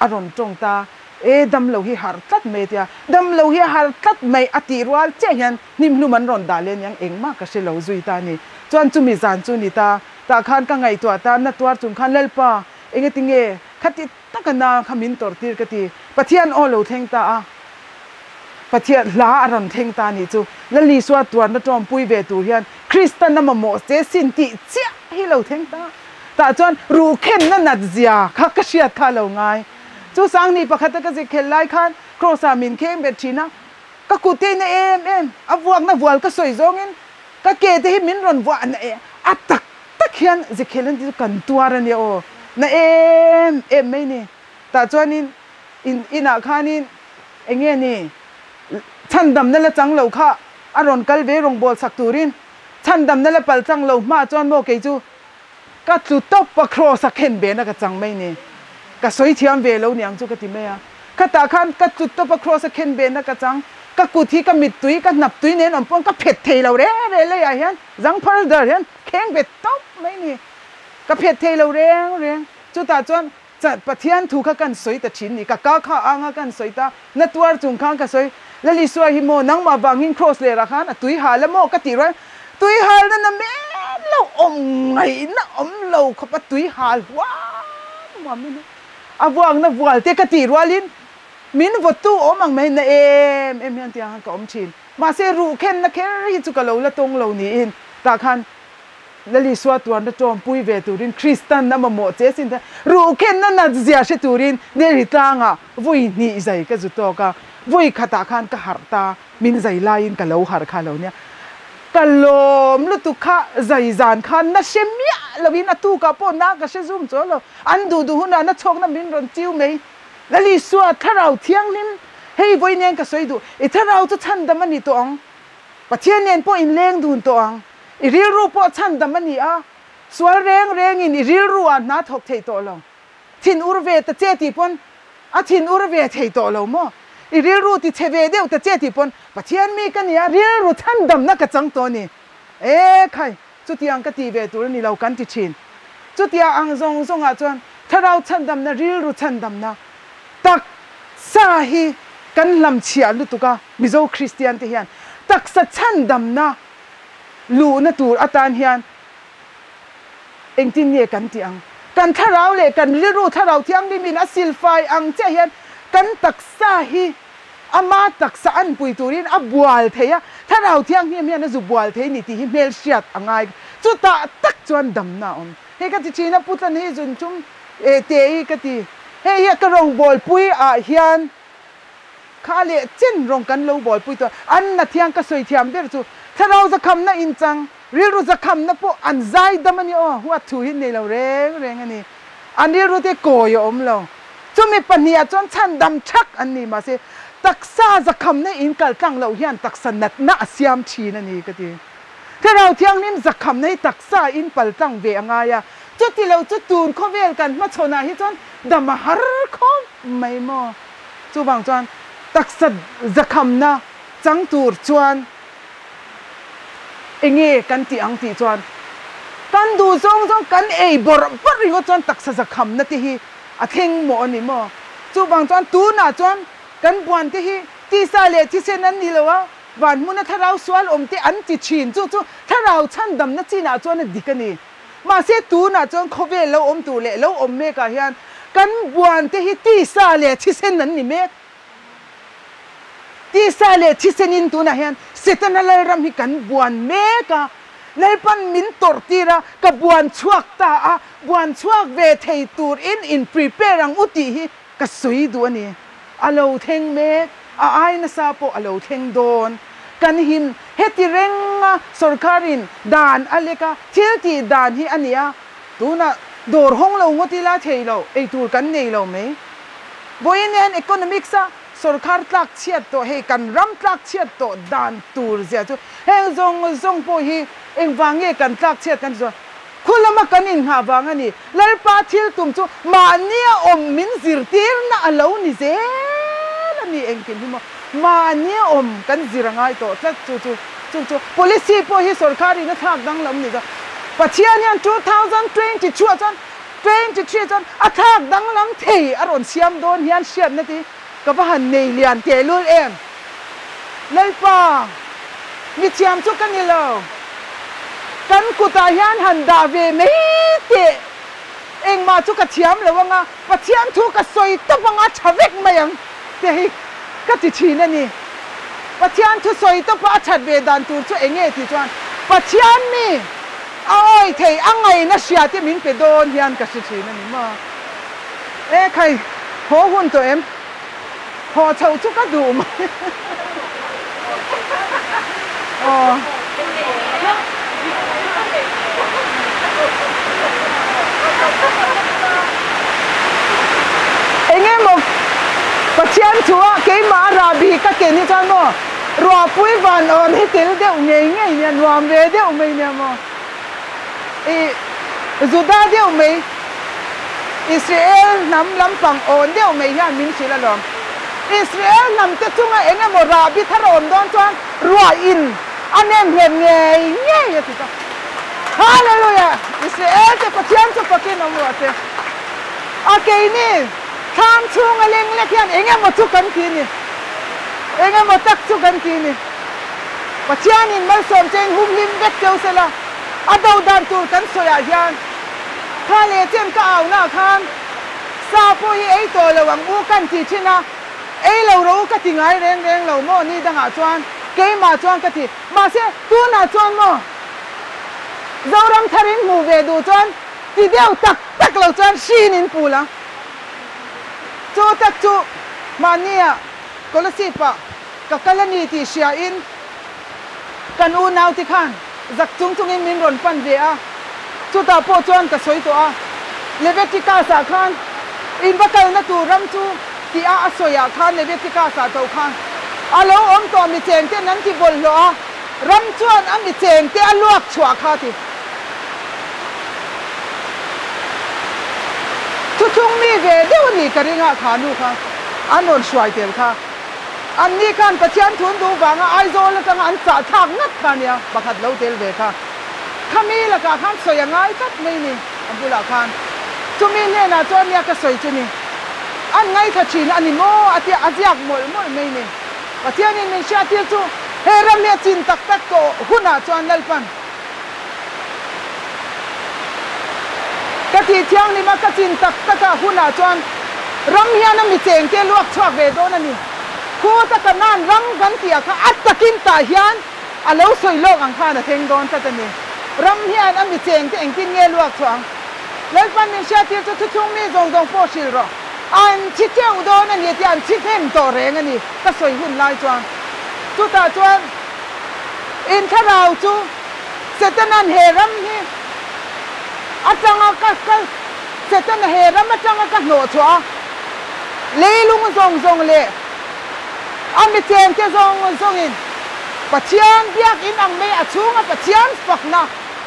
a rawn tawng ta, E damlo hi harh tlat mai a tia. Damlo hi a harh tlat mai a tih rual chiah hian hnimhlum an rawn dah leh aniang engmah ka hre lo zui ta a ni. Chuan chumi zan chu ni ta. Tah khan ka ngaihtuah ta, na tuar chung khan Lalpa, engati nge khati taka na kha min tawrh tir ka ti. Pathian aw lo thleng ta a, Pathian hla a rawn thleng ta nih chu. Lal Isua tuarna tawmpui ve tur hian Kristan a mamawh che sin tih chiah hi lo thleng ta. Tah chuan ruhkhenna nat zia kha ka hriat kha a lo ngai. Chu Sangni pakhata ka zik khelh lai khan Kraws ah min kheng bet thin a, ka kut te in a em em, a vuakna vual ka sawi zawngin Ka ke te hi min rawn vuah na e a tak tak hian Zekhel an ti chu kan tuar a nia aw na em em mai ni. Tah chuanin in inah khanin eng nge ni chhandamna la chang lo kha a rawn kal ve rawng bawl sak turin. Chhandamna la pal chang lo hma chuan maw kei chu ka tlu tawp a cross a khen ve na ka chang mai ni. Ka sawi thiam ve lo niang chu ka ti mai a. Khatah khan ka tlu tawp a cross a khen ve na ka chang. Ka kut hi ka mittui ka hnap tui nen awm pawn ka phet thei lo reng reng leiah hian zangphar dar hian kheng ve tawp mai ni. Ka phet thei lo reng reng. Chutah chuan Pathian thu kha kan sawi ta thin ni. Ka ka kha anga kan sawi ta. Na tuar chung khan ka sawi, Lal Isua hi maw nangmah vangin cross lerah khan a tui hal a maw ka tih rual, tui halna na men lo awm ngaihna awm lo khawp a tui hal huam huam in a vuakna vual te ka tih rualin min vawtu awm ang mai na em em hian tiang khan ka awm thin. Mahse ruhkhenna kher hi chu ka lo la tawng lo niin tah khan Lal Isua tuarna tawmpui ve turin Kristan a mamawh che sin te, ruhkhenna nat zia hre turin Neri tlangah vawi hnih zai ka zu tawk a, vawi khatah khan ka harh ta, min zai laiin ka lo harh kha lo nia. Ka lawm lutuk kha zai zan khan na hre miah loin a tukah pawh na ka hre zum chaw lo, an duh duh hunah na chhawkna min rawn chiu mai. Lal Isua thlarau thianghlim, hei vawi nen ka sawi duh, i thlarau chu chhandam a ni tawh ang, Pathian nen pawh inleng dun tawh ang. I rilru pawh chhandam a ni a, sual reng rengin i rilru ah hna thawk thei tawh lo. Thin ur ve ta che tih pawn a thin ur ve thei tawh lo maw? I rilru ti chhe ve deuh ta che tih pawn Pathian mi ka ni a, rilru chhandamna ka chang tawh a ni. E khai, chutiang ka ti ve tur a ni lo kan ti thin. Chutia ang zawng zawngah chuan thlarau chhandamna, rilru chhandamna taksa hi kan hlamchhiah lutuk a, Mizo Kristian te hian taksa chhandamna luhna tur atan hian engtin nge kan tih ang? Kan thlarau leh kan rilru thlarau thianghlimin a silfai ang chiah hian kan taksa hi ama taksa anpui turin a bual thei a, thlarau thianghlim hian a zu bual thei ni tih hi hmelhriat a ngai. Chutah tak chuan damna a awm. Hei ka ti thin a, Putlan hei zun tum te hi ka ti. Hei hi ka rawngbawlpui ah hian Kha leh chen rawng kan lo buaipui tawh. An na thiang ka sawi thiam ber chu thlarau zakhamna inchang, rilru zakhamna pawh an zai dam a ni aw, huat thu hi nei lo reng reng a ni. An rilru te kawi a awm lo. Chumi pahniha chuan chhan dam thak an ni mahse taksa zakhamna in kal tlang loh hian taksa natna a siam thin a ni ka ti. Thlarau Thianghlim zakhamna hi taksa in pal tlang ve a ngai a, chuti lo chu tun khawvel kan hmachhawnah hi chuan dam a har khawp mai maw? Chuvang chuan taksa zakhamna chang tur chuan enge kan tih ang tih chuan kan duh zawng zawng kan ei bawrh bawrh ringawt chuan taksa zakhamna te hi a thleng mawh a ni maw? Chuvang chuan tunah chuan kan buan te hi tisa leh thisen an ni lo a, van hmuna thlarau sual awm te an ti thin. Chu chu thlarau chhandamna chinah chuan a dik a ni. Mahse tunah chuan khawvel lo awm tur leh lo awm mekah hian kan buan te hi tisa leh thisen an ni mek. Tisa leh thisenin tunah hian Setana lalram hi kan buan mek a, Lalpan min tawrh tir a, ka buan chhuak ta a, buan chhuak ve thei tur in in prepare ang u tih hi ka sawi duh a ni. A lo thleng mek, a ai nasa pawh a lo thleng dawn. Kan him heti renga sorkarin dan a lek a, thil tih dan hi a ni a, tunah dawr hawng lo ngawt ila thei lo, eitur kan nei lo mai. Vawiin hian economics a sorkar tlak chhiat tawh hei kan ram tlak chhiat tawh dan tur zia chu heng zawng zawng pawh hi engvang nge kan tlak chhiat kan ti chuan Khu lama kan inngah vang a ni. Lalpa thil tum chu mahnia awm min zirtirna a lo ni zel a ni. Engkim hi maw mahnia awm kan zir a ngai tawh tlat chu chu chu chu policy pawh hi sorkarin a thlak danglam ni chuan Pathian hian 2022 ah chuan 23 chuan a thlak danglam thei a rawn siam dawn hian hriatna te hi ka va han nei lian tehlul em. Lalpa, mithiam chu ka ni lo. Kan kutah hian han dah ve mai teh. Engmah chu ka thiam lo anga, Pathian thu ka sawi tawp anga tha vek mai ang te hi ka ti thin a ni. Pathian thu sawi tawpa a that ve dan tur chu eng nge tih chuan Pathian mi a awi thei a ngaihna hria te min pe dawn hian ka hre thin a ni maw. E khai, haw hun tawh em? Haw chhoh chu ka duh mai. Aw. Enge maw Pathian thu a keimah a rahbi ka ken hi chuan maw. Ruahpui van awn hi tel deuh ngei ngei nia, nuam ve deuh mai nia maw. I Juda deuh mai, Israel hnam lampang awn deuh mai hian min hrilh alawm. Israel hnam te chunga eng emaw rahbi thar a awm dawn chuan ruah in a nem hlen ngei ngei a ti ta. Hallelujah! Israel te Pathian chu fakin awm rawh se. A keini thlam chhunga leng lek hian eng emaw chu kan ti ni. Eng emaw tak chu kan ti ni. Pathianin malsawm chein humhlim vek cheu sela, a do dan tur kan sawiah hian kha leh chen ka aunaah khan sa pawh hi ei tawh lo ang u kan ti thin a, ei lo rawh u ka ti ngai reng reng lo maw ni dangah chuan keimah chuan ka ti. Mahse tunah chuan maw Zoram tharin hmuh ve duh chuan ti deuh tak tak lo chuan hrin in pul ang. Chu tak chu mahnia Kolasib-ah ka kal a ni tih hriain kan unaute khan zak chung chungin min rawn pan ve a, chutah pawh chuan ka sawi tawh a, Leviticus-ah khan in va kalna tur ram chu tih a a sawiah khan Leviticus-ah to khan a lo awm tawh mi chengten an ti bawlhhlawh a, ram chuan a mi chengte a luak chhuah kha ti. Thuthung mi ve deuh a nih ka ring a, kha nu kha an rawn hruai tel kha. Anni khan Pathian thun duh vanga Aizawl atanga an chah thlak ngat kha a nia, pakhat lo tel ve kha. Khami lakah khan sawi a ngai tlat mai ni, a bulah khan. Chumi hnenah chuan nia ka sawi chu ni. An ngaithla thin a ni maw a tia a ziak mawlh mawlh mai ni. Pathianin min hriattir chu he ram hi a chin tak tak tawh hunah chuan Lalpan Ka tih thianghlim a, ka chin tak tak a hunah chuan ram hian a mi chengte luak chhuak ve dawn a ni. Khu taka nan ram kan tih ah kha a takin tah hian a lo sawi lawk ang khan a thleng dawn tlat a ni. Ram hian a mi chengte engtin nge luak chhuah ang? Lalpan min hriattir chu thuchhung mi zawng zawng pawh hrilh rawh. An thi teuh dawn a ni tih an thi hnem tawh reng a ni ka sawi hun lai chuan. Chutah chuan. In thlarau chu Setana'n he ram hi atanga ka ka Setana he ram atanga ka hnawh chhuah a, leilung zawng zawng leh a mi chengte zawng zawngin Pathian biakinn ang mai a chhunga Pathian fakna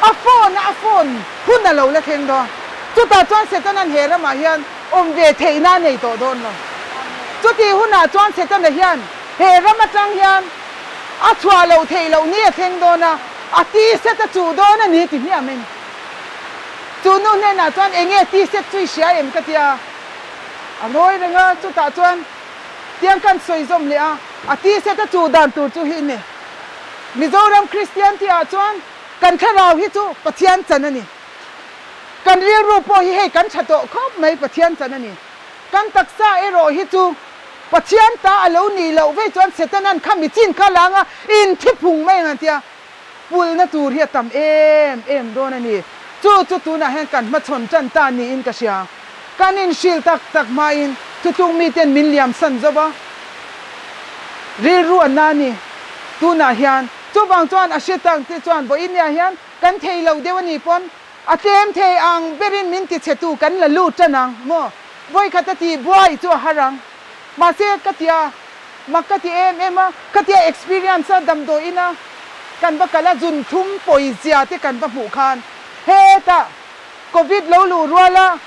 a phone a a phone hun a lo la thleng dawn. Chutah chuan Setana'n he ramah hian awm ve theihna a nei tawh dawn lo. Chutih hunah chuan Setana hian he ram atang hian A chhuah loh theih loh ni a thleng dawn a, a T-set a chuh dawn a ni ti hmiah in. Chu nu hnenah chuan eng nge T-set chu i hria em ka ti a, a ngawi reng a, chutah chuan tiang khan sawi zawm leh a, a T-set a chuh dan tur chu hi ni. Mizoram Kristian tihah chuan kan thlarau hi chu Pathian chan a ni. Kan rilru pawh hi hei kan tha tawh khawp mai Pathian chan a ni. Kan taksa erawh hi chu Pathian ta a lo nih loh vei chuan Setanan kha mi chin kha langa inthi phung mai ang an tia, pulna tur hi a tam em em dawn a ni. Chu chu tunah hian kan hmachhawn tan ta niin ka hria. Kan inhrilh tak tak hmain thutlung miten min liam san zo va, rilru a na ni tunah hian. Chuvang chuan a hre tak te chuan vawiin hian kan thei lo deuh a nih pawn A tlem thei ang berin min ti chhe tu kan la lut tan ang maw? Vawikhat a ti buai chu a har ang. Mahse ka tia mak ka ti em em a, ka tia experience a damdawiin a kan va kal a zun thum pawi zia te kan va hmuh khan hetah covid lo luh rual a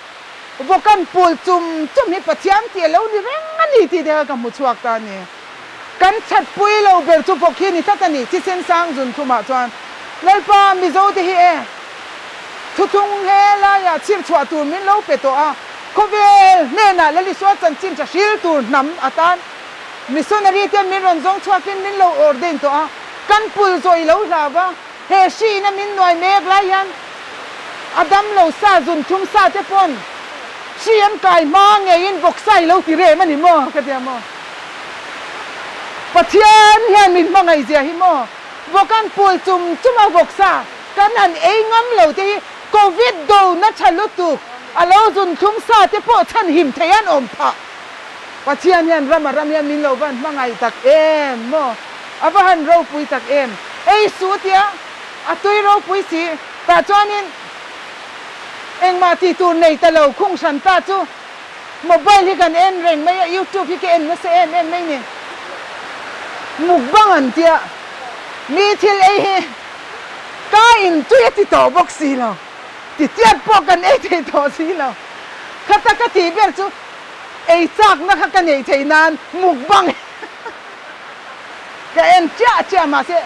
vawkan pul chum chum hi Pathian tih a lo ni reng a ni tih te kha ka hmu chhuak ta a ni. Kan thatpui lo ber chu vawk hi ni tlat a ni, thisen sang zun thumah chuan Lalpa Mizo te hi e thuthlung he laiah chhir chhuah tur min lo pe tawh a, khawvel hnenah Lalisua chanchin tha hril tur hnam atan missionary te min rawn zawng chhuakin min lo ordain tawh a, kan pul zawh i lo hlau va, he hriin a min nuai mek lai hian a dam lo sa zun thum sa te pawn hri an kai hma ngeiin vawksa i lo ti rem a ni maw ka ti a maw. Pathian hian min hmangaih zia hi maw? Vawkan pul chum chum a vawksa kan han ei ngam lo te hi Covid do na tha lutuk a lo zun thlum sa te pawh chhan him thei an awm phah. Pathian hian ram a ram hian min lo van hmangaih tak em maw? A va han ropui tak em? Ei suh tia a tui ropui si tah chuanin engmah tih tur nei ta lo khung hran ta chu Mobile hi kan en reng mai a, youtube hi ka en nasa em em mai ni. Mukbang an tia mi thil ei hi ka in tui a ti tawh bawk si lo, ti tiat pawh kan ei thei tawh si lo. Khata ka tih ber chu ei chakna kha ka neih theih nan mukbang ka en chiah chiah mahse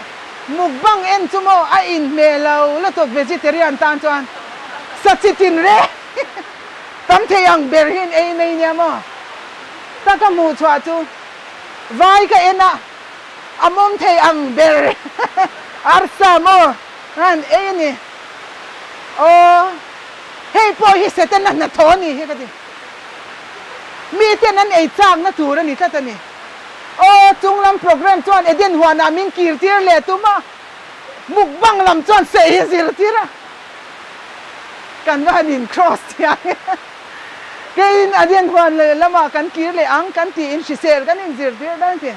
mukbang en chu maw a inhmeh lo lutuk vegetarian tan chuan sa chi tin reng tam thei ang ber hi an ei mai nia maw ta ka hmuh chhuah chu Vai ka en a, a mawm thei ang ber arsa maw an ei a ni. Aw, hei pawh hi Setana hnathawh a ni hi ka ti. Miten an ei chakna tur a ni tlat a ni. Aw, chunglam program chuan Eden huanah min kir tir leh tum a, mukbang lam chuan seh hi zir tir a. Kan va han in cross thiang e. Keiin a rian huan leh lamah kan kir leh ang kan tiin hrisel kan inzirtir dawn thin.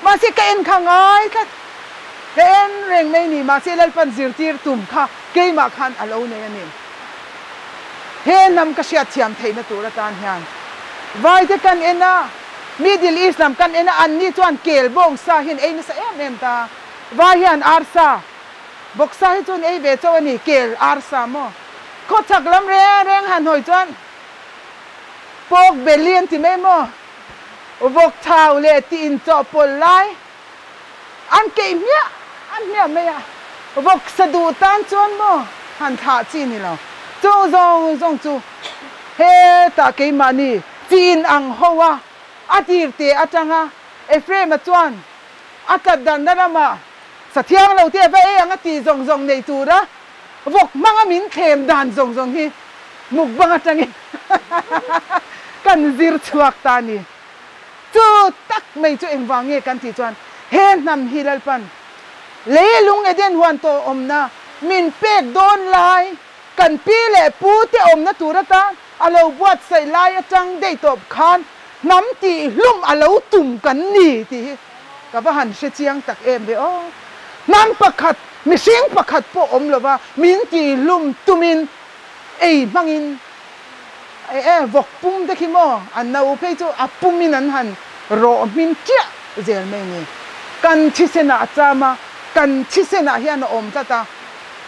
Mahse ka en kha ngai tlat. Ka en reng mai ni. Mahse Lalpan zirtir tum kha keimah khan a lo nei a ni. He hnam ka hriatthiam theihna tur atan hian Vaite kan en a, Middle East lam kan en a, anni chuan kel bawng sa hian ei nasa em em ta. Vai hian arsa, bawksa hi chuan ei ve chauh a ni, kel arsa maw? Khawchhak lam reng reng han hawi chuan pork belly an ti mai maw? Vawk thau leh tih inchawhpawlh lai an keih hmiah an hmiah mai a, vawk sa duh tan chuan maw han thlah chi ni lo. Chung zawng zawng chu hetah keimahni chi in ang ho a, a tir te atanga Ephraim-a chuan a tlat danna ramah sa thiang lo te va ei ang a tih zawng zawng nei tura Vawk hmanga min thlem dan zawng zawng hi mukbang atangin kan zir chhuak ta a ni. Chu tak mai chu engvang nge kan tih chuan he hnam hi Lalpan lei lung Eden huan tawh awmna min pek dawn lai kan pi leh pu te awmna tur atan a lo buatsaih lai atang daih tawp khan hnam tih hlum a lo tum kan ni tih hi ka va han hre chiang tak em ve aw. Hnam pakhat, mihring pakhat pawh awm lova min tihhlum tumin ei hmangin e e vawk pum te khi maw an no phei chu a pumin an han rawh hmin chiah zel mai ni. Kan thisenah a cham a, kan thisenah hian a awm tlat a.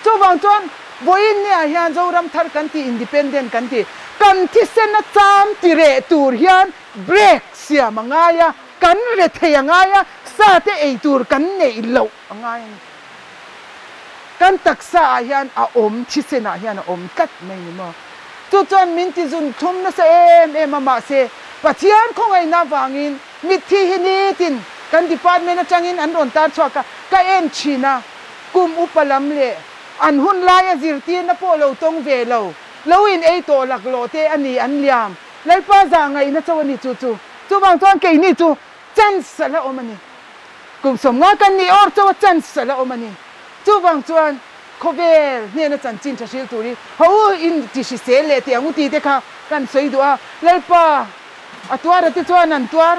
Chuvang chuan vawiin niah hian Zoram thar kan ti, independent kan ti, kan thisen a cham ti reh tur hian break siam a ngai a. Kan rethei a ngai a, sa te ei tur kan neih loh a ngai a ni. Kan taksa ah hian a awm, thisen ah hian a awm tlat mai ni maw? Chu chuan min ti zun thlum nasa em em a, mahse Pathian khawngaihna avangin mitthi hi nitin kan department atangin an rawn tar chhuak a, ka en thin a, kum upa lam leh an hun laia zirtirna pawh lo tawng ve lo, lo in ei tawh laklawh te a ni an liam. Lalpa zah ngaihna chauh a ni chu chu. Chuvang chuan keini chu chance a la awm a ni. Kum 50 kan nih awr chauh a chance a la awm a ni. Chuvang chuan khawvel hnena chanchin tha hril tur hi ho u in ti hrisel leh tih ang u tih te kha kan sawi duh a. Lalpa a tuar a te chuan an tuar.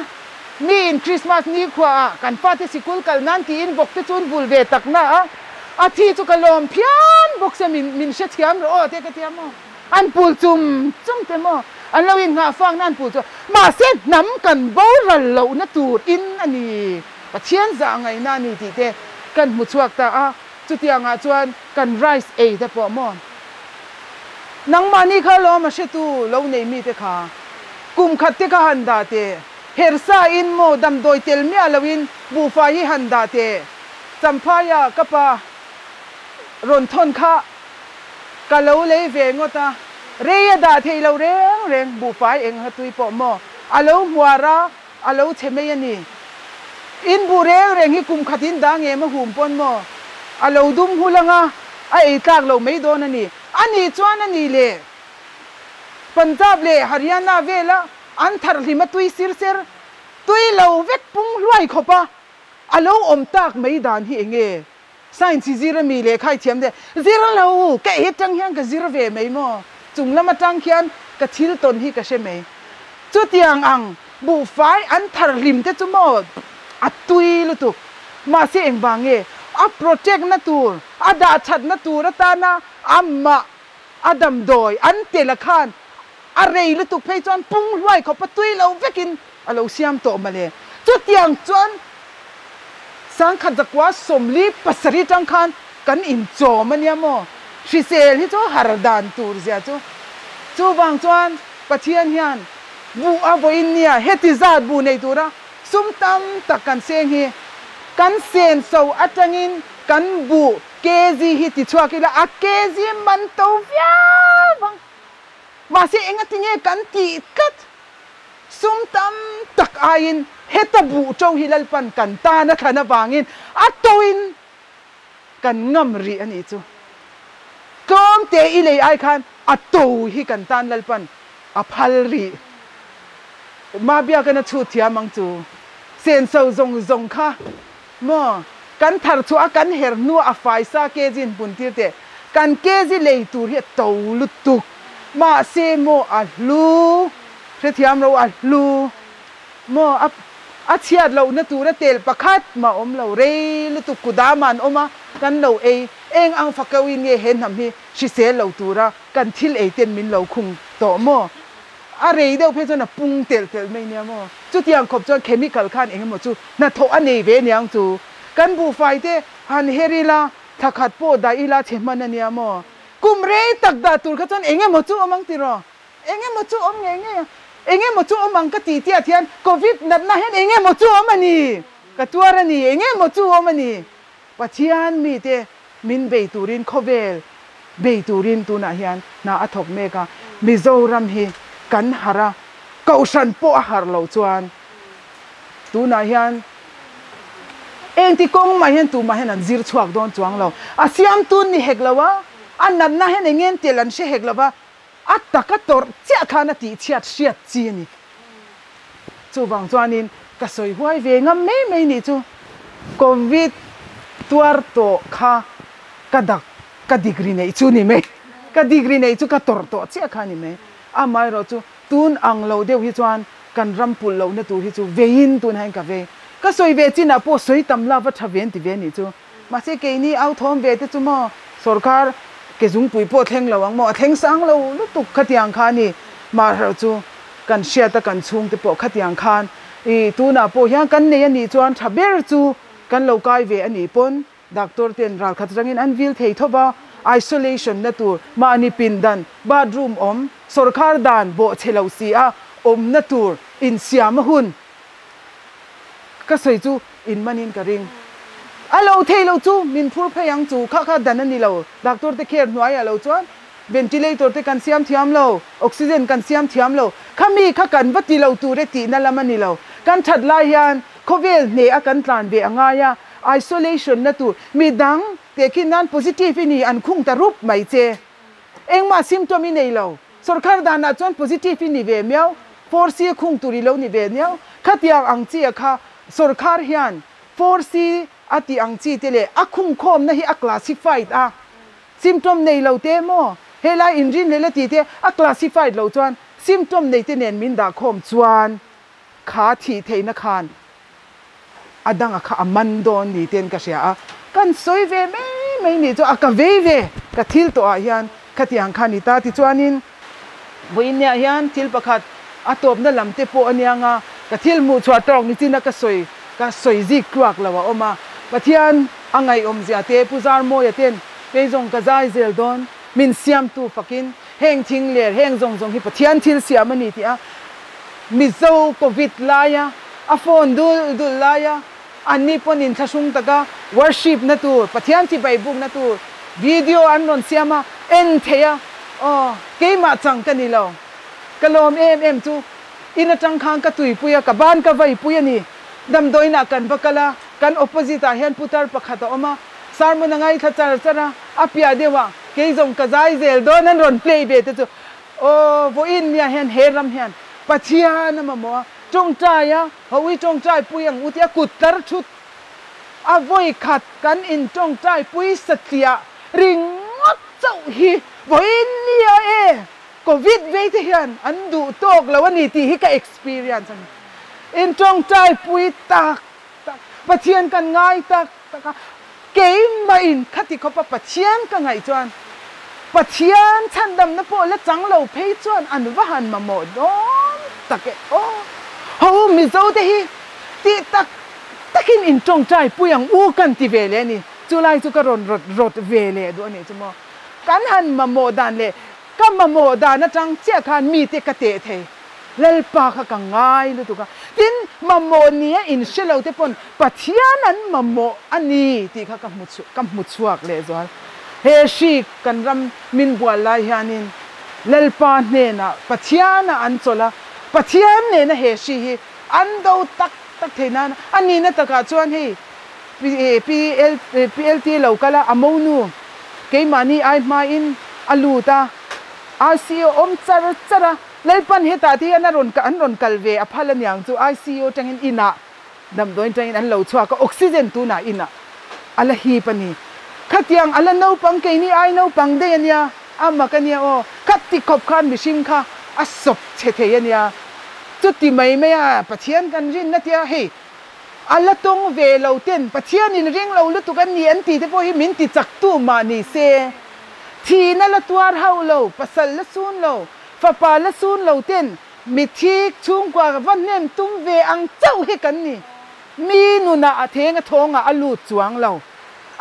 Mi in Christmas nikhua ah kan fate sikul kal nan tiin vawk te chu an vul ve tak na a, a thi chu ka lawm phian bawk sia min min hrethiam rawh aw te ka tia maw. An pul chum chum te maw? An lo innghah fangna an pul chu. Mahse hnam kan boral lohna tur in a ni. Pathian zah ngaihna a ni tih te kan hmu chhuak ta a. Chutiangah chuan kan rice ei te pawh maw? Nangmahni kha lawm a hretu lo nei mite kha kum khat te kha han dah teh. Hersa in maw damdawi tel miah loin buhfai hi han dah teh. Champhaia ka pa rawn thawn kha. Ka lo lei ve ngawt a, rei a dah thei lo reng reng, buhfai eng ha tui pawh maw a lo hmuar a, a lo chhe mai a ni. In buh reng reng hi kum khat in dah ngem a hum pawn maw a lo dum hul ang a, a ei tlak lo mai dawn a ni. A nih chuan a ni le, Punjab leh Haryana vela an tharhlim a tui sir ser, tui lo vek pung hluai khawp a, a lo awm tak mai dan hi eng nge? Science hi zir a mi lehkha i thiam de zir lo ka ei atang hian ka zir ve mai maw? Chung lam atang khian ka thil tawn hi ka hre mai. Chutiang ang buhfai an thar hlim te chu maw a tui lutuk. Mahse engvang nge a protect na tur, a dah that na tur atana amah a damdawi an tel a khan a rei lutuk phei chuan pung hluai khawp a tui lo vekin a lo siam tawh mawle. Chutiang chuan. 1947 tang khan kan inchawm a nia maw? Hrisel hi chu har dan tur zia chu. Chuvang chuan Pathian hian buh a vawiin nia heti zat buh nei tura sum tam tak kan seng hi kan senso atangin kan buh kg hi ti chhuak ila a kg man to viau vang. Mahse engatinge kan tih tlat? Sum tam tak aiin heta buh to hi Lalpan kan tan a thlan avangin a toin kan ngam rih a nih chu. Tlawm te i lei ai khan a to hi kan tan Lalpan a phal rih. Mabiakana chhut thiam ang chu. Senso zawng zawng kha maw kan thar chhuah a kan her hnuah a faisa kg in hmun tir teh. Kan kg lei tur hi a to lutuk. Mahse maw a hlu hrethiam lo a hlu maw a a chhiat lohna tura tel pakhat mah awm lo rei lutuk kudam ah an awm a kan lo ei eng ang fakauin nge he hnam hi hrisel lo tura kan thil ei ten min lo khung tawh maw a rei deuh phei chuan a pung telh telh mai nia maw chutiang khawp chuan chemical khan eng emaw chu hnathawh a nei ve niang chu kan buhfai te han her ila thla khat pawh dah ila chhe hman a nia maw. Kum rei tak dah tur kha chuan eng emaw chu awm ang tiraw? Eng emaw chu awm ngei ngei ang. Eng emaw chu awm ang ka ti tiat hian Covid natna hian eng emaw chu awm a ni. Ka tuar a ni. Eng emaw chu awm a ni. Pathian mite min bei turin khawvel bei turin tunah hian hna a thawk mek a. Mizoram hi kan harh a, Kohhran pawh a harh loh chuan tunah hian Engti kawng mah hian tumah hian an zir chhuak dawn chuang lo. A siamtun ni hek lo a, a natna hian eng ngen tel an hre hek lo va, a taka tawrh chiah khan a tihchhiat hriat chi a ni. Chuvang chuanin ka sawi huai ve ngam mai mai nih chu Covid tuar tawh kha ka dak ka degree neih chu ni mai. Ka degree neih chu ka tawrh tawh chiah kha a ni mai. Amaherawhchu Tun ang lo deuh hi chuan kan ram pulh lohna tur hi chu veiin tunah hian ka vei. Ka sawi ve chinah pawh sawi tam la va tha ve an ti ve anih chu. Mahse keini au thawm ve te chu maw sorkar ke zungpui pawh thleng lo ang maw a thleng sang lo lutuk khatiang kha a ni. Mahrawh chu kan hriat a kan chhungte pawh khatiang khan i tunah pawh hian kan nei anih chuan tha ber chu kan lo kai ve anih pawn Doctor ten ralkhat atangin an vil thei tho va, isolation na tur, mahni pindan, bathroom awm, sawrkhar dan bawhchhe lo si a awmna tur insiam a hun ka sawi chu in manin ka ring. A lo thei lo chu min phur phei ang chu kha kha dan a ni lo, doctor te care hnuaiah lo chuan ventilator te kan siam thiam lo, oxygen kan siam thiam lo, khami kha kan va ti lo tur e tihna lam a ni lo. Kan that lai hian khawvel hneh a kan tlan ve a ngai a, Isolation na tur mi dang tehkhin nan positive i ni an khung ta rup mai che. Engmah symptom i nei lo. Sorkar danah chuan positive i ni ve miau, 4C khung tur i lo ni ve miau. Khatiang ang chi a kha sorkar hian 4C a tih ang chi te leh a khung khawmna hi a classified a. Symptom nei lo te maw helai inrin leh la tih te a classified loh chuan symptom nei te nen min dah khawm chuan kha thih theihna khan a danga kha a man dawn ni ten ka hria a, kan sawi ve mai mai nih chu a ka vei ve ka thil tawh ah hian khatiang kha ni ta tichuanin vawiinniah hian thil pakhat a tawpna lam te pawh a niang a, ka thil hmuh chhuah tawk ni chin a ka sawi ka sawi zik tluak lo a awm a, Pathian a ngaihawmzia te Pu Zarmawia ten kei zawng ka zai zel dawn min siamtu fakin heng thing ler heng zawng zawng hi Pathian thil siam a ni tih a Mizo Covid laia a phone dul dul laia anni pawn inthlahrung taka worship na tur, Pathian chibai buk na tur video an rawn siam a, en theih a, aw keimah chang ka ni lo, ka lawm em em chu in atang khan ka tuipui a, ka ban ka vaipui a ni, damdawiinah kan va kal a, kan opposite ah hian putar pakhat a awm a, sermon a ngaithla char char a, a piah deuh ah kei zawng ka zai zel dawn an rawn play ve te chu Aw, vawiin nia hian he ram hian Pathian a mamawh a, tawngtai a, hawi tawngtai pui ang u tia kut tar thut a vawi khat kan in tawngtai pui satliah ringawt chauh hi vawiin nia e, Covid vei te hian an duh tawk lo a ni tih hi ka experience a ni. In tawngtai pui tak tak, Pathian kan ngai tak tak a, keimah in khati khawpa Pathian ka ngaih chuan Pathian chhandamna pawh la chang lo phei chuan an va han mamawh dawn tak e aw. Ho Mizo te hi tih tak takin in tawngtai pui ang u kan ti ve leh a ni. Chulai chu ka rawn rawt rawt ve leh duh a nih chu maw. Kan han mamawh dan leh ka mamawh dan atang chiah khan mite ka teh thei. Lalpa kha ka ngai lutuk a. Tin, mamawh nia in hre lo te pawn Pathian an mamawh a ni tih kha ka hmu ka hmu chhuak lehzual. He hri kan ram min bual lai hianin Lalpa hnenah Pathiana an chawlh a, Pathian nena he hri hi an do tak tak thei nan a nihna takah chuan hei PLT lo kal a, a monu keimahni ai hmain a lut a, ICU awm char char a, Lalpan hetah te hian a rawn an rawn kal ve a phal aniang chu ICU atangin inah damdawiin atangin an lo chhuak a, oxygen tunah inah a la hip a ni. Khatiang a la naupang keini ai naupang daih ania, a mak ania aw, khati khawp khan mihring kha a sawp chhe thei ania. Chuti mai mai a Pathian kan rinna tia hei a la tawng ve lo ten Pathian in ring lo lutuk an ni an tih te pawh hi min ti chak tu mah ni se. Thihna la tuar hauh lo, pasal la sun lo, fapa la sun lo ten mithi chhungkua va hnem tum ve ang chauh hi kan ni. Mi nunah a theng a thawngah a lut chuang lo.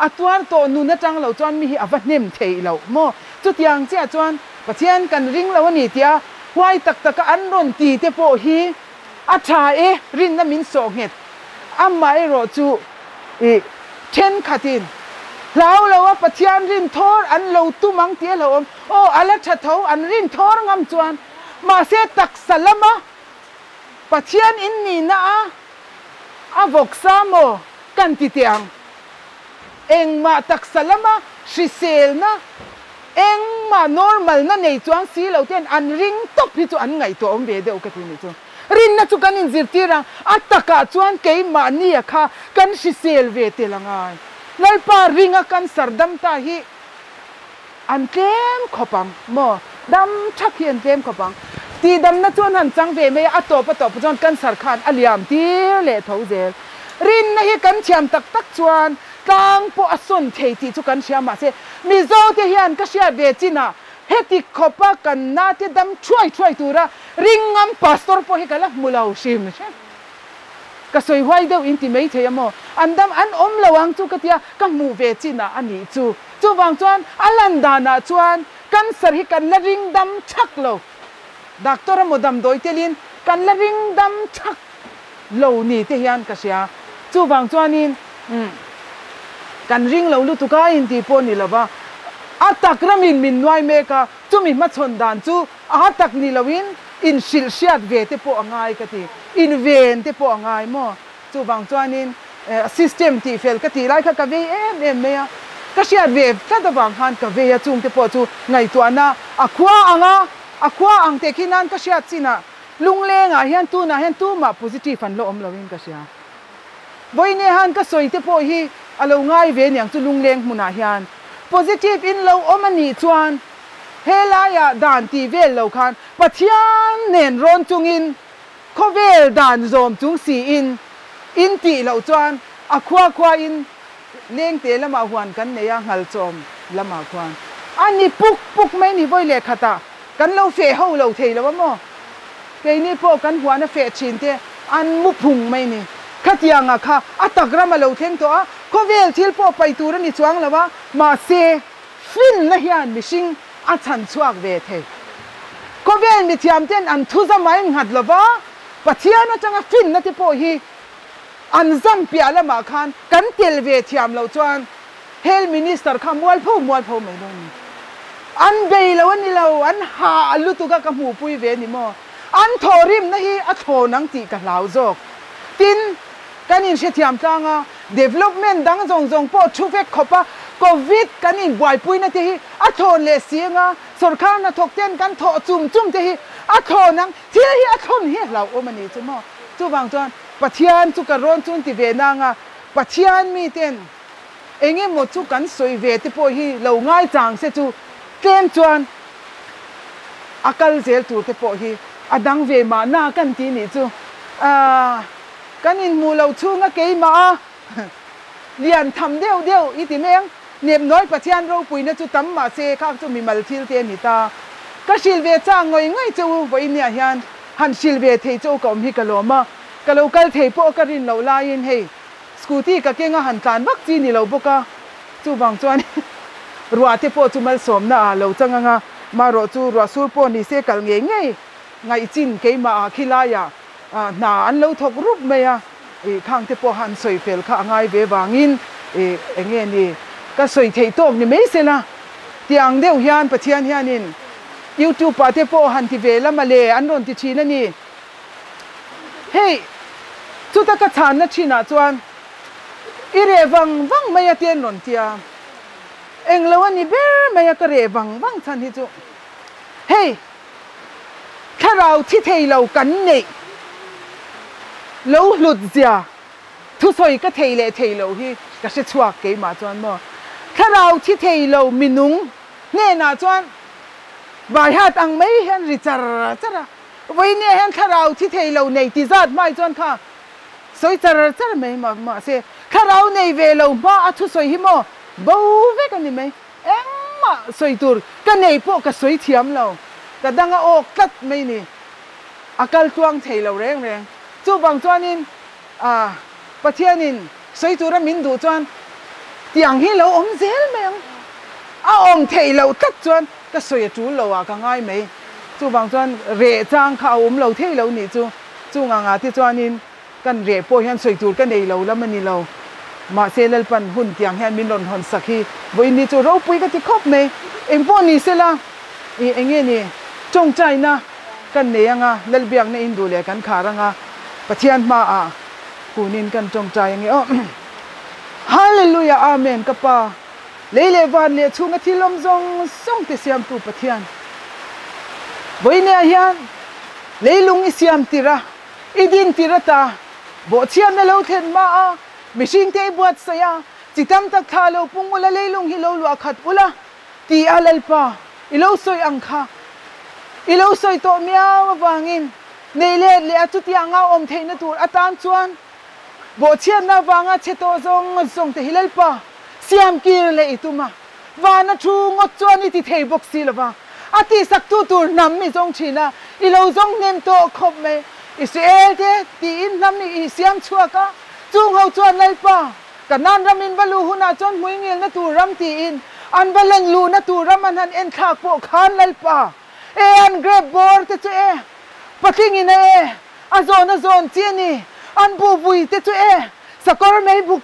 A tuar tawh nun atang lo chuan mi hi a va hnem theih loh maw? Chutiang chiah chuan Pathian kan ring lo a ni tia huai tak taka an rawn ti te pawh hi a tha e, rinna min sawh nghet. Amaherawh chu i thenkhatin hlau lo a Pathian rin thawr an lo tum ang tih a hlauhawm. Aw, a la tha tho, an rin thawr ngam chuan mahse taksa lama Pathian in nihna a a vawksa maw kan ti teh ang. Engmah taksa lama hriselna, engmah normal na nei chuang si lo ten an ring tawp hi chu an ngaihtuah awm ve deuh ka ti nih chu. Rinna chu kan inzirtir ang, a takah chuan keimahnia kha kan hrisel ve tel angai. Lalpa ringa cancer dam ta hi an tlem khawp ang maw? Dam thak hi an tlem khawp ang. Tihdamna chu an han chang ve mai a, a tawp a tawp chuan cancer khan a liam tir leh tho zel. Rinna hi kan thiam tak tak chuan tlang pawh a sawn thei tih chu kan hria mahse Mizote hian ka hriat ve chinah Heti khawpa kan nate dam thuai thuai tura ringngam pastor pawh hi ka la hmu lo hrim hrim. Ka sawi huai deuh in ti mai thei a maw? An dam an awm lo ang chu ka tia ka hmuh ve chin ah a nih chu. Chuvang chuan a lan dan ah chuan cancer hi kan la ring dam thak lo. Doctor a maw damdawi telin kan la ring dam thak lo ni te hian ka hria. Chuvang chuanin umm kan ring lo lutuk a inti pawh ni lova, a tak ramin min nuai mek a, chumi hmachhawn dan chu a tak ni loin inhrilh hriat ve te pawh a ngai ka ti, inven te pawh a ngai maw? Chuvang chuanin system tihfel ka tih lai kha ka vei em em mai a, ka hriat ve tlat avang khan ka vei a, chungte pawh chu ngaihtuahna a khua ang a, a khua ang teh khi nan ka hriat chinah Lunglengah hian tunah hian tumah positive an la awm loin ka hria. Vawiin han ka sawi te pawh hi a lo ngai ve aniang chu Lungleng hmunah hian positive in lo awm a nih chuan helaiah dan tih vel lo khan Pathian nen rawn chungin khawvel dan zawm chung siin in tih loh chuan a khua khua in lengte lamah huan kan nei a nghalchawm lamah khuan a ni puk puk mai ni vawi leh khatah Kan lo feh ho lo thei lo a maw? Keini pawh kan huan a feh thin te an mu phung mai ni. Khatianga kha a tak ram a lo thleng tawh a, khawvel thil pawh pai tur a ni chuang lo a, mahse finna hian mihring a chhan chhuak ve thei. Khawvel mithiam ten an thu zam a innghat lo va, Pathian atanga finna te pawh hi an zam piah lamah khan kan tel ve thiam loh chuan Health Minister kha mualpho mualpho mai dawn ni. An bei lo a ni lo, an hah lutuk a ka hmuhpui ve a ni maw? An thawhrimna hi a thlawn ang tih ka hlau zawk. Tin, kan inhrethiam tlang a, development dang zawng zawng pawh thu vek khawp a, Covid kan inbuaipuina te hi a thlawn leh si anga, sawrkar hnathawk ten kan thawh chum chum te hi a thlawn ang, thil hi a thlawn hi a hlauhawm a ni chu maw? Chuvang chuan Pathian chu ka rawn chun ti ve nang a, Pathian miten Eng emaw chu kan sawi ve te pawh hi lo ngaichang se chu tlem chuan a kal zel tur te pawh hi a dang ve mahna kan ti nih chu. Aaa kan inhmuh lo chhunga keimah a lian tham deuh deuh i ti meng. Nepnawi Pathian ropuina chu tam mahse khak chu mimal thil te a ni ta. Ka hrilh ve chang ngawih ngawih che u vawinia hian han hrilh ve thei che u ka awm hi ka lawm a, ka lo kal thei pawh ka rin loh laiin hei. Scooty ka kenga han tlan vak chi ni lo bawk a, chuvang chuan ruah te pawh chu malsawmna ah lo chang anga, marawh chu ruah sur pawh ni se kal ngei ngei ngaihchin keimah ah khilaiah hna an lo thawk rup mai a, ih khang te pawh han sawi fel kha a ngai ve vangin ih eng nge ni ka sawi theih tawk ni mai se la, tiang deuh hian Pathian hianin YouTube ah te pawh han ti ve la male an rawn ti thin a ni. Hei, chuta ka chhanna thinah chuan i reh vang vang mai a ti an rawn ti a, englo a ni ber mai a ka reh vang vang chhan hi chu hei thlarau thi thei lo kan neih lo hlut zia thusawi ka thei leh thei lo hi ka hre chhuak keimah chuan maw thlarau thi thei lo minung hnenah chuan vaihat ang mai hian ri char char a. Vawinia hian thlarau thi thei lo nei ti zat hmai chuan kha sawi char char mai mahse thlarau nei ve lo hma a thusawi hi maw bo vek a ni mai. Engmah sawi tur ka nei pawh ka sawi thiam lo, ka dang a awk tlat mai ni, a kal tluang thei lo reng reng. Chuvang chuanin ah Pathianin sawi tura min duh chuan tiang hi lo awm zel mai ang, a awm theih loh tlat chuan Ka sawi a tul lo ah ka ngai mai. Chuvang chuan reh chang kha a awm lo thei lo nih chu. Chung ang ah te chuanin kan reh pawh hian sawi tur ka nei lo lam a ni lo. Mahse Lalpan hun tiang hian min rawn hawn sak hi vawiin ni chu ropui ka ti khawp mai. Eng pawh ni sela ih eng nge ni tawngtaina kan nei anga Lalbiakna in duh leh kan khar anga Pathian hma ah kunin kan tawngtai ange aw. Hallelujah Amen ka pa. Lei leh van leh chhunga thil awm zawng zawng te siamtu Pathian. Vawinia hian leilung i siam tir a, i din tir ata bawhchhiatna lo thlen hma a, mihringte i buatsaih a, chi tam tak thla lo pung ula leilung hi lo luah khat ula ti a Lalpa i lo sawi ang kha i lo sawi tawh miau avangin nei let leh a chutianga awm theihna tur atan chuan Bawhchhiatna avanga chhe tawh zawng zawng te hi Lalpa siam kir leh i tum a, vana thu ngawt chuan i ti thei bawk si lova, a tihsaktu tur hnam i zawng thin a, i lo zawng hnem tawh khawp mai. Israel te tiin hnam i siam chhuak a, chung ho chuan Lalpa, Kanaan ram in va luh hunah chuan hmuingilna tur ram tiin an va len luhna tur ram an han enthlak pawh khan Lalpa, e an grape bawr te chu e, patlingin a e, A zawn a zawn chi a ni. An bu vui te chu e, sakawr mei buk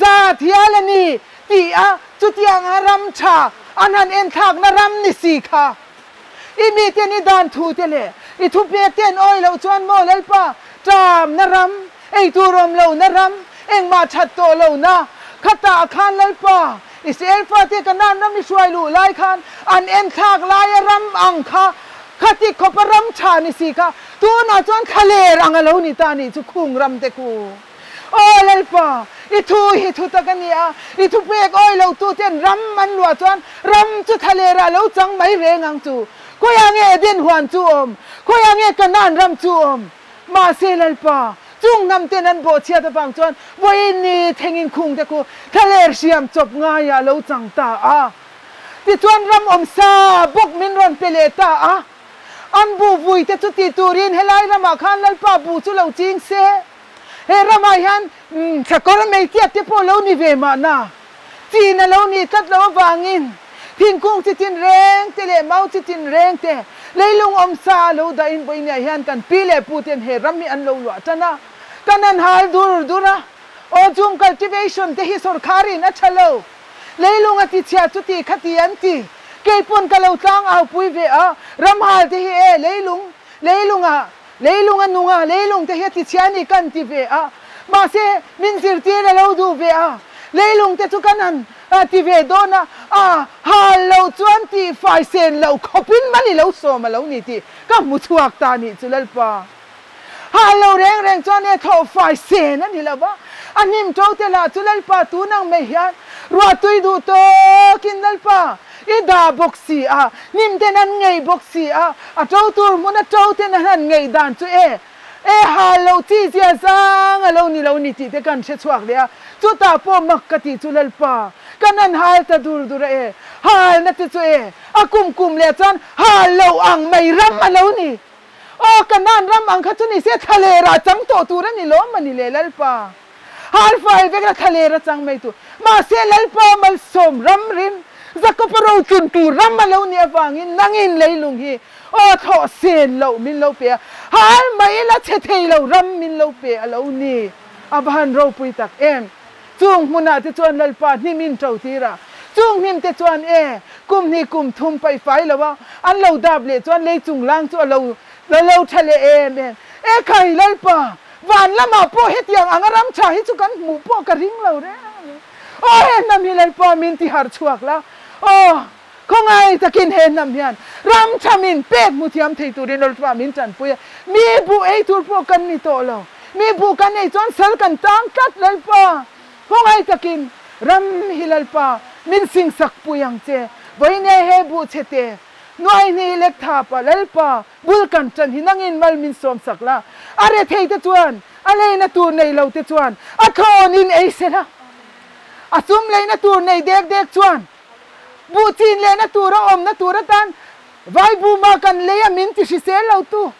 zat hial a ni tih a chutianga ram tha an han enthlakna ram ni si kha. I miten i dan thu te leh i thupek te an awi loh chuan maw Lalpa, ṭamna ram, eitur awm lohna ram, engmah that tawh lohna khatah khan Lalpa, Israel fate Kanaan ram i hruai luh lai khan an enthlak laia ram ang kha Khati khawpa ram tha ni si kha tunah chuan thlaler ang a lo ni ta nih chu khung ram te khu. Aw Lalpa, i thu hi thu tak a ni a, i thu pek awi lo tu ten ram an luah chuan ram chu thlaler ah lo chang mai reng ang chu. Khawiah nge Eden huan chu awm? Khawiah nge Kanaan ram chu awm? Mahse Lalpa, chung hnam ten an bawhchhiat avang chuan vawiin ni thengin khung te khu thlaler hriam chawp ngaiah a lo chang ta a. Tichuan ram awm sa bawk min rawn pe leh ta a, an bu vui te chu ti turin helai ramah khan Lalpa bu chu lo ching se, he ramah hian sakawr meitiat te pawh lo ni ve mahna, chin a lo nih tlat loh avangin thingkung chi tin reng te leh mau chi tin reng te leilung awm sa a lo dahin vawinia hian kan pi leh pu ten he ram hi an lo luah tan a, kan han hal dur dur a, aw jhum cultivation te hi sawrkharin a tha lo. Leilung a ti chhia chu ti kha ti an ti. Kei pawn ka lo tlang au pui ve a, ramhal te hi e leilung, leilung a, leilung a nung a, leilung te hi a ti chhia ni kan ti ve a. Mahse, min zirtir a lo duh ve a, leilung te chu kan han ti ve dawn a, a hal lo chuan tih fai sen loh khawpin mali lo sawm a lo ni tih ka hmu chhuak ta nih chu Lalpa. Ha lo reng reng chuan e thlawh fai sen a ni lo va, a hnim to te lah chu Lalpa tun ang mai hian ruah tui duh tawkin Lalpa i dah bawk si a, hnim ten an ngei bawk si a, a to tur hmun a to ten an han ngei dan chu e e ha lo chi zia zang a lo ni lo ni tih te kan hre chhuak leh a, chutah pawh mak ka tih chu Lalpa kan han hal ta dur dur a e halna te chu e a kum kum leh chuan hal lo ang mai ram a lo ni. Aw, Kanaan ram ang kha chu ni se, thlaler ah chang tawh tur a ni lawm a ni le Lalpa. Hal fai vek la thlaler a chang mai tur. Mahse Lalpa malsawm ram rim Jakob-a rotlun tur ram a lo nih avangin nangin leilung hi aw thlawh sen loh min lo pe a, hal mai la chhe thei lo ram min lo pe a lo ni. A va han ropui tak em! Chung hmunah te chuan Lalpa hnim in to tir a, chung hnim te chuan e, kum hnih kum thum paih fai lo a, an lo dap leh chuan lei chung lang chu a lo la lo tha leh em em. E khai Lalpa, van lamah pawh hetiang anga ram tha hi chu kan hmuh pawh ka ring lo reng reng. Aw he hnam hi Lalpa min ti harh chhuak la, aw khawngai takin he hnam hian ram tha min pek hmu thiam thei turin Lalpa min tanpui a, mi buh ei tur pawh kan ni tawh lo. Mi buh kan ei chuan sal kan tang tlat Lalpa, khawngaih takin ram hi Lalpa min singsak pui ang che, vawiine he buh chhe te nuai hnih lek thapa Lalpa bul kan tan hi nangin mal min sawm sak la, a rethei te chuan a leina tur nei lo te chuan a thlawn in ei sela, a sum leina tur nei dek dek chuan buh chin lehna tur a awmna tur atan vai buma kan lei a min ti hrisel lo tu.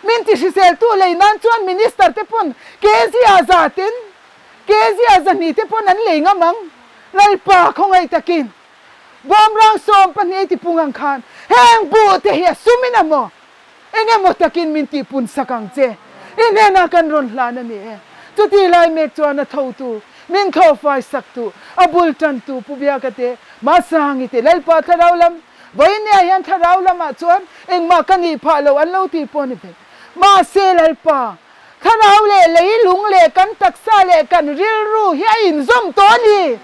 Min ti hriseltu lei nan chuan Minister te pawn Kezia za ten Kezia zahnih te pawn an lei ngam ang. Lalpa khawngaih takin bawmrang 12 ei tipung ang khan heng buh te hi a sum in amaw eng emaw takin min tihpun sak ang che. I hnenah kan rawn hlan a ni e. Chuti lai mek chuan a thotu, min thlawhfai saktu, a bul tantu Pu Biaka te, Masangi te Lalpa thlarau lam Vawinia hian thlarau lamah chuan engmah ka nih phah lo an lo tih pawh ni thei. Mahse Lalpa, thlarau leh leilung leh kan taksa leh kan rilru hi a inzawm tawh a ni.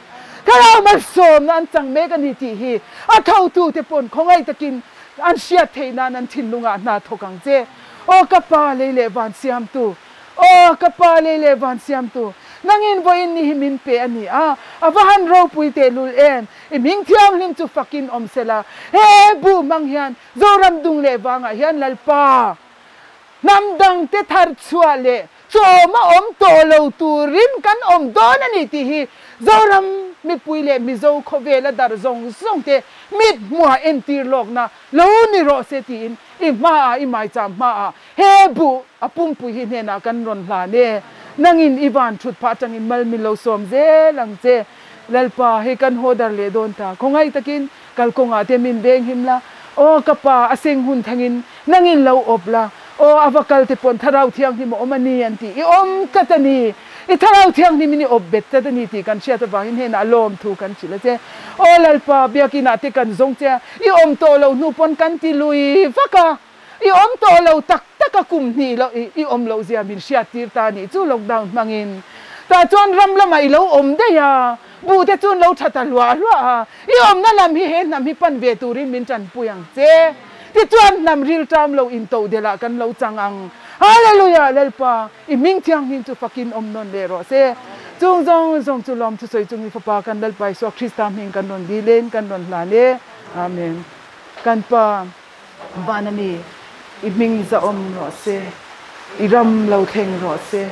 Thlarau malsawmna an chang mek a ni tih hi a thotute pawn khawngaih takin an hriat theih nan an thinlungah hna thawk ang che. Aw ka Pa lei leh van siamtu, Aw ka Pa lei leh van siamtu, nangin vawiin ni hi min pe a ni a, a va han ropui tehlul em! I hming thianghlim chu fakin awm sela, he buh hmang hian Zoram dung leh vangah hian Lalpa, hnam dangte thar chhuah leh chawm a awm tawh lo turin kan awm dawn a ni tih hi Zoram mipui leh Mizo khawvela dar zawng zawng te mit hmuha entir lawkna lo ni rawh se tiin i hmaah i maicham hmaah he buh a pumpui hi hnenah kan rawn hlan e. Nangin i van thut phah atangin mal min lo sawm zel ang che. Lalpa, hei kan haw dar leh dawn ta. Khawngaih takin kalkawngah te min veng him la. Aw ka pa, a seng hun thangin nangin lo awp la. Aw a va kal te pawn Thlarau Thianghlim a awm a ni an ti. I awm tlat a ni. I Thlarau Thianghlimin i awp bet tlat a ni tih kan hriat avangin hnenah lawm thu kan hrilh a che. Aw Lalpa, biakinah te kan zawng che a, i awm tawh lo hnu pawn kan ti lui vak a. I awm tawh lo tak tak a kum hnih loh i awm loh zia min hriat tir ta nih chu lockdown hmangin. Tah chuan ram lamah i lo awm daih a, buh te chuan lo tha ta hluah hluah a, i awmna lam hi he hnam hi pan ve turin min tanpui ang che. Tichuan hnam rilṭam lo intohdelh ah kan lo chang ang. Hallelujah! Lalpa, i hming thianghlim chu fakin awm nawn leh rawh se. Chung zawng zawng chu lawm thusawi chungin Fapa kan Lalpa Isua Krista hming kan rawn dil in kan rawn hlan e. Amen. Kan Pa. Van a ni, i hming zahawm rawh se, i ram lo thleng rawh se.